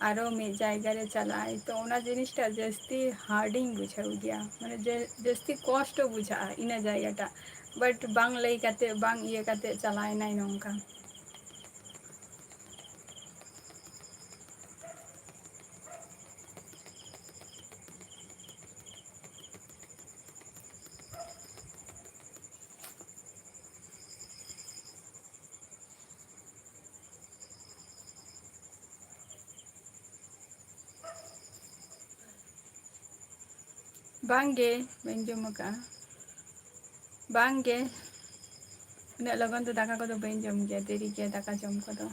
ᱟᱨᱚ ᱢᱤᱫ ᱡᱟᱭᱜᱟ ᱨᱮ ᱪᱟᱞᱟᱜ ᱟᱭ, ᱛᱚ ᱚᱱᱟ ᱡᱤᱱᱤᱥᱴᱟᱜ ᱡᱟᱹᱥᱛᱤ hard ᱤᱧ ᱵᱩᱡᱷᱟᱹᱣ ᱜᱮᱭᱟ, ᱢᱟᱱᱮ ᱡᱮ ᱡᱟᱹᱥᱛᱤ ᱠᱚᱥᱴᱚ ᱵᱩᱡᱷᱟᱹᱜᱼᱟ ᱤᱱᱟᱹ ᱡᱟᱭᱜᱟᱴᱟᱜ, but ᱵᱟᱝ ᱞᱟᱹᱭ ᱠᱟᱛᱮ ᱵᱟᱝ ᱤᱭᱟᱹ ᱠᱟᱛᱮ ᱪᱟᱞᱟᱣ ᱮᱱᱟᱭ ᱱᱚᱝᱠᱟ᱾ ᱵᱟᱝᱜᱮ, ᱵᱟᱹᱧ ᱡᱚᱢ ᱟᱠᱟᱫᱼᱟ᱾ ᱵᱟᱝᱜᱮ, ᱩᱱᱟᱹᱜ ᱞᱚᱜᱚᱱ ᱫᱚ ᱫᱟᱠᱟ ᱠᱚᱫᱚ ᱵᱟᱹᱧ ᱡᱚᱢ ᱜᱮᱭᱟ, ᱫᱮᱨᱤ ᱜᱮᱭᱟ ᱫᱟᱠᱟ ᱡᱚᱢ ᱠᱚᱫᱚ᱾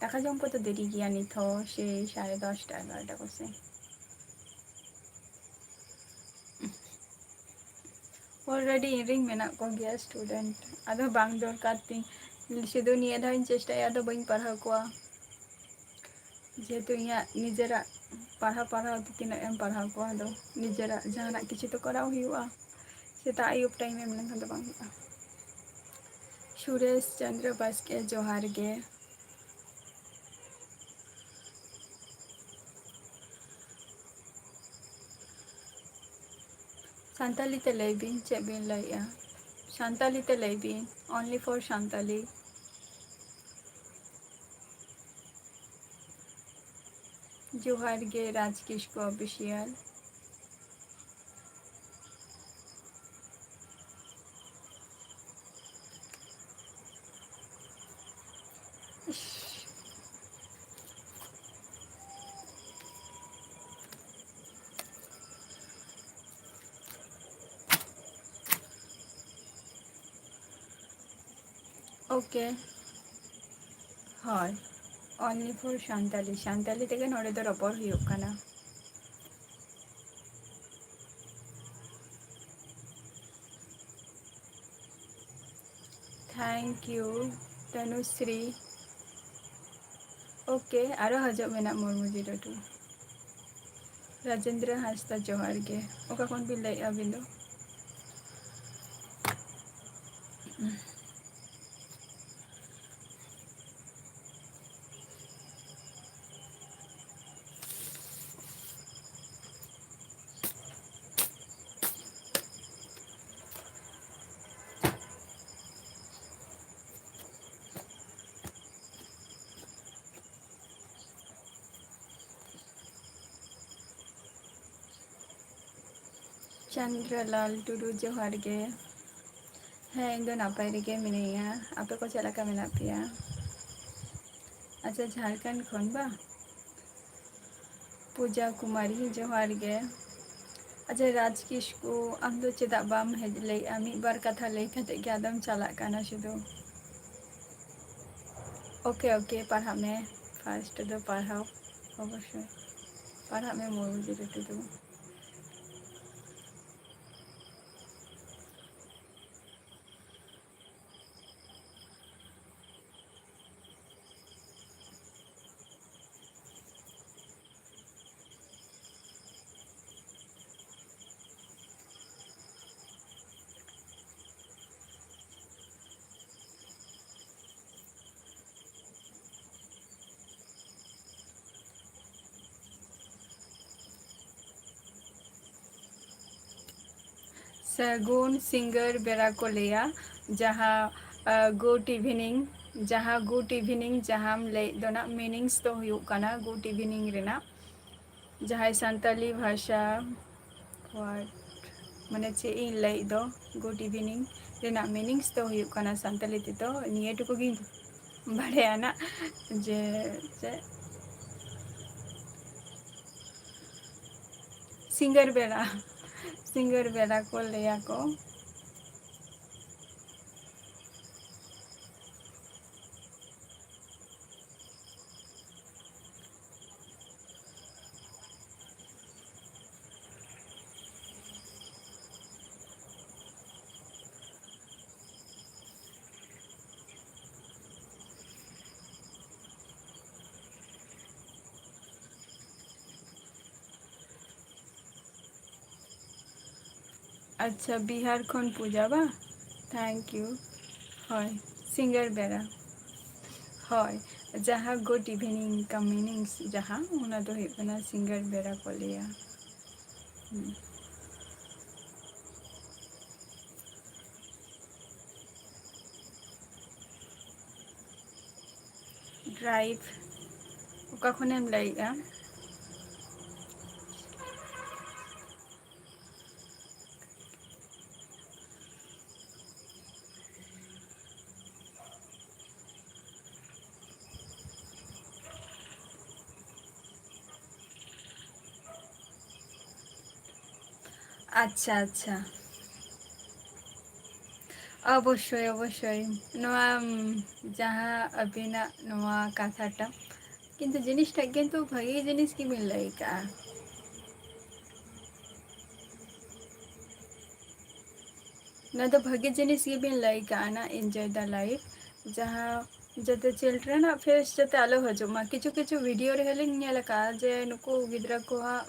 ᱫᱟᱠᱟ ᱡᱚᱢ ᱠᱚᱫᱚ ᱫᱮᱨᱤ ᱜᱮᱭᱟ, ᱱᱤᱛ ᱦᱚᱸ ᱥᱮᱭ ᱥᱟᱲᱮ ᱫᱚᱥᱴᱟ, ᱮᱜᱟᱨᱚᱴᱟ ᱠᱚᱥᱮᱫ᱾ Already ᱤᱧ ᱨᱮᱱ ᱢᱮᱱᱟᱜ ᱠᱚᱜᱮᱭᱟ student, ᱟᱫᱚ ᱵᱟᱝ ᱫᱚᱨᱠᱟᱨ ᱛᱤᱧ᱾ ᱥᱩᱫᱷᱩ ᱱᱤᱭᱟᱹ ᱫᱷᱟᱣ ᱤᱧ ᱪᱮᱥᱴᱟᱭᱟ, ᱟᱫᱚ ᱵᱟᱹᱧ ᱯᱟᱲᱦᱟᱣ ᱠᱚᱣᱟ, ᱡᱮᱦᱮᱛᱩ ᱤᱧᱟᱹᱜ ᱱᱤᱡᱮᱨᱟᱜ ᱯᱟᱲᱦᱟᱣ ᱯᱟᱲᱦᱟᱣ ᱛᱮ ᱛᱤᱱᱟᱹᱜ ᱮᱢ ᱯᱟᱲᱦᱟᱣ ᱠᱚᱣᱟ, ᱟᱫᱚ ᱱᱤᱡᱮᱨᱟᱜ ᱡᱟᱦᱟᱱᱟᱜ ᱠᱤᱪᱷᱩ ᱛᱚ ᱠᱚᱨᱟᱣ ᱦᱩᱭᱩᱜᱼᱟ᱾ ᱥᱮᱛᱟᱜ ᱟᱹᱭᱩᱵ time ᱮᱢ ᱞᱮᱱᱠᱷᱟᱱ ᱫᱚ ᱵᱟᱝ ᱦᱩᱭᱩᱜᱼᱟ᱾ ᱥᱩᱨᱮᱥ ᱪᱚᱱᱫᱨᱚ ᱵᱟᱥᱠᱮ, ᱡᱚᱦᱟᱨ ᱜᱮ᱾ ᱥᱟᱱᱛᱟᱞᱤ ᱛᱮ ᱞᱟᱹᱭ ᱵᱤᱱ, ᱪᱮᱫ ᱵᱤᱱ ᱞᱟᱹᱭᱮᱜᱼᱟ? ᱥᱟᱱᱛᱟᱞᱤ ᱛᱮ ᱞᱟᱹᱭ ᱵᱤᱱ, only for ᱥᱟᱱᱛᱟᱞᱤ᱾ ᱡᱚᱦᱟᱨ ᱜᱮ ᱨᱟᱡᱽ ᱠᱤᱥᱠᱩ official᱾ OK, ᱦᱳᱭ, only for ᱥᱟᱱᱛᱟᱞᱤ, ᱥᱟᱱᱛᱟᱞᱤ ᱛᱮᱜᱮ ᱱᱚᱰᱮ ᱫᱚ ᱨᱚᱯᱚᱲ ᱦᱩᱭᱩᱜ ᱠᱟᱱᱟ᱾ Thank you, ᱛᱟᱱᱩᱥᱨᱤ᱾ OK, ᱟᱨᱚ ᱦᱤᱡᱩᱜ ᱢᱮᱱᱟᱜ ᱢᱩᱨᱢᱩ ᱡᱤᱨᱳ ᱴᱩ᱾ ᱨᱟᱡᱮᱱᱫᱨᱚ ᱦᱟᱸᱥᱫᱟ, ᱡᱚᱦᱟᱨ ᱜᱮ᱾ ᱚᱠᱟ ᱠᱷᱚᱱ ᱵᱤᱱ ᱞᱟᱹᱭᱮᱫᱼᱟ ᱟᱹᱵᱤᱱ ᱫᱚ? ᱪᱚᱱᱫᱨᱚᱞᱟᱞ ᱴᱩᱰᱩ, ᱡᱚᱦᱟᱨ ᱜᱮ᱾ ᱦᱮᱸ, ᱤᱧ ᱫᱚ ᱱᱟᱯᱟᱭ ᱨᱮᱜᱮ ᱢᱤᱱᱟᱹᱧᱟ᱾ ᱟᱯᱮ ᱠᱚ ᱪᱮᱫ ᱞᱮᱠᱟ ᱢᱮᱱᱟᱜ ᱯᱮᱭᱟ? ᱟᱪᱪᱷᱟ, ᱡᱷᱟᱲᱠᱷᱚᱸᱰ ᱠᱷᱚᱱ ᱵᱟ? ᱯᱩᱡᱟ ᱠᱩᱢᱟᱨᱤ, ᱡᱚᱦᱟᱨ ᱜᱮ᱾ ᱟᱪᱪᱷᱟ, ᱨᱟᱡᱽ ᱠᱤᱥᱠᱩ, ᱟᱢ ᱫᱚ ᱪᱮᱫᱟᱜ ᱵᱟᱢ ᱦᱮᱡ ᱞᱟᱹᱭᱮᱜᱼᱟ? ᱢᱤᱫ ᱵᱟᱨ ᱠᱟᱛᱷᱟ ᱞᱟᱹᱭ ᱠᱟᱛᱮ ᱜᱮ ᱟᱫᱚᱢ ᱪᱟᱞᱟᱜ ᱠᱟᱱᱟ ᱥᱩᱫᱷᱩ᱾ ᱳᱠᱮ, ᱳᱠᱮ, ᱯᱟᱲᱦᱟᱜ ᱢᱮ᱾ ᱯᱷᱟᱥᱴ ᱫᱚ ᱯᱟᱲᱦᱟᱣ, ᱚᱵᱚᱥᱥᱳᱭ᱾ ᱯᱟᱲᱦᱟᱜ ᱢᱮ, ᱢᱳᱨ ᱡᱤᱨᱟᱹ ᱴᱩᱰᱩ᱾ ᱥᱟᱹᱜᱩᱱ ᱥᱤᱸᱜᱟᱹᱲ ᱵᱮᱲᱟ ᱠᱚ ᱞᱟᱹᱭᱟ, ᱡᱟᱦᱟᱸ, ᱟᱸ, good evening, ᱡᱟᱦᱟᱸ good evening ᱡᱟᱦᱟᱸᱢ ᱞᱟᱹᱭᱮᱫ ᱫᱚ ᱱᱟᱜ, meanings ᱫᱚ ᱦᱩᱭᱩᱜ ᱠᱟᱱᱟ good evening ᱨᱮᱱᱟᱜ, ᱡᱟᱦᱟᱸᱭ ᱥᱟᱱᱛᱟᱞᱤ ᱵᱷᱟᱥᱟ, what, ᱢᱟᱱᱮ ᱪᱮᱫ ᱤᱧ ᱞᱟᱹᱭᱮᱫ ᱫᱚ, good evening ᱨᱮᱱᱟᱜ meanings ᱫᱚ ᱦᱩᱭᱩᱜ ᱠᱟᱱᱟ ᱥᱟᱱᱛᱟᱞᱤ ᱛᱮᱫᱚ, ᱱᱤᱭᱟᱹ ᱴᱩᱠᱩ ᱜᱤᱧ ᱵᱟᱲᱟᱭᱟ ᱱᱟᱜ, ᱡᱮ ᱪᱮᱫ ᱥᱤᱸᱜᱟᱹᱲ ᱵᱮᱲᱟ, ᱥᱤᱸᱜᱟᱹᱲ ᱵᱮᱲᱟ ᱠᱚ ᱞᱟᱹᱭᱟ ᱠᱚ᱾ ᱟᱪᱪᱷᱟ, ᱵᱤᱦᱟᱨ ᱠᱷᱚᱱ ᱯᱩᱡᱟ ᱵᱟ? Thank you. ᱦᱳᱭ, ᱥᱤᱸᱜᱟᱹᱲ ᱵᱮᱲᱟ᱾ ᱦᱳᱭ, ᱡᱟᱦᱟᱸ good evening ᱠᱟᱢᱤᱱᱤᱝᱥ ᱡᱟᱦᱟᱸ, ᱚᱱᱟ ᱫᱚ ᱦᱩᱭᱩᱜ ᱠᱟᱱᱟ ᱥᱤᱸᱜᱟᱹᱲ ᱵᱮᱲᱟ ᱠᱚ ᱞᱟᱹᱭᱟ᱾ ᱦᱩᱸ᱾ ᱰᱨᱟᱭᱤᱵᱷ, ᱚᱠᱟ ᱠᱷᱚᱱᱮᱢ ᱞᱟᱹᱭᱮᱜᱼᱟ? ᱟᱪᱪᱷᱟ, ᱟᱪᱪᱷᱟ᱾ ᱚᱵᱚᱥᱥᱳᱭ, ᱚᱵᱚᱥᱥᱳᱭ᱾ ᱱᱚᱣᱟ, ᱩᱢ, ᱡᱟᱦᱟᱸ ᱟᱹᱵᱤᱱᱟᱜ ᱱᱚᱣᱟ ᱠᱟᱛᱷᱟᱴᱟ, ᱠᱤᱱᱛᱩ ᱡᱤᱱᱤᱥᱴᱟᱜ ᱠᱤᱱᱛᱩ ᱵᱷᱟᱹᱜᱤ ᱡᱤᱱᱤᱥ ᱜᱮᱵᱤᱱ ᱞᱟᱹᱭ ᱠᱟᱜᱼᱟ᱾ ᱱᱚᱣᱟ ᱫᱚ ᱵᱷᱟᱹᱜᱤ ᱡᱤᱱᱤᱥ ᱜᱮᱵᱤᱱ ᱞᱟᱹᱭ ᱠᱟᱜᱼᱟ ᱱᱟ, enjoy the life᱾ ᱡᱟᱦᱟᱸ ᱡᱟᱛᱮ children ᱟᱜ face ᱡᱟᱛᱮ ᱟᱞᱚ ᱦᱤᱡᱩᱜ ᱢᱟ᱾ ᱠᱤᱪᱷᱩ ᱠᱤᱪᱷᱩ video ᱨᱮᱦᱚᱸ ᱞᱤᱧ ᱧᱮᱞ ᱟᱠᱟᱫᱼᱟ ᱡᱮ ᱱᱩᱠᱩ ᱜᱤᱫᱽᱨᱟᱹ ᱠᱚᱣᱟᱜ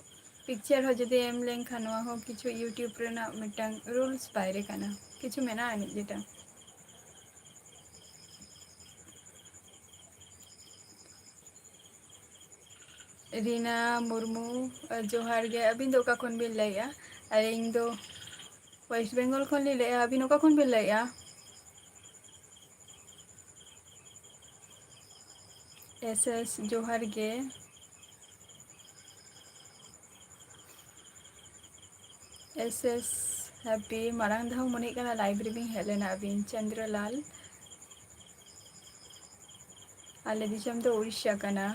picture ᱦᱚᱸ ᱡᱩᱫᱤ ᱮᱢ ᱞᱮᱱᱠᱷᱟᱱ, ᱱᱚᱣᱟ ᱦᱚᱸ ᱠᱤᱪᱷᱩ YouTube ᱨᱮᱱᱟᱜ ᱢᱤᱫᱴᱟᱝ rules ᱵᱟᱭᱨᱮ ᱠᱟᱱᱟ, ᱠᱤᱪᱷᱩ ᱢᱮᱱᱟᱜᱼᱟ ᱟᱹᱱᱤᱡ ᱡᱮᱴᱟ᱾ ᱨᱤᱱᱟ ᱢᱩᱨᱢᱩ, ᱡᱚᱦᱟᱨ ᱜᱮ᱾ ᱟᱹᱵᱤᱱ ᱫᱚ ᱚᱠᱟ ᱠᱷᱚᱱ ᱵᱤᱱ ᱞᱟᱹᱭᱮᱜᱼᱟ? ᱟᱨ ᱤᱧ ᱫᱚ West Bengal ᱠᱷᱚᱱ ᱞᱤᱧ ᱞᱟᱹᱭᱮᱜᱼᱟ᱾ ᱟᱹᱵᱤᱱ ᱚᱠᱟ ᱠᱷᱚᱱ ᱵᱤᱱ ᱞᱟᱹᱭᱮᱜᱼᱟ? ᱮᱥ ᱮᱥ, ᱡᱚᱦᱟᱨ ᱜᱮ᱾ S S, happy᱾ ᱢᱟᱲᱟᱝ ᱫᱷᱟᱣ ᱢᱚᱱᱮᱜ ᱠᱟᱱᱟ live ᱨᱮᱵᱤᱱ ᱦᱮᱡ ᱞᱮᱱᱟ ᱟᱹᱵᱤᱱ, ᱪᱚᱱᱫᱨᱚᱞᱟᱞ᱾ ᱟᱞᱮ ᱫᱤᱥᱚᱢ ᱫᱚ ᱩᱲᱤᱥᱥᱟ ᱠᱟᱱᱟ᱾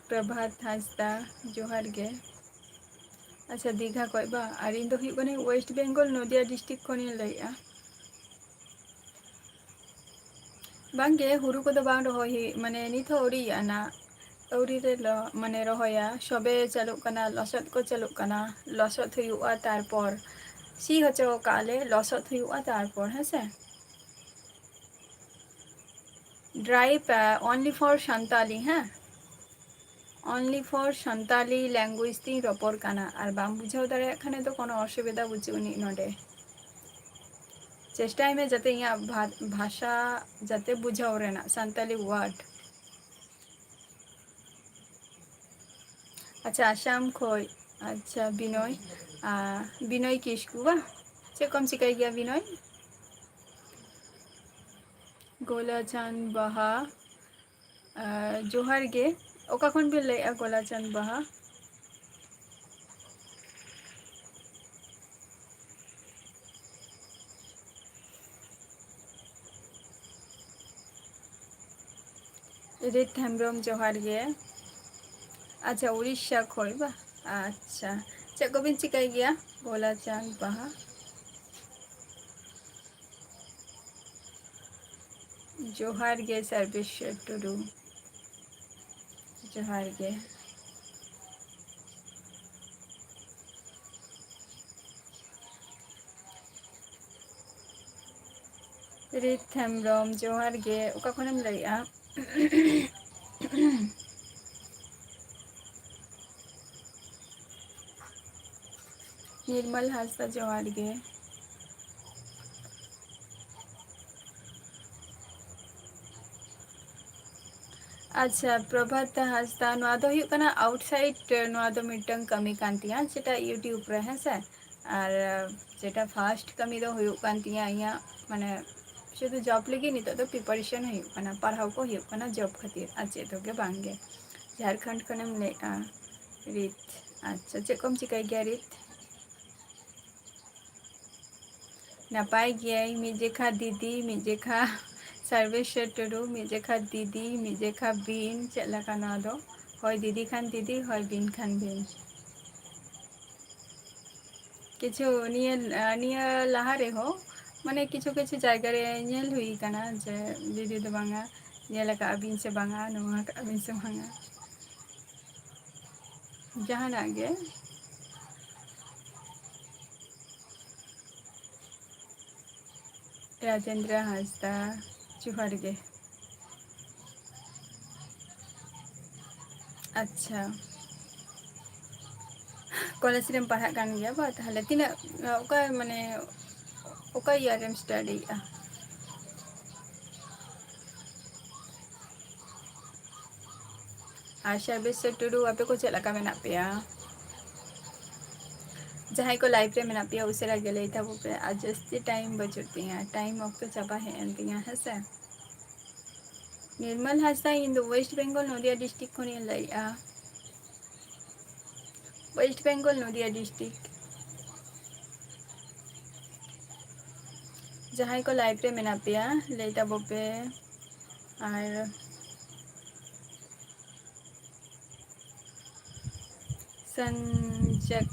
ᱯᱨᱚᱵᱷᱟᱛ ᱦᱟᱸᱥᱫᱟ, ᱡᱚᱦᱟᱨ ᱜᱮ᱾ ᱟᱪᱪᱷᱟ, ᱫᱤᱜᱷᱟ ᱠᱷᱚᱡ ᱵᱟ? ᱟᱨ ᱤᱧ ᱫᱚ ᱦᱩᱭᱩᱜ ᱠᱟᱹᱱᱟᱹᱧ West Bengal, ᱱᱚᱫᱤᱭᱟ district ᱠᱷᱚᱱᱤᱧ ᱞᱟᱹᱭᱮᱜᱼᱟ᱾ ᱵᱟᱝᱜᱮ, ᱦᱩᱲᱩ ᱠᱚᱫᱚ ᱵᱟᱝ ᱨᱚᱦᱚᱭ ᱦᱩᱭᱩᱜ, ᱢᱟᱱᱮ, ᱱᱤᱛ ᱦᱚᱸ ᱟᱹᱣᱨᱤᱭᱟᱜᱼᱟ ᱱᱟᱜ᱾ ᱟᱹᱣᱨᱤ ᱨᱮ ᱞᱚ-, ᱢᱟᱱᱮ, ᱨᱚᱦᱚᱭᱟ᱾ ᱥᱚᱵᱮ ᱪᱟᱹᱞᱩᱜ ᱠᱟᱱᱟ, ᱞᱚᱥᱚᱫ ᱠᱚ ᱪᱟᱹᱞᱩᱜ ᱠᱟᱱᱟ᱾ ᱞᱚᱥᱚᱫ ᱦᱩᱭᱩᱜᱼᱟ, ᱛᱟᱨᱯᱚᱨ ᱥᱤ ᱦᱚᱪᱚ ᱠᱟᱜᱼᱟ ᱞᱮ, ᱞᱚᱥᱚᱫ ᱦᱩᱭᱩᱜᱼᱟ, ᱛᱟᱨᱯᱚᱨ, ᱦᱮᱸ ᱥᱮ᱾ Drive, uh, only for Santali, ᱦᱮᱸ? Only for Santali language ᱛᱤᱧ ᱨᱚᱯᱚᱲ ᱠᱟᱱᱟ, ᱟᱨ ᱵᱟᱢ ᱵᱩᱡᱷᱟᱹᱣ ᱫᱟᱲᱮᱭᱟᱜ ᱠᱷᱟᱱ ᱫᱚ ᱠᱳᱱᱳ ᱚᱥᱩᱵᱤᱫᱷᱟ ᱵᱟᱹᱪᱩᱜ ᱟᱹᱱᱤᱡ ᱱᱚᱰᱮ᱾ ᱪᱮᱥᱴᱟᱭ ᱢᱮ ᱡᱟᱛᱮ ᱤᱧᱟᱹᱜ ᱵᱷᱟ-, ᱵᱷᱟᱥᱟ ᱡᱟᱛᱮ ᱵᱩᱡᱷᱟᱹᱣ ᱨᱮᱱᱟᱜ, ᱥᱟᱱᱛᱟᱞᱤ word᱾ ᱟᱪᱪᱷᱟ, ᱟᱥᱟᱢ ᱠᱷᱚᱡ᱾ ᱟᱪᱪᱷᱟ, ᱵᱤᱱᱚᱭ, ᱟᱨ ᱵᱤᱱᱚᱭ ᱠᱤᱥᱠᱩ ᱵᱟ? ᱪᱮᱫ ᱠᱚᱢ ᱪᱤᱠᱟᱹᱭ ᱜᱮᱭᱟ ᱵᱤᱱᱚᱭ? ᱜᱳᱞᱟᱪᱟᱸᱫ ᱵᱟᱦᱟ, ᱟᱨ ᱡᱚᱦᱟᱨ ᱜᱮ᱾ ᱚᱠᱟ ᱠᱷᱚᱱ ᱵᱤᱱ ᱞᱟᱹᱭᱮᱫᱼᱟ ᱜᱳᱞᱟᱪᱟᱸᱫ ᱵᱟᱦᱟ? ᱨᱤᱛ ᱦᱮᱢᱵᱨᱚᱢ, ᱡᱚᱦᱟᱨ ᱜᱮ᱾ ᱟᱪᱪᱷᱟ, ᱩᱲᱤᱥᱥᱟ ᱠᱷᱚᱡ ᱵᱟ? ᱟᱪᱪᱷᱟ, ᱪᱮᱫ ᱠᱚᱵᱤᱱ ᱪᱤᱠᱟᱹᱭ ᱜᱮᱭᱟ? ᱜᱳᱞᱟᱪᱟᱸᱫ ᱵᱟᱦᱟ᱾ ᱡᱚᱦᱟᱨ ᱜᱮ ᱥᱚᱨᱵᱮᱥᱥᱚᱨ ᱴᱩᱰᱩ, ᱡᱚᱦᱟᱨ ᱜᱮ᱾ ᱨᱤᱛ ᱦᱮᱢᱵᱨᱚᱢ, ᱡᱚᱦᱟᱨ ᱜᱮ᱾ ᱚᱠᱟ ᱠᱷᱚᱱᱮᱢ ᱞᱟᱹᱭᱮᱜᱼᱟ? ᱱᱤᱨᱢᱚᱞ ᱦᱟᱸᱥᱫᱟ, ᱡᱚᱦᱟᱨ ᱜᱮ᱾ ᱟᱪᱪᱷᱟ, ᱯᱨᱚᱵᱷᱟᱛ ᱦᱟᱸᱥᱫᱟ, ᱱᱚᱣᱟ ᱫᱚ ᱦᱩᱭᱩᱜ ᱠᱟᱱᱟ outside, ᱱᱚᱣᱟ ᱫᱚ ᱢᱤᱫᱴᱟᱝ ᱠᱟᱹᱢᱤ ᱠᱟᱱ ᱛᱤᱧᱟᱹ, ᱡᱮᱴᱟ YouTube ᱨᱮ, ᱦᱮᱸ ᱥᱮ? ᱟᱨ ᱡᱮᱴᱟ first ᱠᱟᱹᱢᱤ ᱫᱚ ᱦᱩᱭᱩᱜ ᱠᱟᱱ ᱛᱤᱧᱟᱹ ᱤᱧᱟᱹᱜ, ᱢᱟᱱᱮ, ᱥᱩᱫᱷᱩ job ᱞᱟᱹᱜᱤᱫ ᱱᱤᱛᱚᱜ ᱫᱚ preparation ᱦᱩᱭᱩᱜ ᱠᱟᱱᱟ, ᱯᱟᱲᱦᱟᱣ ᱠᱚ ᱦᱩᱭᱩᱜ ᱠᱟᱱᱟ job ᱠᱷᱟᱹᱛᱤᱨ, ᱟᱨ ᱪᱮᱫ ᱦᱚᱸ ᱜᱮ ᱵᱟᱝ ᱜᱮ᱾ ᱡᱷᱟᱲᱠᱷᱚᱸᱰ ᱠᱷᱚᱱᱮᱢ ᱞᱟᱹᱭᱮᱫᱼᱟ ᱨᱤᱛ? ᱟᱪᱪᱷᱟ, ᱪᱮᱫ ᱠᱚᱢ ᱪᱤᱠᱟᱹᱭ ᱜᱮᱭᱟ ᱨᱤᱛ? ᱱᱟᱯᱟᱭ ᱜᱤᱭᱟᱹᱧ, ᱢᱤᱫ ᱡᱮᱠᱷᱟ ᱫᱤᱫᱤ, ᱢᱤᱫ ᱡᱮᱠᱷᱟ ᱥᱚᱨᱵᱮᱥᱥᱚᱨ ᱴᱩᱰᱩ, ᱢᱤᱫ ᱡᱮᱠᱷᱟ ᱫᱤᱫᱤ, ᱢᱤᱫ ᱡᱮᱠᱷᱟ ᱵᱤᱱ᱾ ᱪᱮᱫ ᱞᱮᱠᱟ ᱱᱚᱣᱟ ᱫᱚ? ᱦᱳᱭ ᱫᱤᱫᱤ ᱠᱷᱟᱱ ᱫᱤᱫᱤ, ᱦᱳᱭ ᱵᱤᱱ ᱠᱷᱟᱱ ᱵᱤᱱ᱾ ᱠᱤᱪᱷᱩ ᱱᱤᱭᱟᱹ, ᱱᱤᱭᱟᱹ ᱞᱟᱦᱟ ᱨᱮᱦᱚᱸ, ᱢᱟᱱᱮ, ᱠᱤᱪᱷᱩ ᱠᱤᱪᱷᱩ ᱡᱟᱭᱜᱟ ᱨᱮ ᱧᱮᱞ ᱦᱩᱭ ᱠᱟᱱᱟ ᱡᱮ ᱫᱤᱫᱤ ᱫᱚ ᱵᱟᱝᱟ, ᱧᱮᱞ ᱟᱠᱟᱫ ᱵᱤᱱ ᱥᱮ ᱵᱟᱝᱟ, ᱱᱚᱣᱟ ᱟᱠᱟᱫ ᱵᱤᱱ ᱥᱮ ᱵᱟᱝᱟ, ᱡᱟᱦᱟᱱᱟᱜ ᱜᱮ᱾ ᱨᱟᱡᱮᱱᱫᱨᱚ ᱦᱟᱸᱥᱫᱟ, ᱡᱚᱦᱟᱨ ᱜᱮ᱾ ᱟᱪᱪᱷᱟ, ᱠᱚᱞᱮᱡᱽ ᱨᱮᱢ ᱯᱟᱲᱦᱟᱜ ᱠᱟᱱ ᱜᱮᱭᱟ ᱵᱟ? ᱛᱟᱦᱚᱞᱮ ᱛᱤᱱᱟᱹᱜ, ᱚᱠᱟ, ᱢᱟᱱᱮ, ᱚᱠᱟ year ᱨᱮᱢ studyᱭᱮᱫᱼᱟ? ᱟᱨ ᱥᱚᱨᱵᱮᱥᱥᱚᱨ ᱴᱩᱰᱩ, ᱟᱯᱮ ᱠᱚ ᱪᱮᱫ ᱞᱮᱠᱟ ᱢᱮᱱᱟᱜ ᱯᱮᱭᱟ? ᱡᱟᱦᱟᱸᱭ ᱠᱚ live ᱨᱮ ᱢᱮᱱᱟᱜ ᱯᱮᱭᱟ, ᱩᱥᱟᱹᱨᱟ ᱜᱮ ᱞᱟᱹᱭ ᱛᱟᱵᱚ ᱯᱮ᱾ ᱟᱨ ᱡᱟᱹᱥᱛᱤ time ᱵᱟᱹᱪᱩᱜ ᱛᱤᱧᱟᱹ, time ᱚᱠᱛᱚ ᱪᱟᱵᱟ ᱦᱮᱡ ᱮᱱ ᱛᱤᱧᱟᱹ, ᱦᱮᱸ ᱥᱮ᱾ ᱱᱤᱨᱢᱚᱞ ᱦᱟᱸᱥᱫᱟ, ᱤᱧ ᱫᱚ West Bengal, ᱱᱚᱫᱤᱭᱟ district ᱠᱷᱚᱱᱤᱧ ᱞᱟᱹᱭᱮᱫᱼᱟ᱾ West Bengal, ᱱᱚᱫᱤᱭᱟ district᱾ ᱡᱟᱦᱟᱸᱭ ᱠᱚ live ᱨᱮ ᱢᱮᱱᱟᱜ ᱯᱮᱭᱟ, ᱞᱟᱹᱭ ᱛᱟᱵᱚ ᱯᱮ᱾ ᱟᱨ ᱥᱚᱧᱡᱚᱠ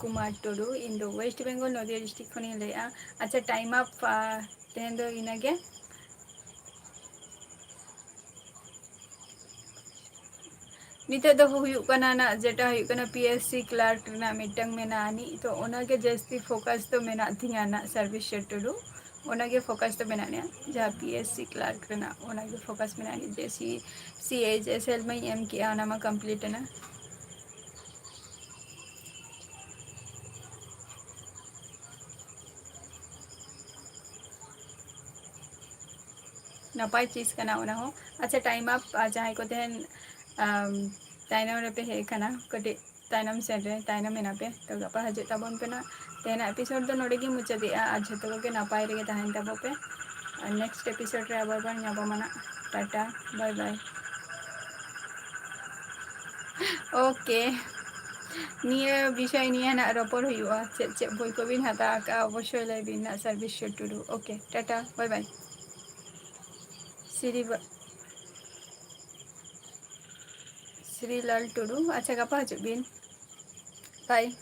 ᱠᱩᱢᱟᱨ ᱴᱩᱰᱩ, ᱤᱧ ᱫᱚ West Bengal, ᱱᱚᱫᱤᱭᱟ district ᱠᱷᱚᱱᱤᱧ ᱞᱟᱹᱭᱮᱫᱼᱟ᱾ ᱟᱪᱪᱷᱟ, time up, ᱟ, ᱛᱮᱦᱮᱧ ᱫᱚ ᱤᱱᱟᱹᱜᱮ᱾ ᱱᱤᱛᱚᱜ ᱫᱚ ᱦᱩᱭᱩᱜ ᱠᱟᱱᱟ ᱱᱟᱜ, ᱡᱮᱴᱟ ᱦᱩᱭᱩᱜ ᱠᱟᱱᱟ P S C clerk ᱨᱮᱱᱟᱜ ᱢᱤᱫᱴᱟᱝ ᱢᱮᱱᱟᱜᱼᱟ ᱟᱹᱱᱤᱡ, ᱛᱚ ᱚᱱᱟᱜᱮ ᱡᱟᱹᱥᱛᱤ focus ᱫᱚ ᱢᱮᱱᱟᱜ ᱛᱤᱧᱟᱹ ᱱᱟᱜ, ᱥᱚᱨᱵᱮᱥᱥᱚᱨ ᱴᱩᱰᱩ, ᱚᱱᱟᱜᱮ focus ᱫᱚ ᱢᱮᱱᱟᱜ ᱞᱤᱧᱟ, ᱡᱟᱦᱟᱸ P S C clerk ᱨᱮᱱᱟᱜ ᱚᱱᱟᱜᱮ focus ᱢᱮᱱᱟᱜ ᱞᱤᱧᱟ, ᱡᱮ C, C H S L ᱢᱟᱧ ᱮᱢ ᱠᱮᱜᱼᱟ, ᱚᱱᱟ ᱢᱟ complete ᱮᱱᱟ᱾ ᱱᱟᱯᱟᱭ ᱪᱤᱡᱽ ᱠᱟᱱᱟ ᱚᱱᱟ ᱦᱚᱸ᱾ ᱟᱪᱪᱷᱟ, time up, ᱟᱨ ᱡᱟᱦᱟᱸᱭ ᱠᱚ ᱛᱮᱦᱮᱧ, ᱟᱢ, ᱛᱟᱭᱱᱚᱢ ᱨᱮᱯᱮ ᱦᱮᱡ ᱟᱠᱟᱱᱟ, ᱠᱟᱹᱴᱤᱡ ᱛᱟᱭᱱᱚᱢ ᱥᱮᱫ ᱨᱮ ᱛᱟᱭᱱᱚᱢ ᱮᱱᱟ ᱯᱮ, ᱛᱚ ᱜᱟᱯᱟ ᱦᱤᱡᱩᱜ ᱛᱟᱵᱚᱱ ᱯᱮ ᱱᱟᱜ᱾ ᱛᱮᱦᱮᱧᱟᱜ episode ᱫᱚ ᱱᱚᱰᱮ ᱜᱮ ᱢᱩᱪᱟᱹᱫᱮᱜᱼᱟ, ᱟᱨ ᱡᱷᱚᱛᱚ ᱠᱚᱜᱮ ᱱᱟᱯᱟᱭ ᱨᱮᱜᱮ ᱛᱟᱦᱮᱱ ᱛᱟᱵᱚ ᱯᱮ, ᱟᱨ next episode ᱨᱮ ᱟᱵᱟᱨ ᱵᱚᱱ ᱧᱟᱯᱟᱢᱟ ᱱᱟᱜ᱾ Tata, bye bye᱾ Okay, ᱱᱤᱭᱟᱹ ᱵᱤᱥᱚᱭ ᱱᱤᱭᱮ ᱱᱟᱜ ᱨᱚᱯᱚᱲ ᱦᱩᱭᱩᱜᱼᱟ, ᱪᱮᱫ ᱪᱮᱫ ᱵᱳᱭ ᱠᱚᱵᱤᱱ ᱦᱟᱛᱟᱣ ᱟᱠᱟᱫᱼᱟ, ᱚᱵᱚᱥᱥᱳᱭ ᱞᱟᱹᱭ ᱵᱤᱱ ᱱᱟᱜ, ᱥᱚᱨᱵᱮᱥᱥᱚᱨ ᱴᱩᱰᱩ᱾ Okay, Tata, bye bye᱾ Shri ᱵᱟ-, ᱥᱨᱤᱞᱟᱞ ᱴᱩᱰᱩ, ᱟᱪᱪᱷᱟ, ᱜᱟᱯᱟ ᱦᱤᱡᱩᱜ ᱵᱤᱱ᱾ Bye᱾